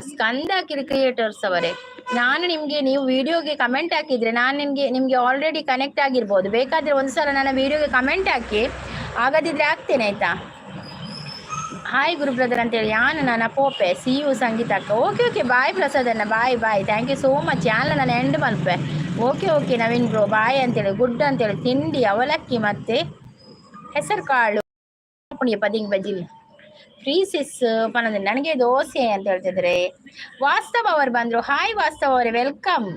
Speaker 1: ಸ್ಕಂದ ಕ್ರಿಯೇಟರ್ಸ್ ಅವರೇ, ನಾನು ನಿಮಗೆ ನೀವು ವಿಡಿಯೋಗೆ ಕಮೆಂಟ್ ಹಾಕಿದರೆ ನಾನು ನಿಮಗೆ ನಿಮಗೆ ಆಲ್ರೆಡಿ ಕನೆಕ್ಟ್ ಆಗಿರ್ಬೋದು. ಬೇಕಾದರೆ ಒಂದು ಸಲ ನನ್ನ ವಿಡಿಯೋಗೆ ಕಮೆಂಟ್ ಹಾಕಿ, ಆಗದಿದ್ರೆ ಹಾಕ್ತೇನೆ, ಆಯಿತಾ? ಹಾಯ್ ಗುರು ಬ್ರದರ್ ಅಂತೇಳಿ. ಯಾನು ನನ್ನ ಪೋಪೆ. ಸಿ you ಸಂಗೀತಕ್ಕ. ಓಕೆ ಓಕೆ, ಬಾಯ್ ಪ್ರಸಾದಣ್ಣ, bye bye, thank you so much. ಯಾನ್ಲ ನಾನು ಎಂಡ್ ಮಲ್ಪೆ. Okay okay Naveen bro, bye ಅಂತೇಳಿ. ಗುಡ್ ಅಂತೇಳಿ. ತಿಂಡಿ ಅವಲಕ್ಕಿ ಮತ್ತು ಹೆಸರು ಕಾಳು ಪುಣಿಯ ಪದಿಂಗ್ ಬಜಿಲ್. ಫ್ರೀ ಸಿಸ್ ಪನಂದ್ರೆ ನನಗೆ ದೋಸೆ ಅಂತ ಹೇಳ್ತಿದ್ರೆ. ವಾಸ್ತವ ಅವರು ಬಂದರು. ಹಾಯ್ ವಾಸ್ತವ ಅವರೇ, welcome.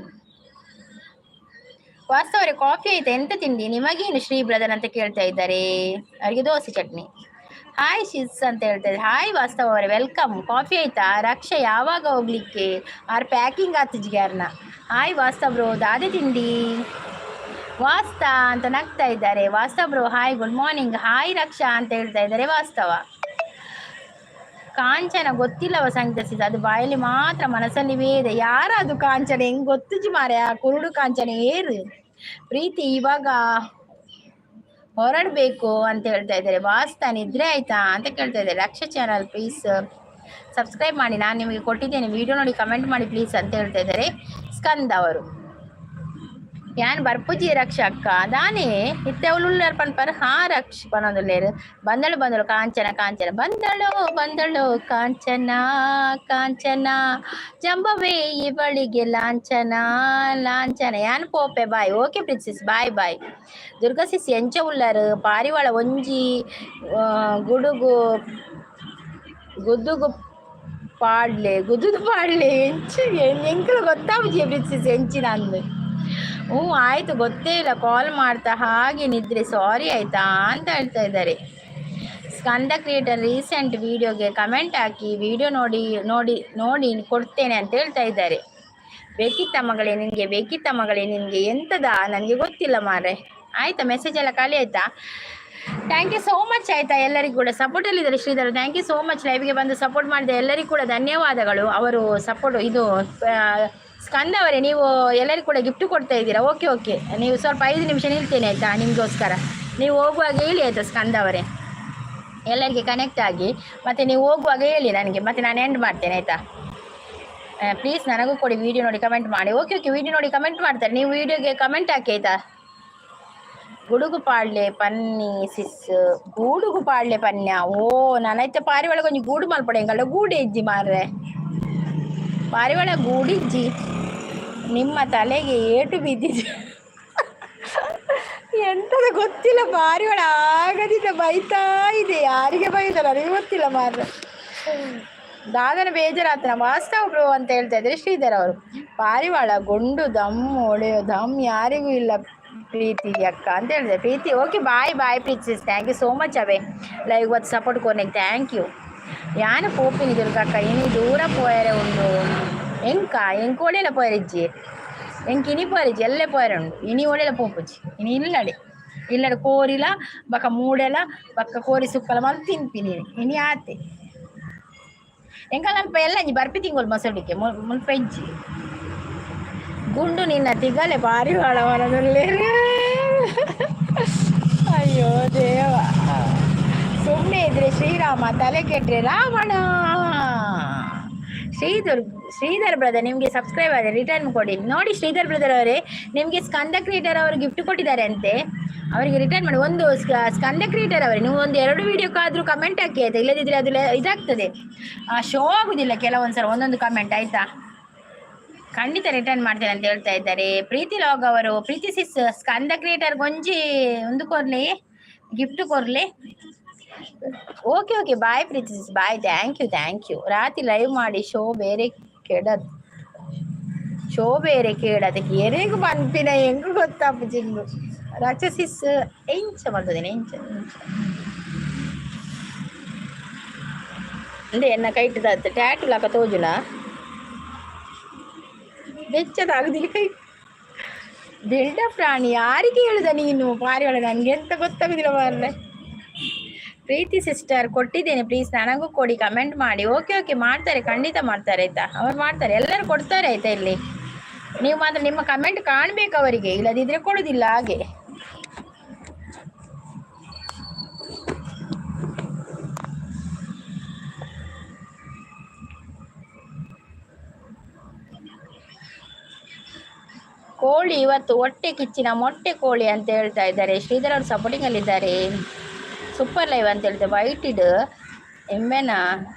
Speaker 1: ವಾಸ್ತವ ಅವರೇ, ಕಾಫಿ ಆಯ್ತಾ? ಎಂತ ತಿಂಡಿ? ನಿಮಗೇನು ಶ್ರೀ ಬ್ರದರ್ ಅಂತ ಕೇಳ್ತಾ ಇದ್ದಾರೆ. ಅವರಿಗೆ ದೋಸೆ ಚಟ್ನಿ. ಹಾಯ್ ಶಿಸ್ ಅಂತ ಹೇಳ್ತಾ ಇದ್ದಾರೆ. ಹಾಯ್ ವಾಸ್ತವ ಅವರೇ, welcome. Coffee ಆಯ್ತಾ? ರಕ್ಷಾ ಯಾವಾಗ ಹೋಗ್ಲಿಕ್ಕೆ? ಆರ್ ಪ್ಯಾಕಿಂಗ್ ಆತಿಜ್ಗ್ಯಾರ್ನ. ಹಾಯ್ ವಾಸ್ತವ್ ಬ್ರೋ, ದಾದೆ ತಿಂಡಿ? ವಾಸ್ತಾ ಅಂತ ನಗ್ತಾ ಇದ್ದಾರೆ. ವಾಸ್ತವ್ bro hi, good morning. Hi ರಕ್ಷಾ ಅಂತ ಹೇಳ್ತಾ ಇದ್ದಾರೆ ವಾಸ್ತವ. ಕಾಂಚನ ಗೊತ್ತಿಲ್ಲವ ಸಂಗೀತ? ಅದು ಬಾಯಲ್ಲಿ ಮಾತ್ರ, ಮನಸ್ಸಲ್ಲಿ ವೇದ. ಯಾರ ಅದು ಕಾಂಚನ? ಹೆಂಗ್ ಗೊತ್ತುಜಿ ಮಾರೆ. ಆ ಕುರುಡು ಕಾಂಚನ ಏರು? ಪ್ರೀತಿ ಇವಾಗ ಹೊರಡಬೇಕು ಅಂತ ಹೇಳ್ತಾ ಇದ್ದಾರೆ. ವಾಸ್ತ ನಿದ್ರೆ ಆಯ್ತಾ ಅಂತ ಕೇಳ್ತಾ ಇದ್ದಾರೆ. ರಕ್ಷಾ ಚಾನಲ್ ಪ್ಲೀಸ್ ಸಬ್ಸ್ಕ್ರೈಬ್ ಮಾಡಿ, ನಾನು ನಿಮಗೆ ಕೊಟ್ಟಿದ್ದೇನೆ. ವಿಡಿಯೋ ನೋಡಿ ಕಮೆಂಟ್ ಮಾಡಿ ಪ್ಲೀಸ್ ಅಂತ ಹೇಳ್ತಾ ಇದ್ದಾರೆ ಸ್ಕಂದ ಅವರು. ಯಾನ್ ಬರ್ಪುಜಿ ರಕ್ಷ ಅಕ್ಕ ದಾನೆ ಇತ್ತೆ ಅವಳು ಉಳ್ಳಾರ್ ಪನ್ಪರ್. ಹಾ ರಕ್ಷ ಪನೊಂದುಲ್ಲೇರು. ಬಂದಳು ಬಂದಳು ಕಾಂಚನ ಕಾಂಚನ ಬಂದಳು ಬಂದಳು ಕಾಂಚನ ಕಾಂಚನ ಜಂಬವೇ ಇವಳಿಗೆ ಲಾಂಛನ ಲಾಂಛನ. ಯಾನ್ ಪೋಪೆ, bye. Okay princess, bye bye. Durga sis ಎಂಚ ಉಳ್ಳಾರು? ಪಾರಿವಾಳ ಒಂಜಿ ಗುಡುಗು ಗುದ್ದುಗು ಪಾಡ್ಲೆ ಗುದ್ದುದು ಪಾಡ್ಲೆ ಎಂಚು ಎಂಕಲ ಗೊತ್ತಾಪುಜಿ ಪ್ರಿನ್ಸಿಸ್ ಎಂಚಿನ ಅಂದು. ಹ್ಞೂ ಆಯಿತು, ಗೊತ್ತೇ ಇಲ್ಲ. ಕಾಲ್ ಮಾಡ್ತಾ ಹಾಗೆ ನಿದ್ರೆ, ಸಾರಿ ಆಯ್ತಾ ಅಂತ ಹೇಳ್ತಾ ಇದ್ದಾರೆ. ಸ್ಕಂದ ಕ್ರಿಯೇಟರ್ ರೀಸೆಂಟ್ ವೀಡಿಯೋಗೆ ಕಮೆಂಟ್ ಹಾಕಿ, ವಿಡಿಯೋ ನೋಡಿ ನೋಡಿ ನೋಡಿ ಕೊಡ್ತೇನೆ ಅಂತ ಹೇಳ್ತಾ ಇದ್ದಾರೆ. ಬೇಕಿತ್ತ ಮಗಳೇ ನಿನಗೆ? ಬೇಕಿತ್ತ ಮಗಳೇ ನಿನಗೆ? ಎಂತದ ನನಗೆ ಗೊತ್ತಿಲ್ಲ ಮಾರೆ. ಆಯ್ತಾ? ಮೆಸೇಜ್ ಎಲ್ಲ ಖಾಲಿ ಆಯ್ತಾ? Thank you so much ಆಯ್ತಾ. ಎಲ್ಲರಿಗೂ ಕೂಡ ಸಪೋರ್ಟಲ್ಲಿದ್ದಾರೆ Sridhar. Thank you so much. ಲೈವ್ಗೆ ಬಂದು ಸಪೋರ್ಟ್ ಮಾಡಿದ ಎಲ್ಲರಿಗೂ ಕೂಡ ಧನ್ಯವಾದಗಳು. ಅವರು ಸಪೋರ್ಟ್ ಇದು ಸ್ಕಂದ ಅವರೇ, ನೀವು ಎಲ್ಲರಿಗೂ ಕೂಡ ಗಿಫ್ಟ್ ಕೊಡ್ತಾ ಇದ್ದೀರಾ. ಓಕೆ ಓಕೆ, ನೀವು ಸ್ವಲ್ಪ 5 ನಿಮಿಷ ನಿಲ್ತೇನೆ ಆಯಿತಾ ನಿಮಗೋಸ್ಕರ. ನೀವು ಹೋಗುವಾಗ ಹೇಳಿ ಆಯಿತಾ ಸ್ಕಂದ ಅವರೇ. ಎಲ್ಲರಿಗೆ ಕನೆಕ್ಟ್ ಆಗಿ ಮತ್ತು ನೀವು ಹೋಗುವಾಗ ಹೇಳಿ ನನಗೆ, ಮತ್ತು ನಾನು ಎಂಡ್ ಮಾಡ್ತೇನೆ ಆಯಿತಾ. ಪ್ಲೀಸ್ ನನಗೂ ಕೊಡಿ, ವಿಡಿಯೋ ನೋಡಿ ಕಮೆಂಟ್ ಮಾಡಿ. ಓಕೆ ಓಕೆ, ವಿಡಿಯೋ ನೋಡಿ ಕಮೆಂಟ್ ಮಾಡ್ತಾರೆ. ನೀವು ವಿಡಿಯೋಗೆ ಕಮೆಂಟ್ ಹಾಕಿ ಆಯಿತಾ. ಗುಡುಗು ಪಾಡ್ಲೆ ಪನ್ನಿ ಸಿಸ್, ಗೂಡುಗು ಪಾಡ್ಲೆ ಪನ್ಯ. ಓ ನಾನೈತೆ ಪಾರಿವಾಳ ಒಂಜಿ ಗೂಡು ಮಲ್ಪಡೆ ಎಂಕಲ್ಡ ಗೂಡು ಇಜ್ಜಿ ಮಾರ್ರೆ. ಪಾರಿವಾಳ ಗೂಡಿಜ್ಜಿ. ನಿಮ್ಮ ತಲೆಗೆ ಏಟು ಬಿದ್ದಿದೆ. ಎಂತದ ಗೊತ್ತಿಲ್ಲ, ಪಾರಿವಾಳ ಆಗದಿಂದ ಬೈತಾ ಇದೆ. ಯಾರಿಗೆ ಬೈದ ನನಗೆ ಗೊತ್ತಿಲ್ಲ ಮಾರ್ರೆ. ದಾದನ ಬೇಜಾರಾತನ ವಾಸ್ತವ ಬ್ರೋ ಅಂತ ಹೇಳ್ತಾ ಇದ್ದಾರೆ ಶ್ರೀಧರ್ ಅವರು. ಪಾರಿವಾಳ ಗುಂಡು ದಮ್ ಒಡೆಯೋ ದಮ್ ಯಾರಿಗೂ ಇಲ್ಲ ಪ್ರೀತಿ ಅಕ್ಕ ಅಂತ ಹೇಳಿದೆ Preethi. Okay, bye bye Preethi, thank you so much. ಅವೇ ಲೈವ್ ಇವತ್ತು ಸಪೋರ್ಟ್ ಕೊನೆಗೆ thank you. ಯಾನು ಪೋಪಿನಿ ದುರ್ಗಕ್ಕ, ಇನಿ ದೂರ ಪೋಯರೆ ಉಂಡು. ಎಂಕ ಎಂಕ ಒಡೆಯಲ ಪೋಯರಿಜ್ಜಿ, ಎಂಕ್ ಇನಿ ಪೋಯರಿಜ್ಜಿ, ಎಲ್ಲೇ ಪೋಯರೆ ಉಂಡು. ಇನಿ ಒಡೆಯಲ ಪೋಪುಜಿ, ಇನಿ ಇಲ್ಲಡೆ ಇಲ್ಲಡೆ ಕೋರಿಲ ಬಕ ಮೂಡೆಲ ಬಕ್ಕ ಕೋರಿ ಸುಕ್ಕಲ ಮಲ್ತ್ ತಿನ್ಪಿನಿ ಇನಿ ಆತೆ. ಎಂಕಲ್ ಅಲ್ಪ ಎಲ್ಲ ಇಂಜಿ ಬರ್ಪಿ ತಿಂಗೊಲು ಮಸಡಿಕೆ ಮುಲ್ಪ ಇಜ್ಜಿ. ಗುಂಡು ನಿನ್ನ ತಿಗಲೆ ಪಾರಿವಾಳ ಮನದಲ್ಲಿ. ಅಯ್ಯೋ ದೇವ, ಸುಮ್ಮನೆ ಇದ್ರೆ ಶ್ರೀರಾಮ, ತಲೆ ಕೆಟ್ರೆ ರಾವಣ. ಶ್ರೀಧರ್, ಶ್ರೀಧರ್ ಬ್ರದರ್, ನಿಮಗೆ ಸಬ್ಸ್ಕ್ರೈಬ್ ಆಗಿದೆ, ರಿಟರ್ನ್ ಕೊಡಿ. ನೋಡಿ ಶ್ರೀಧರ್ ಬ್ರದರ್ ಅವರೇ, ನಿಮಗೆ ಸ್ಕಂದ ಕ್ರಿಯೇಟರ್ ಅವರು ಗಿಫ್ಟ್ ಕೊಟ್ಟಿದ್ದಾರೆ ಅಂತೆ, ಅವರಿಗೆ ರಿಟರ್ನ್ ಮಾಡಿ. ಒಂದು ಸ್ಕಂದ ಕ್ರಿಯೇಟರ್ ಅವರೇ, ನೀವು ಒಂದು ಎರಡು ವಿಡಿಯೋಕ್ಕಾದ್ರೂ ಕಮೆಂಟ್ ಹಾಕಿ, ಆಯ್ತಾ? ಇಲ್ಲದಿದ್ರೆ ಅದು ಇದಾಗ್ತದೆ, ಶೋ ಆಗುದಿಲ್ಲ ಕೆಲವೊಂದ್ಸಲ ಒಂದೊಂದು ಕಮೆಂಟ್, ಆಯ್ತಾ? ಖಂಡಿತ ರಿಟರ್ನ್ ಮಾಡ್ತೇನೆ ಅಂತ ಹೇಳ್ತಾ ಇದ್ದಾರೆ ಪ್ರೀತಿ ಲಾಗ್ ಅವರು. ಪ್ರೀತಿ ಸಿಸ್, ಸ್ಕಂದ ಕ್ರಿಯೇಟರ್ ಗೊಂಜಿ ಒಂದು ಕೊರ್ಲಿ, ಗಿಫ್ಟ್ ಕೊರ್ಲಿ. Okay okay, bye Preethi sis, bye, thank you, thank you. ರಾತ್ರಿ ಲೈವ್ ಮಾಡಿ, ಶೋ ಬೇರೆ ಕೆಡದ್, ಶೋ ಬೇರೆ ಕೇಡ. ಅದಕ್ಕೆ ಎರೆಗೂ ಪನ್ಪಿನ ಹೆಂಗು ಗೊತ್ತಪ್ಪ ಜಿಂಗು. ರಾಕ್ಷಸಿಸ್ ಎಂಚ ಮಾಡ್ತದೇನೆ ಎಂಚ ಎಂಚ ಅಂದೆ ಎನ್ನ ಕೈಟ್ ಟ್ಯಾಟು ಲಾಕ ತೋಜುನ ಬೆಚ್ಚದ ಆಗುದಿಲ್ಲ ಕೈ. ಬಿಲ್ಡಪ್ ಪ್ರಾಣಿ ಯಾರಿಗೆ ಹೇಳುದ ನೀನು ಪಾರಿವಾಳ? ನನಗೆ ಎಂತ ಗೊತ್ತಾಗುದಿಲ್ಲ ಮಾರ್ರೆ. ಪ್ರೀತಿ ಸಿಸ್ಟರ್, ಕೊಟ್ಟಿದ್ದೇನೆ, ಪ್ಲೀಸ್ ನನಗೂ ಕೊಡಿ, ಕಮೆಂಟ್ ಮಾಡಿ. ಓಕೆ ಓಕೆ, ಮಾಡ್ತಾರೆ, ಖಂಡಿತ ಮಾಡ್ತಾರೆ, ಆಯ್ತಾ? ಅವ್ರು ಮಾಡ್ತಾರೆ, ಎಲ್ಲರೂ ಕೊಡ್ತಾರೆ, ಆಯ್ತಾ? ಇಲ್ಲಿ ನೀವು ಮಾತ್ರ ನಿಮ್ಮ ಕಮೆಂಟ್ ಕಾಣ್ಬೇಕು ಅವರಿಗೆ, ಇಲ್ಲದಿದ್ರೆ ಕೊಡುದಿಲ್ಲ ಹಾಗೆ. ಕೋಳಿ ಇವತ್ತು ಹೊಟ್ಟೆ ಕಿಚ್ಚಿನ ಮೊಟ್ಟೆ ಕೋಳಿ ಅಂತ ಹೇಳ್ತಾ ಇದ್ದಾರೆ ಶ್ರೀಧರ್ ಅವರು. ಸಪೋರ್ಟಿಂಗ್ ಅಲ್ಲಿದ್ದಾರೆ. ಸೂಪರ್ ಲೈವ್ ಅಂತ ಹೇಳ್ತಾರೆ. ವೈಟ್ ಇಡ್ ಎಮ್ಮೆನ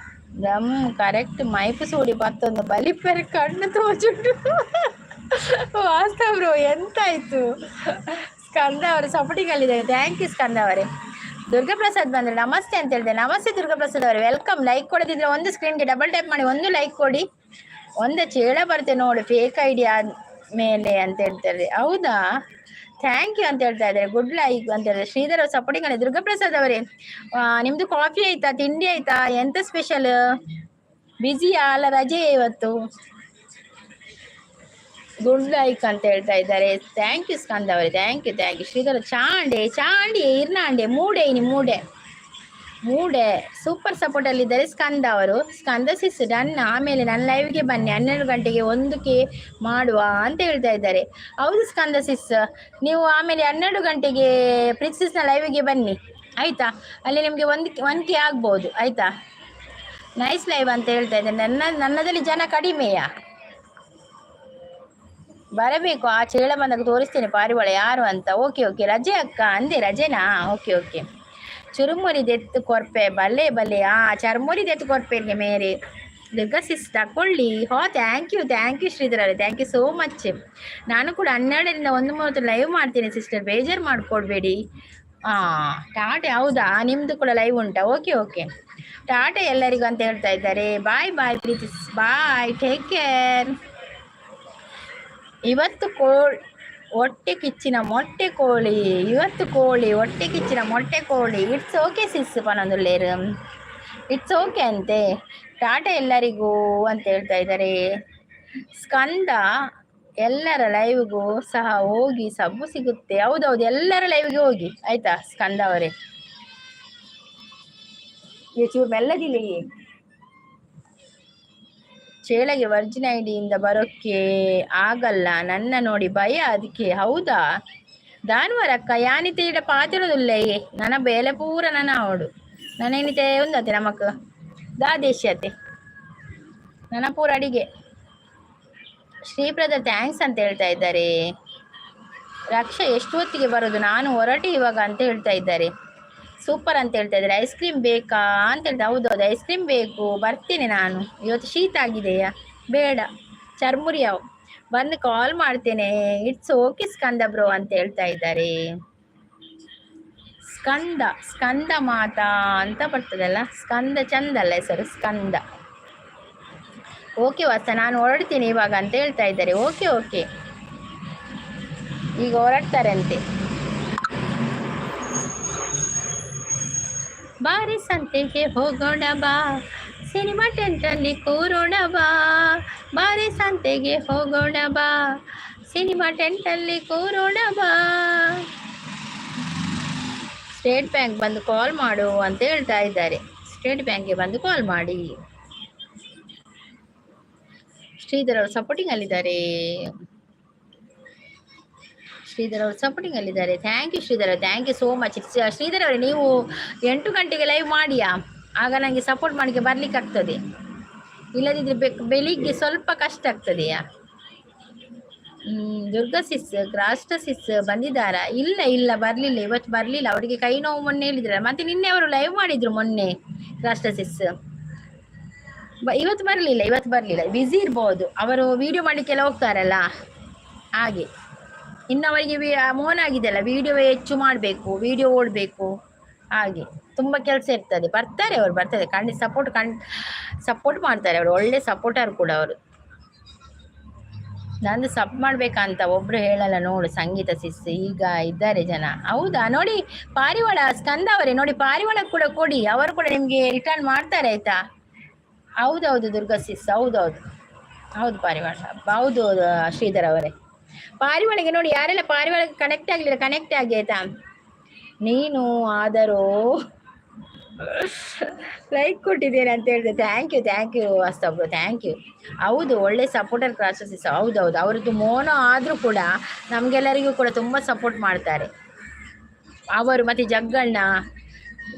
Speaker 1: ದಮ್ ಕರೆಕ್ಟ್ ಮೈಪು ಸೂಡಿ ಮತ್ತೊಂದು ಬಲಿಪೆರೆ ಕಣ್ಣು ತೋಚುಂಟು. ವಾಸ್ತವ್ರು ಎಂತಾಯ್ತು? ಸ್ಕಂದ ಅವರು ಸಪೋರ್ಟಿಂಗ್ ಅಲ್ಲಿದ್ದಾರೆ. Thank you ಸ್ಕಂದ ಅವರೇ. ದುರ್ಗಾಪ್ರಸಾದ್ ಬಂದ್ರೆ ನಮಸ್ತೆ ಅಂತ ಹೇಳಿದೆ. ನಮಸ್ತೆ ದುರ್ಗಾಪ್ರಸಾದ್ ಅವರೇ, welcome. Like ಕೊಡದಿದ್ರೆ ಒಂದು ಸ್ಕ್ರೀನ್ಗೆ ಡಬಲ್ ಟ್ಯಾಪ್ ಮಾಡಿ ಒಂದು ಲೈಕ್ ಕೊಡಿ. ಒಂದು ಚೇಳ ಬರುತ್ತೆ ನೋಡಿ ಫೇಕ್ ಐಡಿಯಾ ಮೇಲೆ ಅಂತ ಹೇಳ್ತಾರೆ. ಹೌದಾ? Thank you ಅಂತ ಹೇಳ್ತಾ ಇದ್ದಾರೆ. ಗುಡ್ ಲೈಕ್ ಅಂತ ಹೇಳಿದ್ರೆ ಶ್ರೀಧರ್ ಅವ್ರ ಸಪೋರ್ಟಿಂಗ್ ಅಲ್ಲಿ. ದುರ್ಗಾಪ್ರಸಾದ್ ಅವರೇ, ನಿಮ್ದು ಕಾಫಿ ಆಯ್ತಾ? ತಿಂಡಿ ಆಯ್ತಾ? ಎಂತ ಸ್ಪೆಷಲ್? ಬ್ಯುಸಿಯಾ ಅಲ್ಲ ರಜೆ ಇವತ್ತು? ಗುಡ್ ಲೈಕ್ ಅಂತ ಹೇಳ್ತಾ ಇದ್ದಾರೆ. Thank you ಸ್ಕಂದ ಅವರೇ, thank you, thank you. Sridhar ಚಾಂಡೆ Chandy ಇರ್ನಾಂಡೆ ಮೂಡೆ ಇನಿ ಮೂಡೆ ಮೂಡೆ. ಸೂಪರ್ ಸಪೋರ್ಟ್ ಅಲ್ಲಿ ಇದ್ದಾರೆ ಸ್ಕಂದ ಅವರು. ಸ್ಕಂದ ಸಿಸ್ ಡನ್. ಆಮೇಲೆ ನನ್ನ ಲೈವ್ಗೆ ಬನ್ನಿ, 12 ಗಂಟೆಗೆ 1ಕ್ಕೆ ಮಾಡುವ ಅಂತ ಹೇಳ್ತಾ ಇದ್ದಾರೆ. ಹೌದು ಸ್ಕಂದ ಸಿಸ್, ನೀವು ಆಮೇಲೆ 12 ಗಂಟೆಗೆ ಪ್ರಿನ್ಸಸ್ನ ಲೈವ್ಗೆ ಬನ್ನಿ, ಆಯ್ತಾ? ಅಲ್ಲಿ ನಿಮಗೆ 1 ಕೆ ಆಗ್ಬೋದು, ಆಯ್ತಾ? ನೈಸ್ ಲೈವ್ ಅಂತ ಹೇಳ್ತಾ ಇದ್ದಾರೆ. ನನ್ನದಲ್ಲಿ ಜನ ಕಡಿಮೆಯಾ? ಬರಬೇಕು. ಆ ಚೇಳ ಬಂದಾಗ ತೋರಿಸ್ತೇನೆ ಪಾರಿವಾಳ ಯಾರು ಅಂತ. ಓಕೆ ಓಕೆ, ರಜೆ ಅಕ್ಕ ಅಂದೆ, ರಜೆನಾ? Okay okay. ಚುರುಮುರಿ ದೆತ್ತು ಕೊರ್ಪೆ ಬಲ್ಲೆ ಬಲ್ಲೆ. ಆ ಚರ್ಮುರಿ ದೆತ್ತು ಕೊರ್ಪೆಗೆ ಮೇರೆ ದುರ್ಗಾ ಸಿಸ್ ತಕೊಳ್ಳಿ. ಹೋ, thank you, thank you Sridhar ಅವರೇ, thank you so much. ನಾನು ಕೂಡ 12ರಿಂದ 1:30 ಲೈವ್ ಮಾಡ್ತೇನೆ ಸಿಸ್ಟರ್, ಬೇಜಾರು ಮಾಡ್ಕೊಡ್ಬೇಡಿ. ಹಾಂ, ಟಾಟೆ. ಹೌದಾ? ನಿಮ್ಮದು ಕೂಡ ಲೈವ್ ಉಂಟಾ? ಓಕೆ ಓಕೆ, ಟಾಟೆ ಎಲ್ಲರಿಗೂ ಅಂತ ಹೇಳ್ತಾ ಇದ್ದಾರೆ. ಬಾಯ್ ಬಾಯ್ ಪ್ರೀತಿ, ಬಾಯ್, ಟೇಕ್ ಕೇರ್. ಇವತ್ತು ಹೊಟ್ಟೆ ಕಿಚ್ಚಿನ ಮೊಟ್ಟೆ ಕೋಳಿ, ಇವತ್ತು ಕೋಳಿ ಹೊಟ್ಟೆ ಕಿಚ್ಚಿನ ಮೊಟ್ಟೆ ಕೋಳಿ. It's okay Sis ಪನೊಂದುಲ್ಲೇರು, it's okay ಅಂತೆ. ಟಾಟಾ ಎಲ್ಲರಿಗೂ ಅಂತ ಹೇಳ್ತಾ ಇದ್ದಾರೆ ಸ್ಕಂದ. ಎಲ್ಲರ ಲೈವ್ಗೂ ಸಹ ಹೋಗಿ ಸಬ್ಬು ಸಿಗುತ್ತೆ. ಹೌದೌದು, ಎಲ್ಲರ ಲೈವ್ಗೆ ಹೋಗಿ, ಆಯ್ತಾ ಸ್ಕಂದ ಅವರೇ? ಚೂರು ಮೆಲ್ಲದಿಲ್ಲ. ಚೇಳಗೆ ವರ್ಜಿನ್ ಐಡಿಯಿಂದ ಬರೋಕ್ಕೆ ಆಗಲ್ಲ, ನನ್ನ ನೋಡಿ ಭಯ ಅದಕ್ಕೆ. ಹೌದಾ ದಾನುವರಕ್ಕ? ಯಾನಿತೆ ಇಡ ಪಾತಿರೋದಿಲ್ಲ. ನನ್ನ ಬೇಲೆ ಪೂರ ನನ್ನ ಅವಡು ನನ್ನೇನಿತೆ ಒಂದತೆ ನಮಕ್ ದಾದೇಶತೆ ನನ್ನ ಪೂರ ಅಡಿಗೆ. ಶ್ರೀಪ್ರದ thanks ಅಂತ ಹೇಳ್ತಾ ಇದ್ದಾರೆ. ರಕ್ಷಾ ಎಷ್ಟು ಹೊತ್ತಿಗೆ ಬರೋದು? ನಾನು ಹೊರಟು ಇವಾಗ ಅಂತ ಹೇಳ್ತಾ ಇದ್ದಾರೆ. ಸೂಪರ್ ಅಂತ ಹೇಳ್ತಾ ಇದ್ದಾರೆ. ಐಸ್ ಕ್ರೀಮ್ ಬೇಕಾ ಅಂತ ಹೇಳ್ತಾ. ಹೌದು ಹೌದು, ಐಸ್ ಕ್ರೀಮ್ ಬೇಕು, ಬರ್ತೀನಿ ನಾನು. ಇವತ್ತು ಶೀತ ಆಗಿದೆಯಾ? ಬೇಡ, ಚರ್ಮುರಿ ಯಾವ ಬಂದು ಕಾಲ್ ಮಾಡ್ತೇನೆ. It's okay Skanda bro ಅಂತ ಹೇಳ್ತಾ ಇದ್ದಾರೆ. ಸ್ಕಂದ, ಸ್ಕಂದ ಮಾತಾ ಅಂತ ಬರ್ತದಲ್ಲ, ಸ್ಕಂದ ಚಂದಲ್ಲ ಹೆಸರು, ಸ್ಕಂದ. ಓಕೆ ವಾಸ, ನಾನು ಹೊರಡ್ತೀನಿ ಇವಾಗ ಅಂತ ಹೇಳ್ತಾ ಇದ್ದಾರೆ. ಓಕೆ ಓಕೆ, ಈಗ ಹೊರಡ್ತಾರೆ ಅಂತೆ. ಬಾರಿ ಸಂತೆಗೆ ಹೋಗೋಣ ಬಾ, ಸಿನಿಮಾ ಟೆಂಟಲ್ಲಿ ಕೂರೋಣ ಬಾ. ಬಾರಿ ಸಂತೆಗೆ ಹೋಗೋಣ ಬಾ, ಸಿನಿಮಾ ಟೆಂಟಲ್ಲಿ ಕೂರೋಣ ಬಾ. ಸ್ಟೇಟ್ ಬ್ಯಾಂಕ್ ಬಂದು ಕಾಲ್ ಮಾಡು ಅಂತ ಹೇಳ್ತಾ ಇದ್ದಾರೆ. ಸ್ಟೇಟ್ ಬ್ಯಾಂಕ್ಗೆ ಬಂದು ಕಾಲ್ ಮಾಡಿ. ಶ್ರೀಧರ್ ಅವರು ಸಪೋರ್ಟಿಂಗ್ ಅಲ್ಲಿದ್ದಾರೆ. ಶ್ರೀಧರ್ ಅವರು supporting ಅಲ್ಲಿದ್ದಾರೆ. Thank you Sridhar, thank you so much. Sridhar ಅವರೇ, ನೀವು 8 ಗಂಟೆಗೆ ಲೈವ್ ಮಾಡಿಯಾ, ಆಗ ನನಗೆ ಸಪೋರ್ಟ್ ಮಾಡಲಿಕ್ಕೆ ಬರ್ಲಿಕ್ಕೆ ಆಗ್ತದೆ. ಇಲ್ಲದಿದ್ರೆ ಬೆಳಿಗ್ಗೆ ಸ್ವಲ್ಪ ಕಷ್ಟ ಆಗ್ತದೆಯಾ. ದುರ್ಗಾ ಸಿಸ್, ಕ್ರಾಸ್ಟ ಸಿಸ್ ಬಂದಿದ್ದಾರಾ? ಇಲ್ಲ ಇಲ್ಲ, ಬರಲಿಲ್ಲ, ಇವತ್ತು ಬರಲಿಲ್ಲ. ಅವರಿಗೆ ಕೈ ನೋವು ಮೊನ್ನೆ ಹೇಳಿದ್ರ. ಮತ್ತೆ ನಿನ್ನೆ ಅವರು ಲೈವ್ ಮಾಡಿದ್ರು ಮೊನ್ನೆ, ಕ್ರಾಸ್ಟ ಸಿಸ್. ಇವತ್ತು ಬರಲಿಲ್ಲ, ಇವತ್ತು ಬರಲಿಲ್ಲ, ಬ್ಯುಸಿ ಇರ್ಬೋದು ಅವರು. ವಿಡಿಯೋ ಮಾಡಲಿಕ್ಕೆಲ್ಲ ಹೋಗ್ತಾರಲ್ಲ, ಹಾಗೆ. ಇನ್ನು ಅವರಿಗೆ ಮೋನ್ ಆಗಿದೆಯಲ್ಲ, ವಿಡಿಯೋ ಹೆಚ್ಚು ಮಾಡಬೇಕು, ವಿಡಿಯೋ ಓಡಬೇಕು, ಹಾಗೆ ತುಂಬ ಕೆಲಸ ಇರ್ತದೆ. ಬರ್ತಾರೆ ಅವರು, ಬರ್ತಾರೆ ಖಂಡಿತ. ಸಪೋರ್ಟ್ ಸಪೋರ್ಟ್ ಮಾಡ್ತಾರೆ ಅವರು, ಒಳ್ಳೆ ಸಪೋರ್ಟರ್ ಕೂಡ ಅವರು. ನಂದು ಸಪ್ ಮಾಡ್ಬೇಕಂತ ಒಬ್ರು ಹೇಳಲ್ಲ ನೋಡು. ಸಂಗೀತ ಸಿಸ್ ಈಗ ಇದ್ದಾರೆ ಜನ. ಹೌದಾ? ನೋಡಿ ಪಾರಿವಾಳ ಸ್ಕಂದ ಅವರೇ, ನೋಡಿ ಪಾರಿವಾಳ ಕೂಡ ಕೊಡಿ, ಅವರು ಕೂಡ ನಿಮ್ಗೆ ರಿಟರ್ನ್ ಮಾಡ್ತಾರೆ, ಆಯ್ತಾ? ಹೌದೌದು ದುರ್ಗಾ ಸಿಸ್, ಹೌದೌದು ಹೌದು ಪಾರಿವಾಳ, ಹೌದು ಶ್ರೀಧರ್ ಅವರೇ. ಪಾರಿವಾಳಗೆ ನೋಡಿ, ಯಾರೆಲ್ಲ ಪಾರಿವಾಳಕ್ಕೆ ಕನೆಕ್ಟ್ ಆಗಲಿಲ್ಲ, ಕನೆಕ್ಟ್ ಆಗಿ, ಆಯ್ತಾ? ನೀನು ಆದರೂ ಲೈಕ್ ಕೊಟ್ಟಿದ್ದೇನೆ ಅಂತ ಹೇಳಿದೆ. Thank you, thank you ವಾಸ್ತವ್, thank you. ಹೌದು, ಒಳ್ಳೆ ಸಪೋರ್ಟರ್ ಕ್ರಾಸಸ್. ಹೌದೌದು, ಅವರದ್ದು ಮೋನೋ ಆದರೂ ಕೂಡ ನಮಗೆಲ್ಲರಿಗೂ ಕೂಡ ತುಂಬ ಸಪೋರ್ಟ್ ಮಾಡ್ತಾರೆ ಅವರು. ಮತ್ತು ಜಗ್ಗಣ್ಣ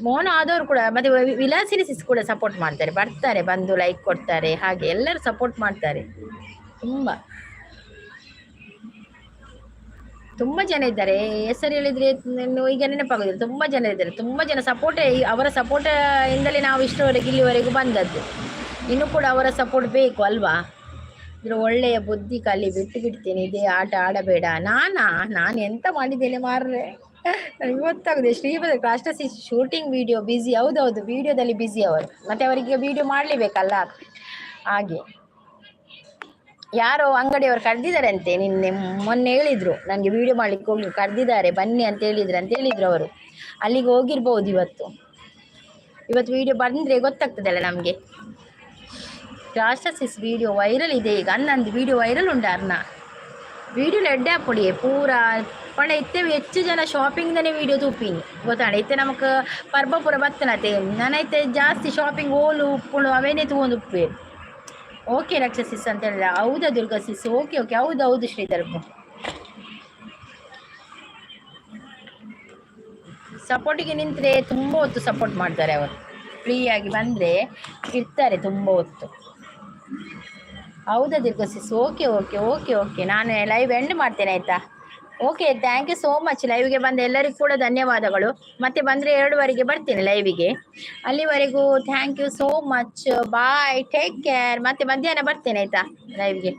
Speaker 1: ಮೋನ ಆದವರು ಕೂಡ, ಮತ್ತು ವಿಲಾಸಿನಿ ಸಿಸ್ ಕೂಡ ಸಪೋರ್ಟ್ ಮಾಡ್ತಾರೆ. ಬರ್ತಾರೆ, ಬಂದು ಲೈಕ್ ಕೊಡ್ತಾರೆ, ಹಾಗೆ ಎಲ್ಲರೂ ಸಪೋರ್ಟ್ ಮಾಡ್ತಾರೆ. ತುಂಬ ತುಂಬ ಜನ ಇದ್ದಾರೆ. ಹೆಸರು ಹೇಳಿದ್ರೆ ಈಗ ನೆನಪಾಗೋದಿಲ್ಲ. ತುಂಬ ಜನ ಇದ್ದಾರೆ, ತುಂಬ ಜನ ಸಪೋರ್ಟ್. ಅವರ ಸಪೋರ್ಟ್ ಇಂದಲೇ ನಾವು ಇಷ್ಟರವರೆಗೆ ಇಲ್ಲಿವರೆಗೂ ಬಂದದ್ದು. ಇನ್ನು ಕೂಡ ಅವರ ಸಪೋರ್ಟ್ ಬೇಕು ಅಲ್ವಾ? ಇದ್ರ ಒಳ್ಳೆಯ ಬುದ್ಧಿ ಕಲಿ, ಬಿಟ್ಟು ಬಿಡ್ತೇನೆ, ಇದೇ ಆಟ ಆಡಬೇಡ. ನಾನು ಎಂತ ಮಾಡಿದ್ದೇನೆ ಮಾರ್ರೆ, ನನಗೆ ಗೊತ್ತಾಗುದೆ. Shripada ಕ್ರಾಸ್ಟಸಿ shooting video busy. ಹೌದೌದು, ವಿಡಿಯೋದಲ್ಲಿ ಬ್ಯುಸಿ ಅವರು. ಮತ್ತೆ ಅವರಿಗೆ ವಿಡಿಯೋ ಮಾಡಲೇಬೇಕಲ್ಲ, ಹಾಗೆ. ಯಾರೋ ಅಂಗಡಿಯವರು ಕರೆದಿದ್ದಾರಂತೆ ನಿನ್ನೆ, ಮೊನ್ನೆ ಹೇಳಿದ್ರು ನನಗೆ, ವಿಡಿಯೋ ಮಾಡ್ಲಿಕ್ಕೆ ಹೋಗಿ ಕರೆದಿದ್ದಾರೆ, ಬನ್ನಿ ಅಂತ ಹೇಳಿದ್ರು ಅಂತ ಹೇಳಿದ್ರು ಅವರು. ಅಲ್ಲಿಗೆ ಹೋಗಿರ್ಬೋದು ಇವತ್ತು. ಇವತ್ತು ವಿಡಿಯೋ ಬಂದರೆ ಗೊತ್ತಾಗ್ತದಲ್ಲ ನಮಗೆ. ಕ್ರಾಸ್ಟಸಿಸ್ ವಿಡಿಯೋ ವೈರಲ್ ಇದೆ ಈಗ. ಅನ್ನಂದು ವಿಡಿಯೋ ವೈರಲ್ ಉಂಟು ಅರ್ನ ವಿಡಿಯೋ ಎಡ್ಡೆ ಪೊಡಿಯೇ ಪೂರ ಪಂಡ. ಇತ್ತೆ ಹೆಚ್ಚು ಜನ ಶಾಪಿಂಗ್ದನೇ ವಿಡಿಯೋ ತೂಪಿನಿ ಗೊತ್ತಾಂಡ. ಇತ್ತೆ ನಮಕ್ ಪರ್ಬ ಪೂರ ಬತ್ತನತೆ, ನಾನೈತೆ ಜಾಸ್ತಿ ಶಾಪಿಂಗ್ ಓಲು ಉಪ್ಪುಂಡು ಅವೇನೇ ತೂವೊಂದು ಉಪ್ಪೆ. ಓಕೆ ರಕ್ಷಾ ಸಿಸ್ ಅಂತ ಹೇಳಿದ್ರೆ, ಹೌದಾ ದುರ್ಗಾ ಸಿಸ್? ಓಕೆ ಓಕೆ, ಹೌದು ಹೌದು ಶ್ರೀಧರ್. ಸಪೋರ್ಟಿಗೆ ನಿಂತರೆ ತುಂಬ ಹೊತ್ತು ಸಪೋರ್ಟ್ ಮಾಡ್ತಾರೆ ಅವರು. ಫ್ರೀಯಾಗಿ ಬಂದರೆ ಇರ್ತಾರೆ ತುಂಬ ಹೊತ್ತು. ಹೌದಾ Durga sis? Okay okay okay okay, ನಾನು ಲೈವ್ ಎಂಡ್ ಮಾಡ್ತೇನೆ, ಆಯಿತಾ? Okay, thank you so much. ಲೈವ್ಗೆ ಬಂದ ಎಲ್ಲರಿಗೂ ಕೂಡ ಧನ್ಯವಾದಗಳು. ಮತ್ತೆ ಬಂದರೆ 2:30ಗೆ ಬರ್ತೇನೆ ಲೈವಿಗೆ. ಅಲ್ಲಿವರೆಗೂ thank you so much, bye, take care. ಮತ್ತೆ ಮಧ್ಯಾಹ್ನ ಬರ್ತೇನೆ, ಆಯಿತಾ, ಲೈವ್ಗೆ.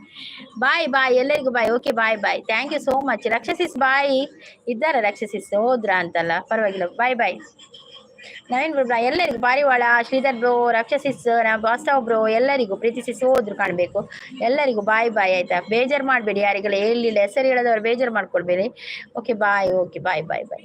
Speaker 1: ಬಾಯ್ ಬಾಯ್ ಎಲ್ಲರಿಗೂ, bye. Okay, bye bye, thank you so much. Raksha sis bye. ಇದ್ದಾರಾ ರಕ್ಷಸಿಸ್? ಹೋದ್ರಾ ಅಂತಲ್ಲ, ಪರವಾಗಿಲ್ಲ, ಬಾಯ್ ಬಾಯ್. ನವೀನ್ ಬ್ರೋ, ಎಲ್ಲರಿಗೂ, ಪಾರಿವಾಳ, ಶ್ರೀಧರ್ ಬ್ರೋ, ರಕ್ಷಸಿಸ್, ವಾಸ್ತವ್ ಬ್ರೋ, ಎಲ್ಲರಿಗೂ, ಪ್ರೀತಿ ಸಿಸ್ ಹೋದ್ರು ಕಾಣಬೇಕು, ಎಲ್ಲರಿಗೂ ಬಾಯ್ ಬಾಯ್, ಆಯ್ತಾ? ಬೇಜಾರು ಮಾಡಬೇಡಿ, ಯಾರಿಗೆಲ್ಲ ಹೇಳಿಲ್ಲ, ಹೆಸರು ಹೇಳದವರು ಬೇಜಾರು ಮಾಡ್ಕೊಳ್ಬೇಡಿ. Okay bye, okay bye bye bye.